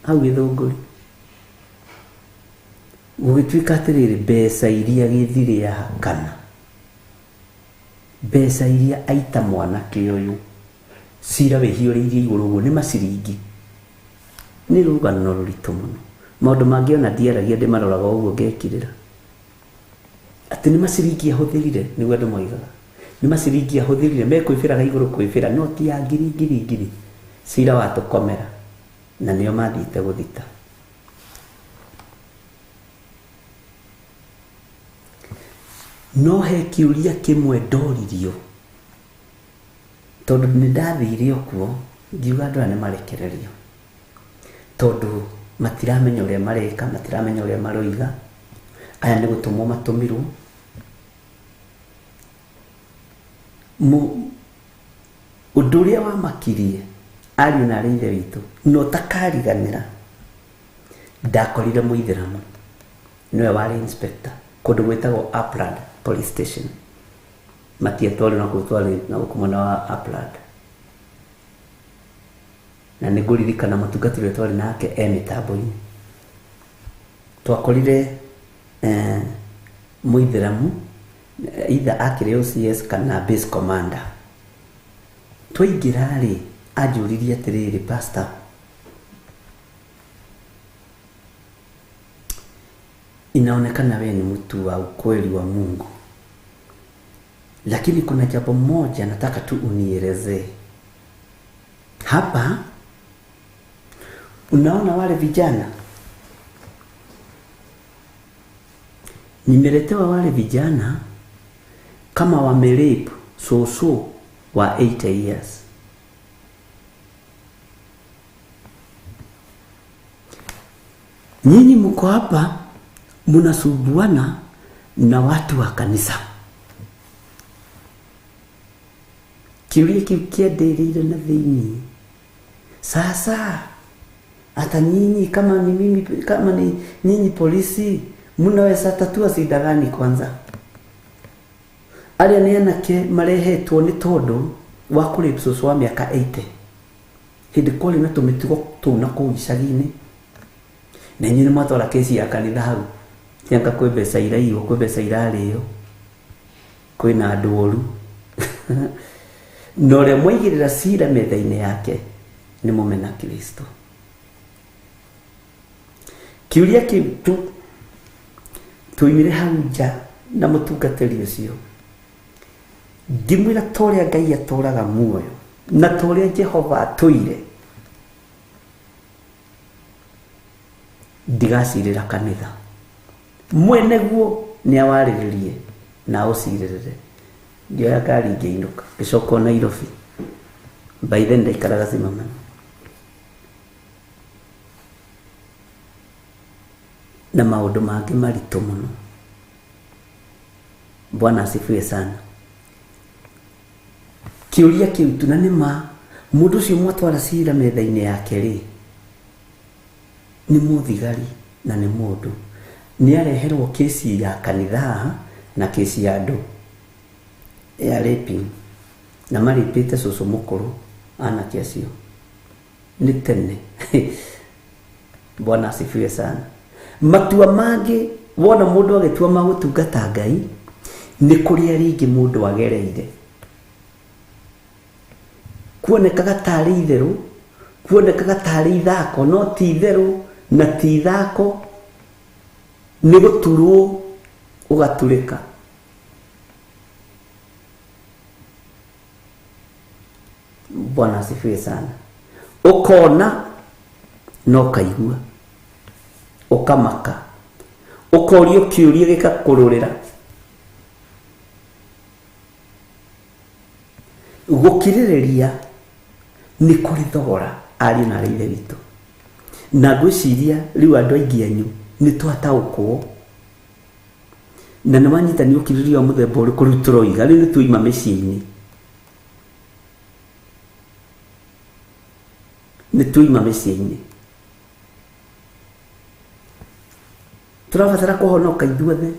hau Gĩthũngũri. Gũgĩtuĩka atĩrĩrĩ, mbeca iria gĩthirĩ yahakana, mbeca iria aita mwanake ũyũ, cira wĩhiũrĩirie igũrũ ũguo nĩ maciringi. Nĩ rũgano rũritũ mũno. Maũndũ mangĩ ona ndiaragia, ndĩmaroraga ũguo ngekirĩra. Atĩ nĩ maciringi ahũthĩrire, nĩguo andũ moigaga. Nĩ maciringi ahũthĩrire, mekwĩbĩraga igũrũ kwĩbĩra, no ti ya ngiri ngiri ngiri. Cira watũkomera, na nĩo mathiĩte gũthita. No he kĩũria kĩmwe ndoririo, tondũ nĩ ndathire okuo, ngiuga andũ aya nĩ marekererio, tondũ matiramenya ũrĩa mareka, matiramenya ũrĩa maroiga, aya nĩ gũtũmwo matũmirwo. Ũndũ ũrĩa wamakirie ariũ na arĩ ithe witũ, na ũtakariganĩra, ndakorire mũithĩramu, nĩwe warĩ inspector kũndũ gwĩtagwo Upland Police Station. Matiatwarĩ na kũu, twarĩ na gũkũ mwena wa Upland. Na nĩ ngũririkana mũtungatĩri ũrĩa twarĩ nake e mĩtambo-inĩ. Twakorire mũithĩramu, either akĩrĩ OCS kana base commander. Twaingĩra rĩ, anjũririe atĩrĩrĩ, pastor, inaonekana wewe ni mtu wa ukweli wa Mungu, lakini kuna jambo moja nataka tu unielezee. Hapa unaona wale vijana, nimeletewa wale vijana kama wamerape soso wa 80 years. Nyinyi mko hapa mnasumbuana na watu wa kanisa. Kĩũria kĩu kĩandereire na thĩinĩ. Sasa hata nyinyi kama ni mimi, kama ni nyinyi polisi, mnaweza tatua shida gani kwanza? Arĩa nĩ anake marehetwo nĩ tondũ wa kũrape cũcũ wa mĩaka 80. Hĩndĩ kwarĩ na tũmĩtugo tũu na kũu icagi-inĩ. Na inyuĩ nĩ mwatwara kesi ya kanitha hau. Tianga kwĩ mbeca iraiywo, kwĩ mbeca irarĩo, kwĩna andũ oru. Na ũrĩa mwaigĩrĩra cira metha-inĩ yake nĩ mũmena Kristo. Kĩũria kĩu tu tuoimire hau nja na mũtungatĩri ũcio, ngĩmwĩra ta ũrĩa Ngai atũũraga muoyo na ta ũrĩa Jehova atũire, ndigacirĩra kanitha. Mwene guo nĩ awarĩrĩrie na aũcirĩrĩre. Ngĩoya ngari ngĩinũka, ngĩcoka Nairobi. By then ndaikaraga Zimmerman. Na maũndũ mangĩ maritũ mũno. Bwana asifiwe sana. Kĩũria kĩu tu, na nĩ ma mũndũ ũcio mwatwara cira metha-inĩ yake rĩ, nĩ mũthigari na nĩ mũndũ. Nĩ areherwo kesi ya kanitha haha na kesi ya andũ ya raping, na marĩpĩte cũcũ mũkũrũ anake acio nĩ tene. Bwana asifiwe sana. Matua mangĩ wona mũndũ agĩtua ma gũtungata Ngai, nĩ kũrĩa rĩngĩ mũndũ agereire. Kuonekaga tarĩ itherũ, kuonekaga tarĩ ithako, no ti itherũ na ti ithako, nĩ gũturwo ũgaturĩka. Bwana asifiwe sana. Ũkona na ũkaigua, ũkamaka, ũkorio kĩũria gĩgakũrũrĩra. Gũkirĩrĩria nĩ kũrĩ thogora, ariũ na arĩ ithe witũ. Na ngwĩciria rĩu andũ aingĩ anyu nĩ twataũkwo, na nĩ wanyita nĩ ũkirĩrĩria wa mũthemba ũrĩkũ rĩu tũroiga. Rĩu nĩ tuoima mĩciĩ-inĩ, nĩ tuoima mĩciĩ-inĩ. Tũrabatara kũhonoka ithuothe.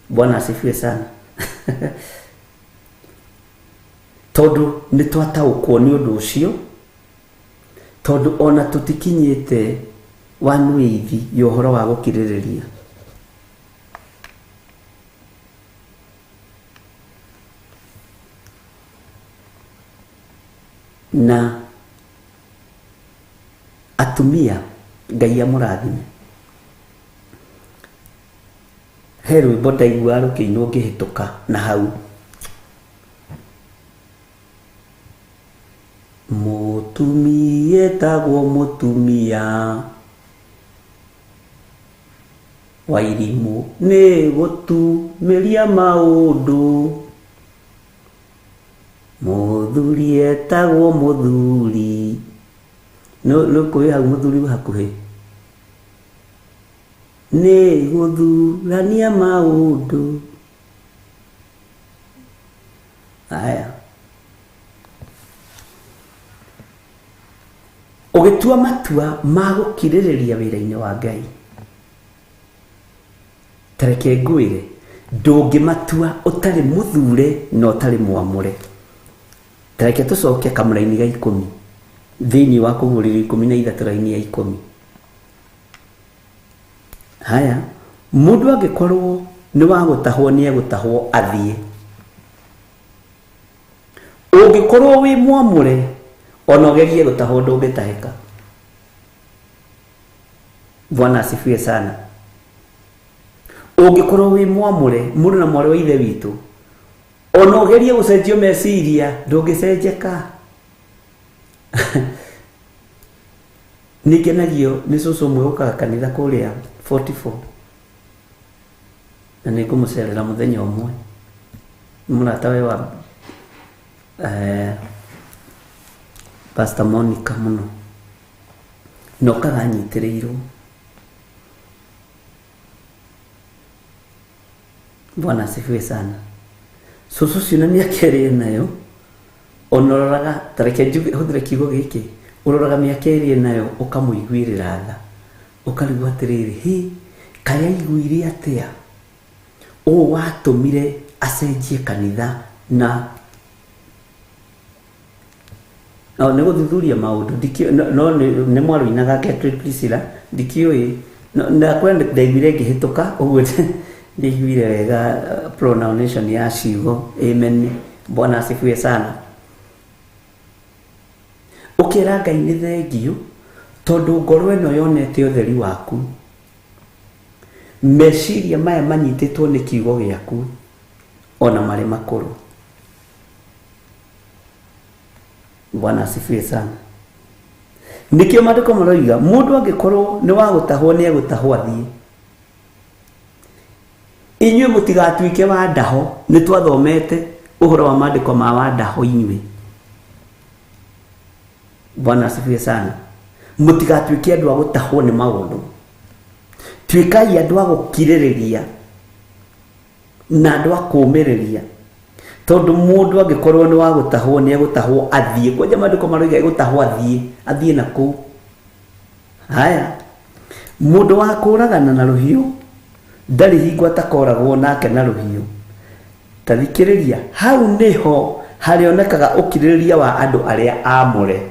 Bwana asifiwe sana. Tondũ nĩ twataũkwo nĩ ũndũ ũcio, tondũ ona tũtikinyĩte wanwĩithi ya ũhoro wa gũkirĩrĩria. Na atumia Ngai amũrathime. He rwĩmbo ndaigua rũkĩinwo ngĩhĩtũka na hau. Mũtumia etagwo mũtumia wa irimũ nĩ gũtumĩria maũndũ, mũthuri etagwo mũthuri. No kũĩ hau mũthuri wĩ hakuhĩ nĩ gũthurania maũndũ. Aya, ũgĩtua matua ma gũkirĩrĩria wĩra-inĩ wa Ngai, tareke ngwĩre, ndũngĩmatua ũtarĩ mũthure na ũtarĩ mwamũre. Tareke tũcoke kamũraini ga 10 thĩinĩ wa kũguũrĩrio 13 raini ya 10. Haya, mũndũ angĩkorwo nĩ wa gũtahwo nĩ egũtahwo athiĩ. Ũngĩkorwo wĩ mwamũre ona ũgerie gũtahwo ndũngĩtahĩka. Bwana asifiwe sana. Ũngĩkorwo wĩ mwamũre, mũrũ na mwarĩ wa ithe witũ, ona ũgerie gũcenjio meciria ndũngĩcenjeka. Nĩngenagio nĩ cũcũ ũmwe ũkaga kanitha kũrĩa 44, na nĩngũmũcerera mũthenya ũmwe. Nĩ mũrata we wa Pastor Monica mũno, na okaga anyitĩrĩirwo. Bwana asifiwe sana. Cũcũ ũcio na mĩaka ĩrĩa enayo, ona ũroraga, ta reke njuge, hũthĩre kiugo gĩkĩ, ũroraga mĩaka ĩrĩa enayo ũkamũiguĩrĩra tha, ũkarigwo atĩrĩrĩ, hĩ, kaĩ aiguire atĩa ũũ watũmire acenjie kanitha na no nĩ gũthuthuria maũndũ. No nĩ mwarũinaga Gertrude Priscilla, ndikĩũĩ, na kwenda ndaiguire ngĩhĩtũka ũguo, ndaiguire wega pronunciation ya ciugo. Amen. Bwana asifiwe sana. Ũkĩra Ngai nĩ thengiũ tondũ ngoro ĩno yonete ũtheri waku, meciria maya manyitĩtwo nĩ kiugo gĩaku ona marĩ makũrũ. Bwana asifiwe sana. Nĩkĩo maandĩko maroiga mũndũ angĩkorwo nĩ wa gũtahwo nĩ egũtahwo athiĩ. Inyuĩ mũtigatuĩke wa ndaho, nĩ twathomete ũhoro wa maandĩko ma wa ndaho inyuĩ. Bwana asifiwe sana. Mũtigatuĩke andũ a gũtahwo nĩ maũndũ, tuĩkai andũ a gũkirĩrĩria na andũ a kũũmĩrĩria, tondũ mũndũ angĩkorwo nĩ wa gũtahwo nĩ egũtahwo athiĩ. Kwanja maandĩko maroiga egũtahwo athiĩ, athiĩ na kũu. Haya, mũndũ wa kũragana na rũhiũ ndarĩ hingo atakoragwo nake na rũhiũ. Ta thikĩrĩria, hau nĩho harĩonekaga ũkirĩrĩria wa andũ arĩa aamũre.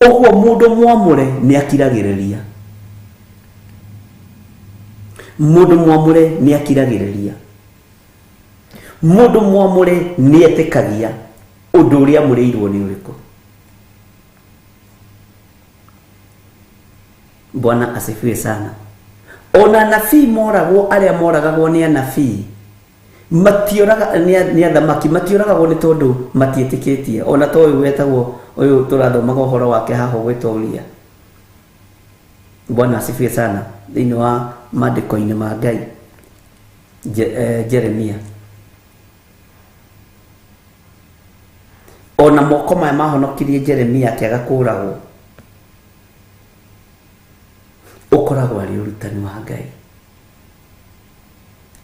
Ũguo mũndũ mwamũre nĩ akiragĩrĩria. Mũndũ mwamũre nĩ akiragĩrĩria. Mũndũ mwamũre nĩ etĩkagia ũndũ ũrĩa amũrĩirwo nĩ ũrĩkũ. Bwana asifiwe sana. Ona anabii moragwo, arĩa moragagwo nĩ anabii matioraga nĩ athamaki, matioragagwo nĩ tondũ matiĩtĩkĩtie. Ona to ũyũ wetagwo ũyũ tũrathomaga ũhoro wake haha ũgwĩtwo Uria. Bwana asifiwe sana. Thĩinĩ wa maandĩko-inĩ ma Ngai, Jeremia. Ona moko maya mahonokirie Jeremia akĩaga kũragwo, ũkoragwo arĩ ũrutani wa Ngai.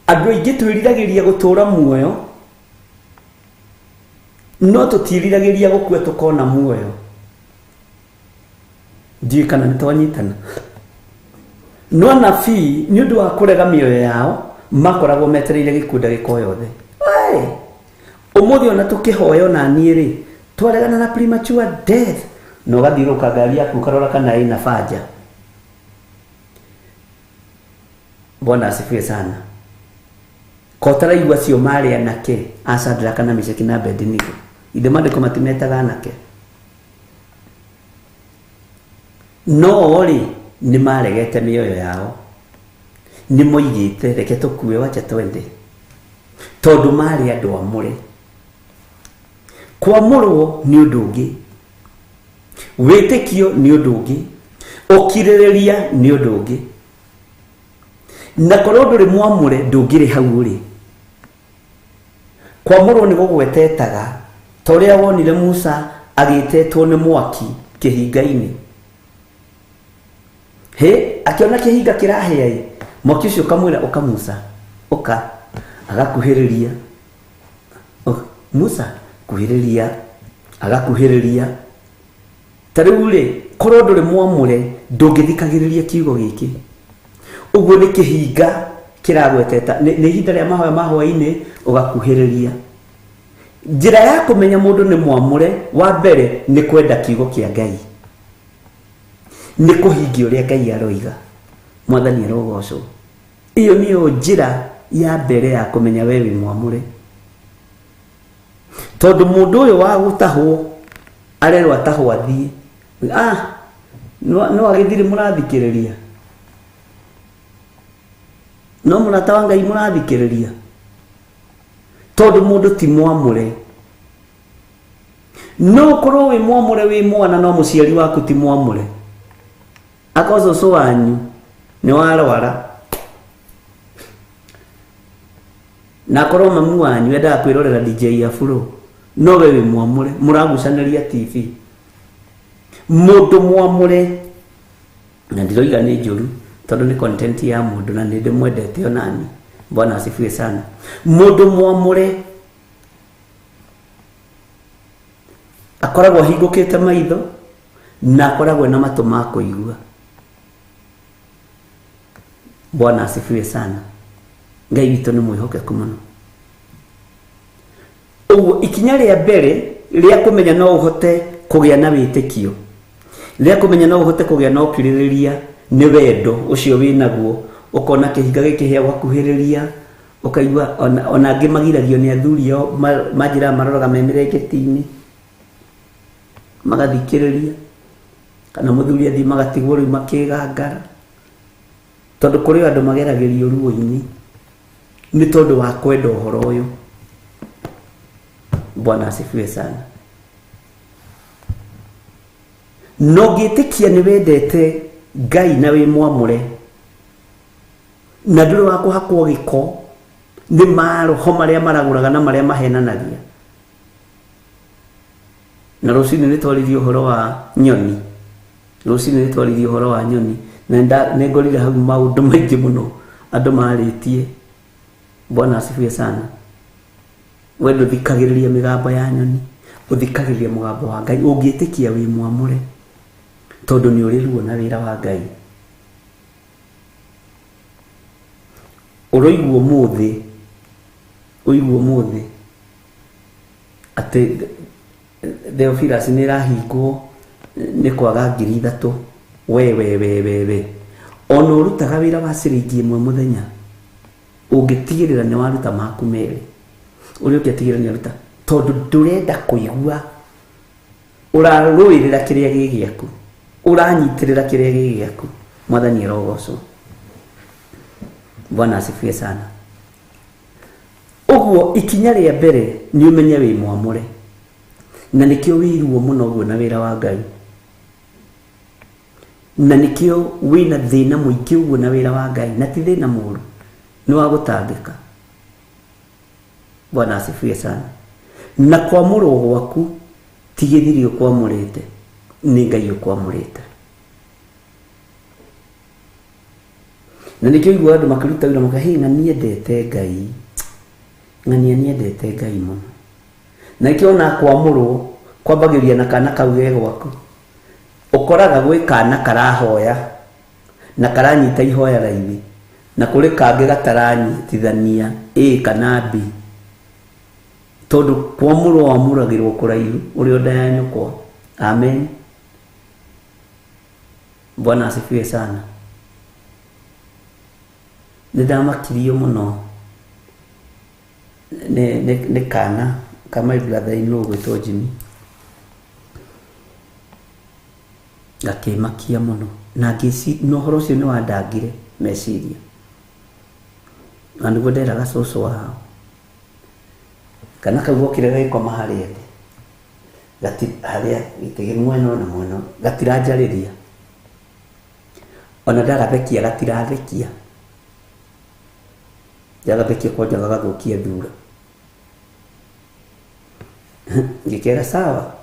Andũ aingĩ twĩriragĩria gũtũũra muoyo, no tũtiĩriragĩria gũkua tũkona muoyo. Ndiũĩ kana nĩ twanyitana. No anabii nĩ ũndũ wa kũrega mĩoyo yao makoragwo metereire gĩkuũ ndagĩka o yothe. Wee! Ũmũthĩ ona tũkĩhoya ona niĩ rĩ, twaregana na premature death na ũgathiũrũrũka ngari yaku ũkarora kana ĩna banja. Bwana asifiwe sana. Ko ũtaraigua acio marĩ anake a Shadraka na Meshaki na Abednego. Ithe maandĩko matimetaga anake. No rĩ, nĩ maregete mĩoyo yao. Nĩ moigĩte reke tũkue wacha twende. Tondũ marĩ andũ amũre. Kwamũrwo nĩ ũndũ ũngĩ. Wĩtĩkio nĩ ũndũ ũngĩ. Ũkirĩrĩria nĩ ũndũ ũngĩ. Na korwo ndũrĩ mwamũre ndũngĩrĩ hau ũrĩ. Kwamũrwo nĩ gũgwetetaga ta ũrĩa wonire Musa agĩtetwo nĩ mwaki kĩhinga-inĩ. Hĩ, akĩona kĩhinga kĩrahĩa ĩ, mwaki ũcio ũkamwĩra ũka Musa, ũka. Agakuhĩrĩria. Musa, kuhĩrĩria. Agakuhĩrĩria. Ta rĩu rĩ, korwo ndũrĩ mwamũre, ndũngĩthikagĩrĩria kiugo gĩkĩ. Ũguo nĩ kĩhinga kĩragweteta. Nĩ ihinda rĩa mahoya ma hwaĩ-inĩ, ũgakuhĩrĩria. Njĩra ya kũmenya mũndũ nĩ mwamũre, wa mbere nĩ kwenda kiugo kĩa Ngai. Nĩ kũhingia ũrĩa Ngai aroiga. Mwathani arogocwo. Ĩyo nĩyo njĩra ya mbere ya kũmenya we wĩ mwamũre. Tondũ mũndũ ũyũ wa gũtahwo arerwo atahwo athiĩ. Ah, no agĩthire mũrathikĩrĩria. No mũrata wa Ngai mũrathikĩrĩria. Tondũ mũndũ ti mwamũre. No ũkorwo wĩ mwamũre wĩ mwana no mũciari waku ti mwamũre. Akorwo cũcũ wanyu nĩ warwara. Na akorwo mamu wanyu endaga kwĩrorera DJ Afro, no we wĩ mwamũre, mũragucanĩria TV. Mũndũ mwamũre, na ndiroiga nĩ njũru, tondũ nĩ content ya mũndũ na nĩ ndĩmwendete onani. Bwana asifiwe sana. Mũndũ mwamũre akoragwo ahingũkĩte maitho na akoragwo na matũ ma kũigua. Bwana asifiwe sana. Ngai witũ nĩ mwĩhokeku mũno. Ũguo ikinya rĩa mbere rĩa kũmenya no ũhote kũgĩa na wĩtĩkio, rĩa kũmenya no ũhote kũgĩa na ũkirĩrĩria nĩ wendo ũcio wĩ naguo, ũkona kĩhinga gĩkĩhĩa ũgakuhĩrĩria, ũkaigua ona angĩ magiragio nĩ athuri ao manjĩraga maroraga me mĩrengeti-inĩ, magathikĩrĩria, kana mũthuri athiĩ magatigwo rĩu makĩgangara. Tondũ kũrĩ andũ mageragĩrio ruo-inĩ nĩ tondũ wa kwenda ũhoro ũyũ. Bwana asifiwe sana. Na ũngĩtĩkia nĩ wendete Ngai na wĩ mwamũre na ndũrĩ wa kũhakwo gĩko nĩ maroho marĩa maragũraga na marĩa mahenanagia. Na rũcinĩ nĩ twaririe ũhoro wa nyoni. Rũcinĩ nĩ twaririe ũhoro wa nyoni na nĩ ngorire hau maũndũ maingĩ mũno andũ marĩtie. Bwana asifiwe sana. We ndũthikagĩrĩria mĩgambo ya nyoni, ũthikagĩrĩria mũgambo wa Ngai. Ũngĩtĩkia wĩ mwamũre tondũ nĩ ũrĩ ruo na wĩra wa Ngai. Ũroigua ũmũthĩ, ũigua ũmũthĩ atĩ Theophilus nĩ ĩrahingwo nĩ kwaga ngiri ithatũ. We we we we we. Ona ũrutaga wĩra wa ciringi ĩmwe mũthenya, ũngĩtigĩrĩra nĩ waruta maku merĩ, ũrĩa ũngĩ atigĩrĩra nĩ aruta, tondũ ndũrenda kũigua ũrarũĩrĩra kĩrĩa gĩ gĩaku, ũranyitĩrĩra kĩrĩa gĩ gĩaku. Mwathani arogocwo. Bwana asifiwe sana. Ũguo ikinya rĩa mbere nĩ ũmenye wĩ mwamũre, na nĩkĩo wĩ ruo mũno ũguo na wĩra wa Ngai, na nĩkĩo wĩna thĩna mũingĩ ũguo na wĩra wa Ngai, na ti thĩna mũru, nĩ wa gũtangĩka. Bwana asifiwe sana. Na kwamũrwo gwaku ti gĩthiri ũkwamũrĩte, nĩ Ngai ũkwamũrĩte. Na nĩkĩo ũiguaga andũ makĩruta wĩra maka, hey, ng'ania endete Ngai, ng'ania nĩ endete Ngai mũno. Na nĩkĩo ona kwamũrwo kwambagĩrĩria na kana kau ge gwaku. Ũkoraga gwĩ kana karahoya Na karanyita ihoya raithi. Na kũrĩ kangĩ gataranyitithania A kana B. Tondũ kwamũrwo wamũragĩrwo kũraihu ũrĩ o nda ya nyũkwa. Amen. Bwana asifiwe sana. Nĩ ndamakirio mũno nĩ kana ka my brother in law gwĩtwo Jimmy. Gakĩmakia mũno na ngĩci na ũhoro ũcio nĩ wandangire meciria. Na nĩguo nderaga cũcũ wao. Kana kau gokire gagĩkoma harĩa thĩ. Gati harĩa gĩtĩ mwena na mwena gatiranjarĩria. Ona ndagathekia gatirathekia. Ndagathekia kwanja gagathũkia thura. Ngĩkera sawa.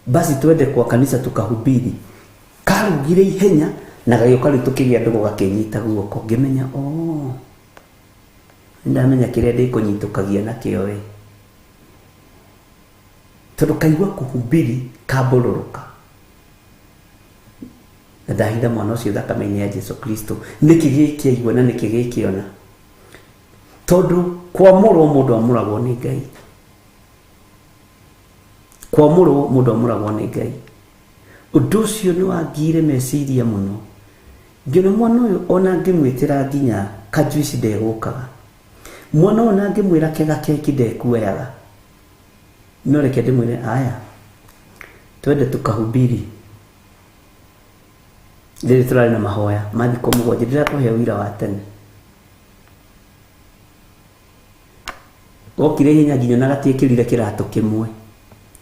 Basi twende kwa kanisa tukahubiri. Karugire ihenya na gagĩũka rĩu tũkĩgĩa ndũgũ gakĩnyita guoko ngĩmenya oh ndamenya kĩrĩa ndĩkũnyitũkagia nakĩo ĩ. Tondũ kaigua kũhubiri kambũrũrũka. Na ndahitha mwana ũcio thakame-inĩ ya Jesu Kristo. Nĩkĩ gĩkĩ aigua na nĩkĩ gĩkĩ ona. Tondũ kwamũrwo mũndũ amũragwo nĩ Ngai. Kwamũrwo mũndũ amũragwo nĩ Ngai. Ũndũ ũcio nĩ wangire meciria mũno. Ngĩona mwana ũyũ ona ngĩmwĩtĩra nginya kajuici ndegũkaga. Mwana ũyũ ona ngĩmwĩra kega keki ndekuoyaga. No reke ndĩmwĩre aya twende tukahubiri. Rĩrĩ tũrarĩ na mahoya ma thikũ mũgwanja ndĩrakũhe ũira wa tene. Gokire ihenya nginya na gatiĩkĩrire kĩratũ kĩmwe.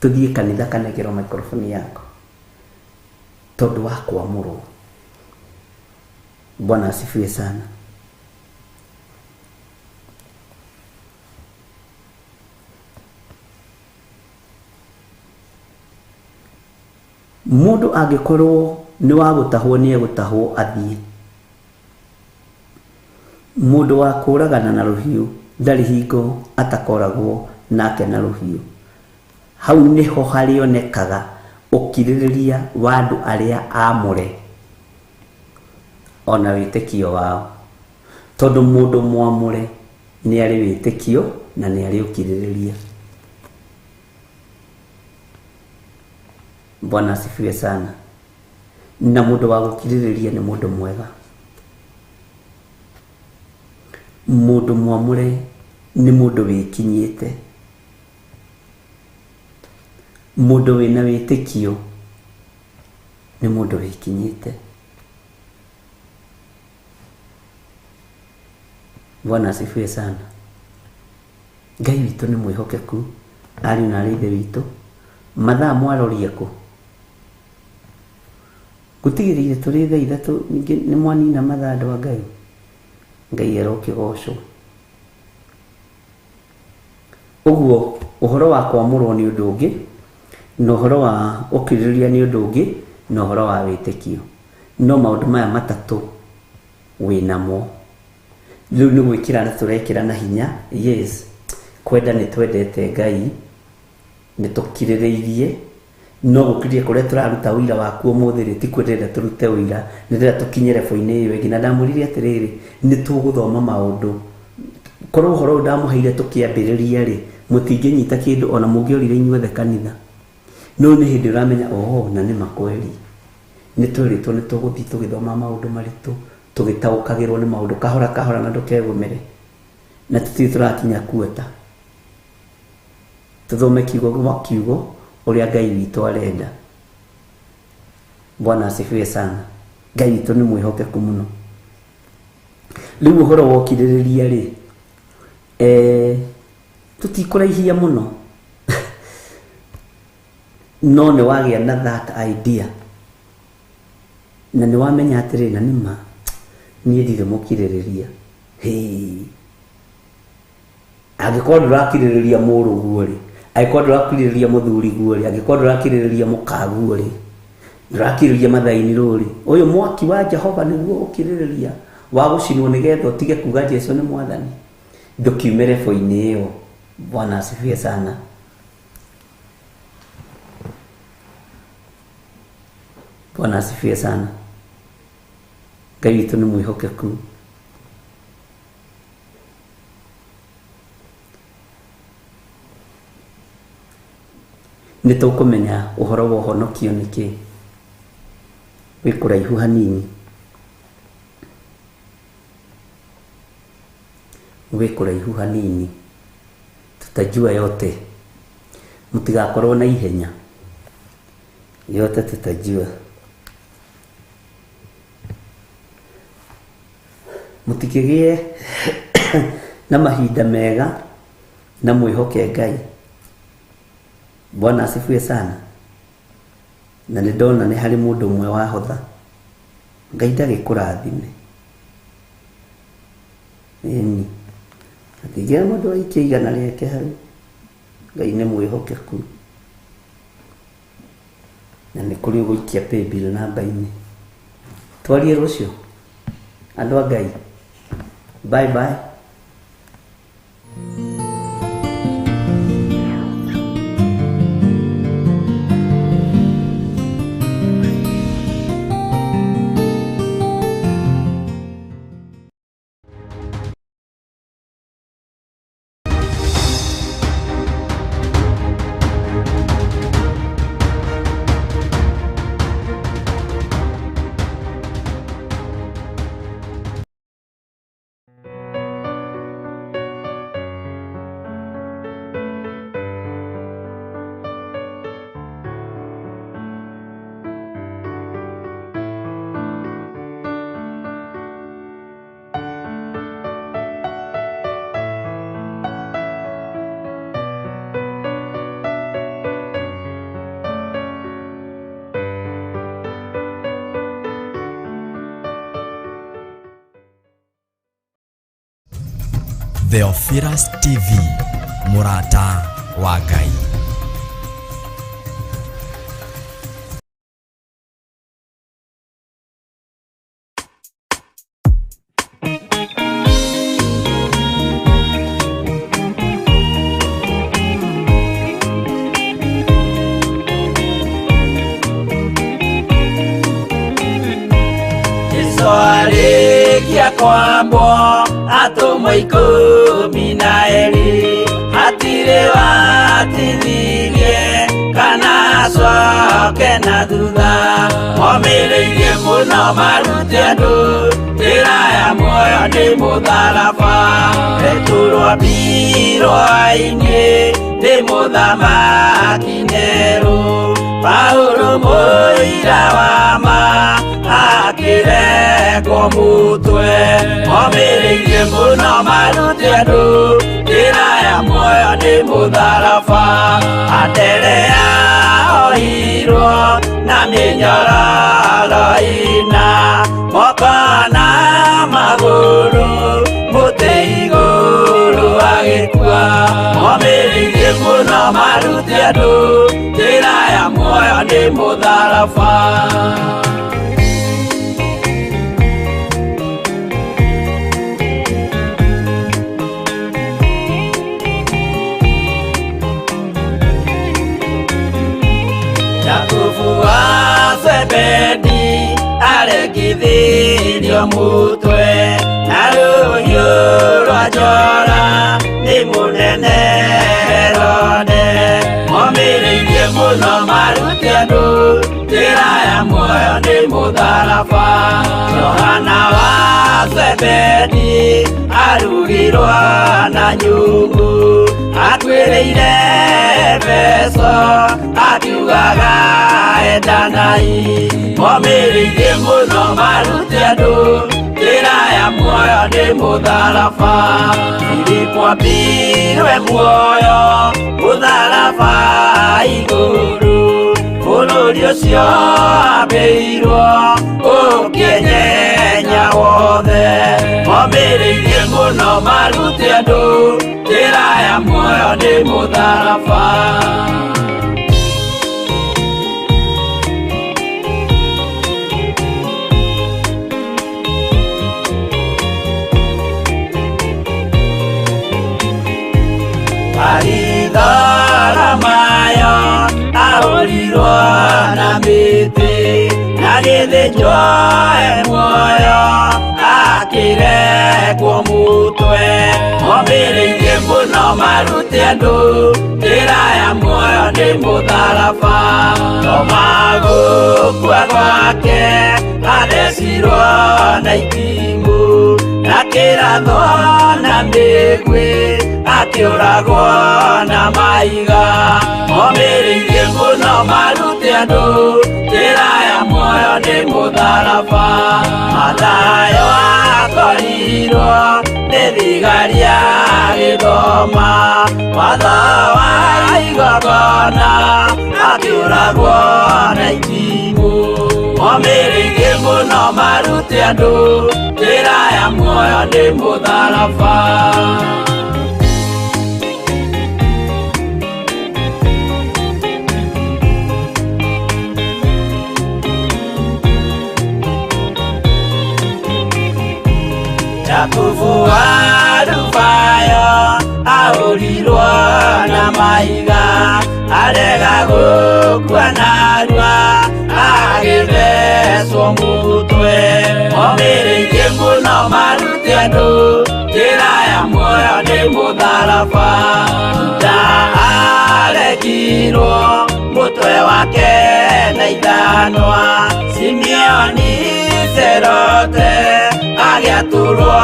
Tũthiĩ kanitha kanengerwo microphone yako. Tondũ wa kwamũrwo. Bwana asifiwe sana. Mũndũ angĩkorwo nĩ wa gũtahwo nĩ egũtahwo athiĩ. Mũndũ wa kũragana na rũhiũ ndarĩ hingo atakoragwo nake na rũhiũ. Hau nĩho harĩonekaga ũkirĩrĩria wa andũ arĩa aamũre ona wĩtĩkio wao. Tondũ mũndũ mwamũre nĩ arĩ wĩtĩkio na nĩ arĩ ũkirĩrĩria. Bwana asifiwe sana. Na mũndũ wa gũkirĩrĩria nĩ mũndũ mwega. Mũndũ mwamũre nĩ mũndũ wĩkinyĩte. Mũndũ wĩna wĩtĩkio nĩ mũndũ wĩkinyĩte. Bwana asifiwe sana. Ngai witũ nĩ mwĩhokeku, ariũ na aarĩ a Ithe witũ. Mathaa mwarorie kũ? Gũtigĩrĩire tũrĩ thaa ithatũ ningĩ nĩ mwanina mathaa andũ a Ngai. Ngai arokĩgocwo. Ũguo ũhoro wa kwamũrwo nĩ ũndũ ũngĩ, na ũhoro wa ũkirĩrĩria nĩ ũndũ ũngĩ, na ũhoro wa wĩtĩkio. No maũndũ maya matatũ wĩnamo. Rĩu nĩ gwĩkĩra na tũrekĩra na hinya. Yes, kwenda nĩ twendete Ngai, nĩ tũkirĩrĩirie, no gũkirĩrĩria kũrĩa tũraruta ũira waku ũmũthĩ rĩ, ti kwendera tũrute ũira, nĩ ndĩrenda tũkinye level-inĩ ĩyo ĩngĩ. Na ndamwĩrire atĩrĩrĩ, nĩ tũgũthoma maũndũ. Korwo ũhoro ũyũ ndamũheire tũkĩambĩrĩria rĩ, mũtingĩnyita kĩndũ ona mũngĩorire inyuothe kanitha. No nĩ hĩndĩ ũramenya oho na nĩ makweri. Nĩ twĩrĩtwo nĩ tũgũthiĩ tũgĩthoma maũndũ maritũ, tũgĩtaũkagĩrwo nĩ maũndũ kahora kahora na ndũkegũmĩre. Na tũtirĩ tũrakinya kuota. Tũthome kiugo gwa kiugo ũrĩa Ngai witũ arenda. Bwana asifiwe sana. Ngai witũ nĩ mwĩhokeku mũno. Rĩu ũhoro wa ũkirĩrĩria rĩ, tũtikũraihia mũno. No nĩ wagĩa na that idea. Na nĩ wamenya atĩrĩ, na nĩma niĩ ndirĩ mũkirĩrĩria. Hĩ. Angĩkorwo ndũrakirĩrĩria mũrũguo rĩ, angĩkorwo ndũrakirĩrĩria mũthuriguo rĩ, angĩkorwo ndũrakirĩrĩria mũkaguo rĩ, ndũrakirĩrĩria mathaini rĩ, ũyũ mwaki wa Jehova nĩguo ũkirĩrĩria wa gũcinwo nĩgetha ũtige kuga Jesu nĩ mwathani. Ndũkiume level-inĩ ĩyo. Bwana asifiwe sana. Bwana asifiwe sana. Ngai witũ nĩ mwĩhokeku. Nĩ tũkũmenya ũhoro wa ũhonokio nĩ kĩĩ. Wĩ kũraihu hanini, wĩ kũraihu hanini, tutajua yote. Mũtigakorwo na ihenya, yote tutajua. Mũtikĩgĩe na mahinda mega na mwĩhoke Ngai. Bwana asifiwe sana. Na nĩ ndona nĩ harĩ mũndũ ũmwe wahotha. Ngai ndagĩkũrathime. Ĩni atigĩa mũndũ aikia igana rĩake hau. Ngai nĩ mwĩhokeku. Na nĩ kũrĩ ũgũikia paybill namba-inĩ. Twarie rũciũ andũ a Ngai. Bye bye. Theophilus TV, mũrata wa Ngai. Jesu arĩkia kwambwo atũmwo 12, hatirĩ watithirie kana acoke na thutha. Momĩrĩirie mũno marute andũ njĩra ya muoyo nĩ mũtharaba. Petero ambirwo ainĩ nĩ mũthamaki Nero. Paulo mũira wa ma akĩrekwo mũtwe. Momĩrĩirie mũno marute andũ njĩra ya muoyo nĩ mũtharaba. Anderea ohirwo na mĩnyororo ĩna, moko na magũrũ mũtĩ igũrũ agĩkua. Momĩrĩirie mũno marute andũ njĩra ya muoyo nĩ mũtharaba. Jakubu wa Zebedi aregithirio mũtwe na rũhiũ rwa njora nĩ mũnene Herode. Momĩrĩirie mũno marute andũ njĩra ya muoyo nĩ mũtharaba. Johana wa Zebedi arugirwo na nyungu, akuĩrĩire Efeso akiugaga endanai. Momĩrĩirie mũno marute andũ njĩra ya muoyo nĩ mũtharaba. Filipo ambirwe muoyo mũtharaba igũrũ, bũrũri ũcio ambĩirwo ũkĩnyenya wothe. Momĩrĩirie mũno marute andũ njĩra ya muoyo nĩ mũtharaba. Baritholomayo ahũrirwo na mĩtĩ, agĩthĩnjwo e muoyo. Akĩrekwo mũtwe. Momĩrĩirie mũno marute andũ njĩra ya muoyo nĩ mũtharaba. Toma gũkua gwake athecirwo na itimũ, na kĩrathwo na mĩguĩ, akĩũragwo na mahiga. Momĩrĩirie mũno marute andũ njĩra ya muoyo nĩ mũtharaba. Mathayo akorirwo nĩ thigari agĩthoma watho wa igongona, akĩũragwo na itimũ. Momĩrĩirie mũno marute andũ njĩra ya muoyo nĩ mũtharaba. Jakubu wa Alufayo ahũrirwo na mahiga, arega gũkua narua agĩthecwo mũtwe. Momĩrĩirie mũno marute andũ njĩra ya muoyo nĩ mũtharaba. Juda aregirwo mũtwe wake na ithanwa, Simeoni Serote agĩatũrwo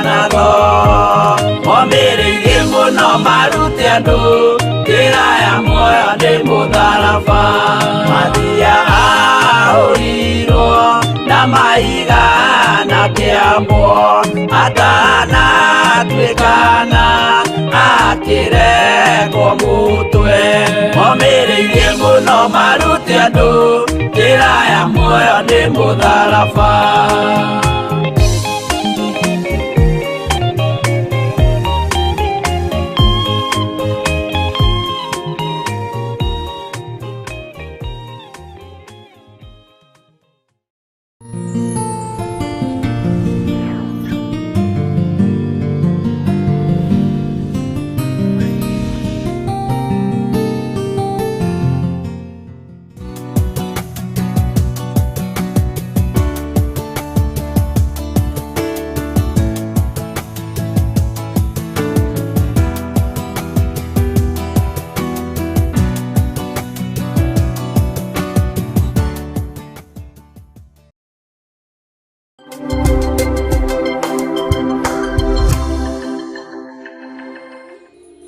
na thoo. Momĩrĩirie mũno marute andũ njĩra ya muoyo nĩ mũtharaba. Mathia ahũrirwo na mahiga na kĩambo, atanatuĩkana akĩrekwo mũtwe. Momĩrĩirie mũno marute andũ njĩra ya muoyo nĩ mũtharaba.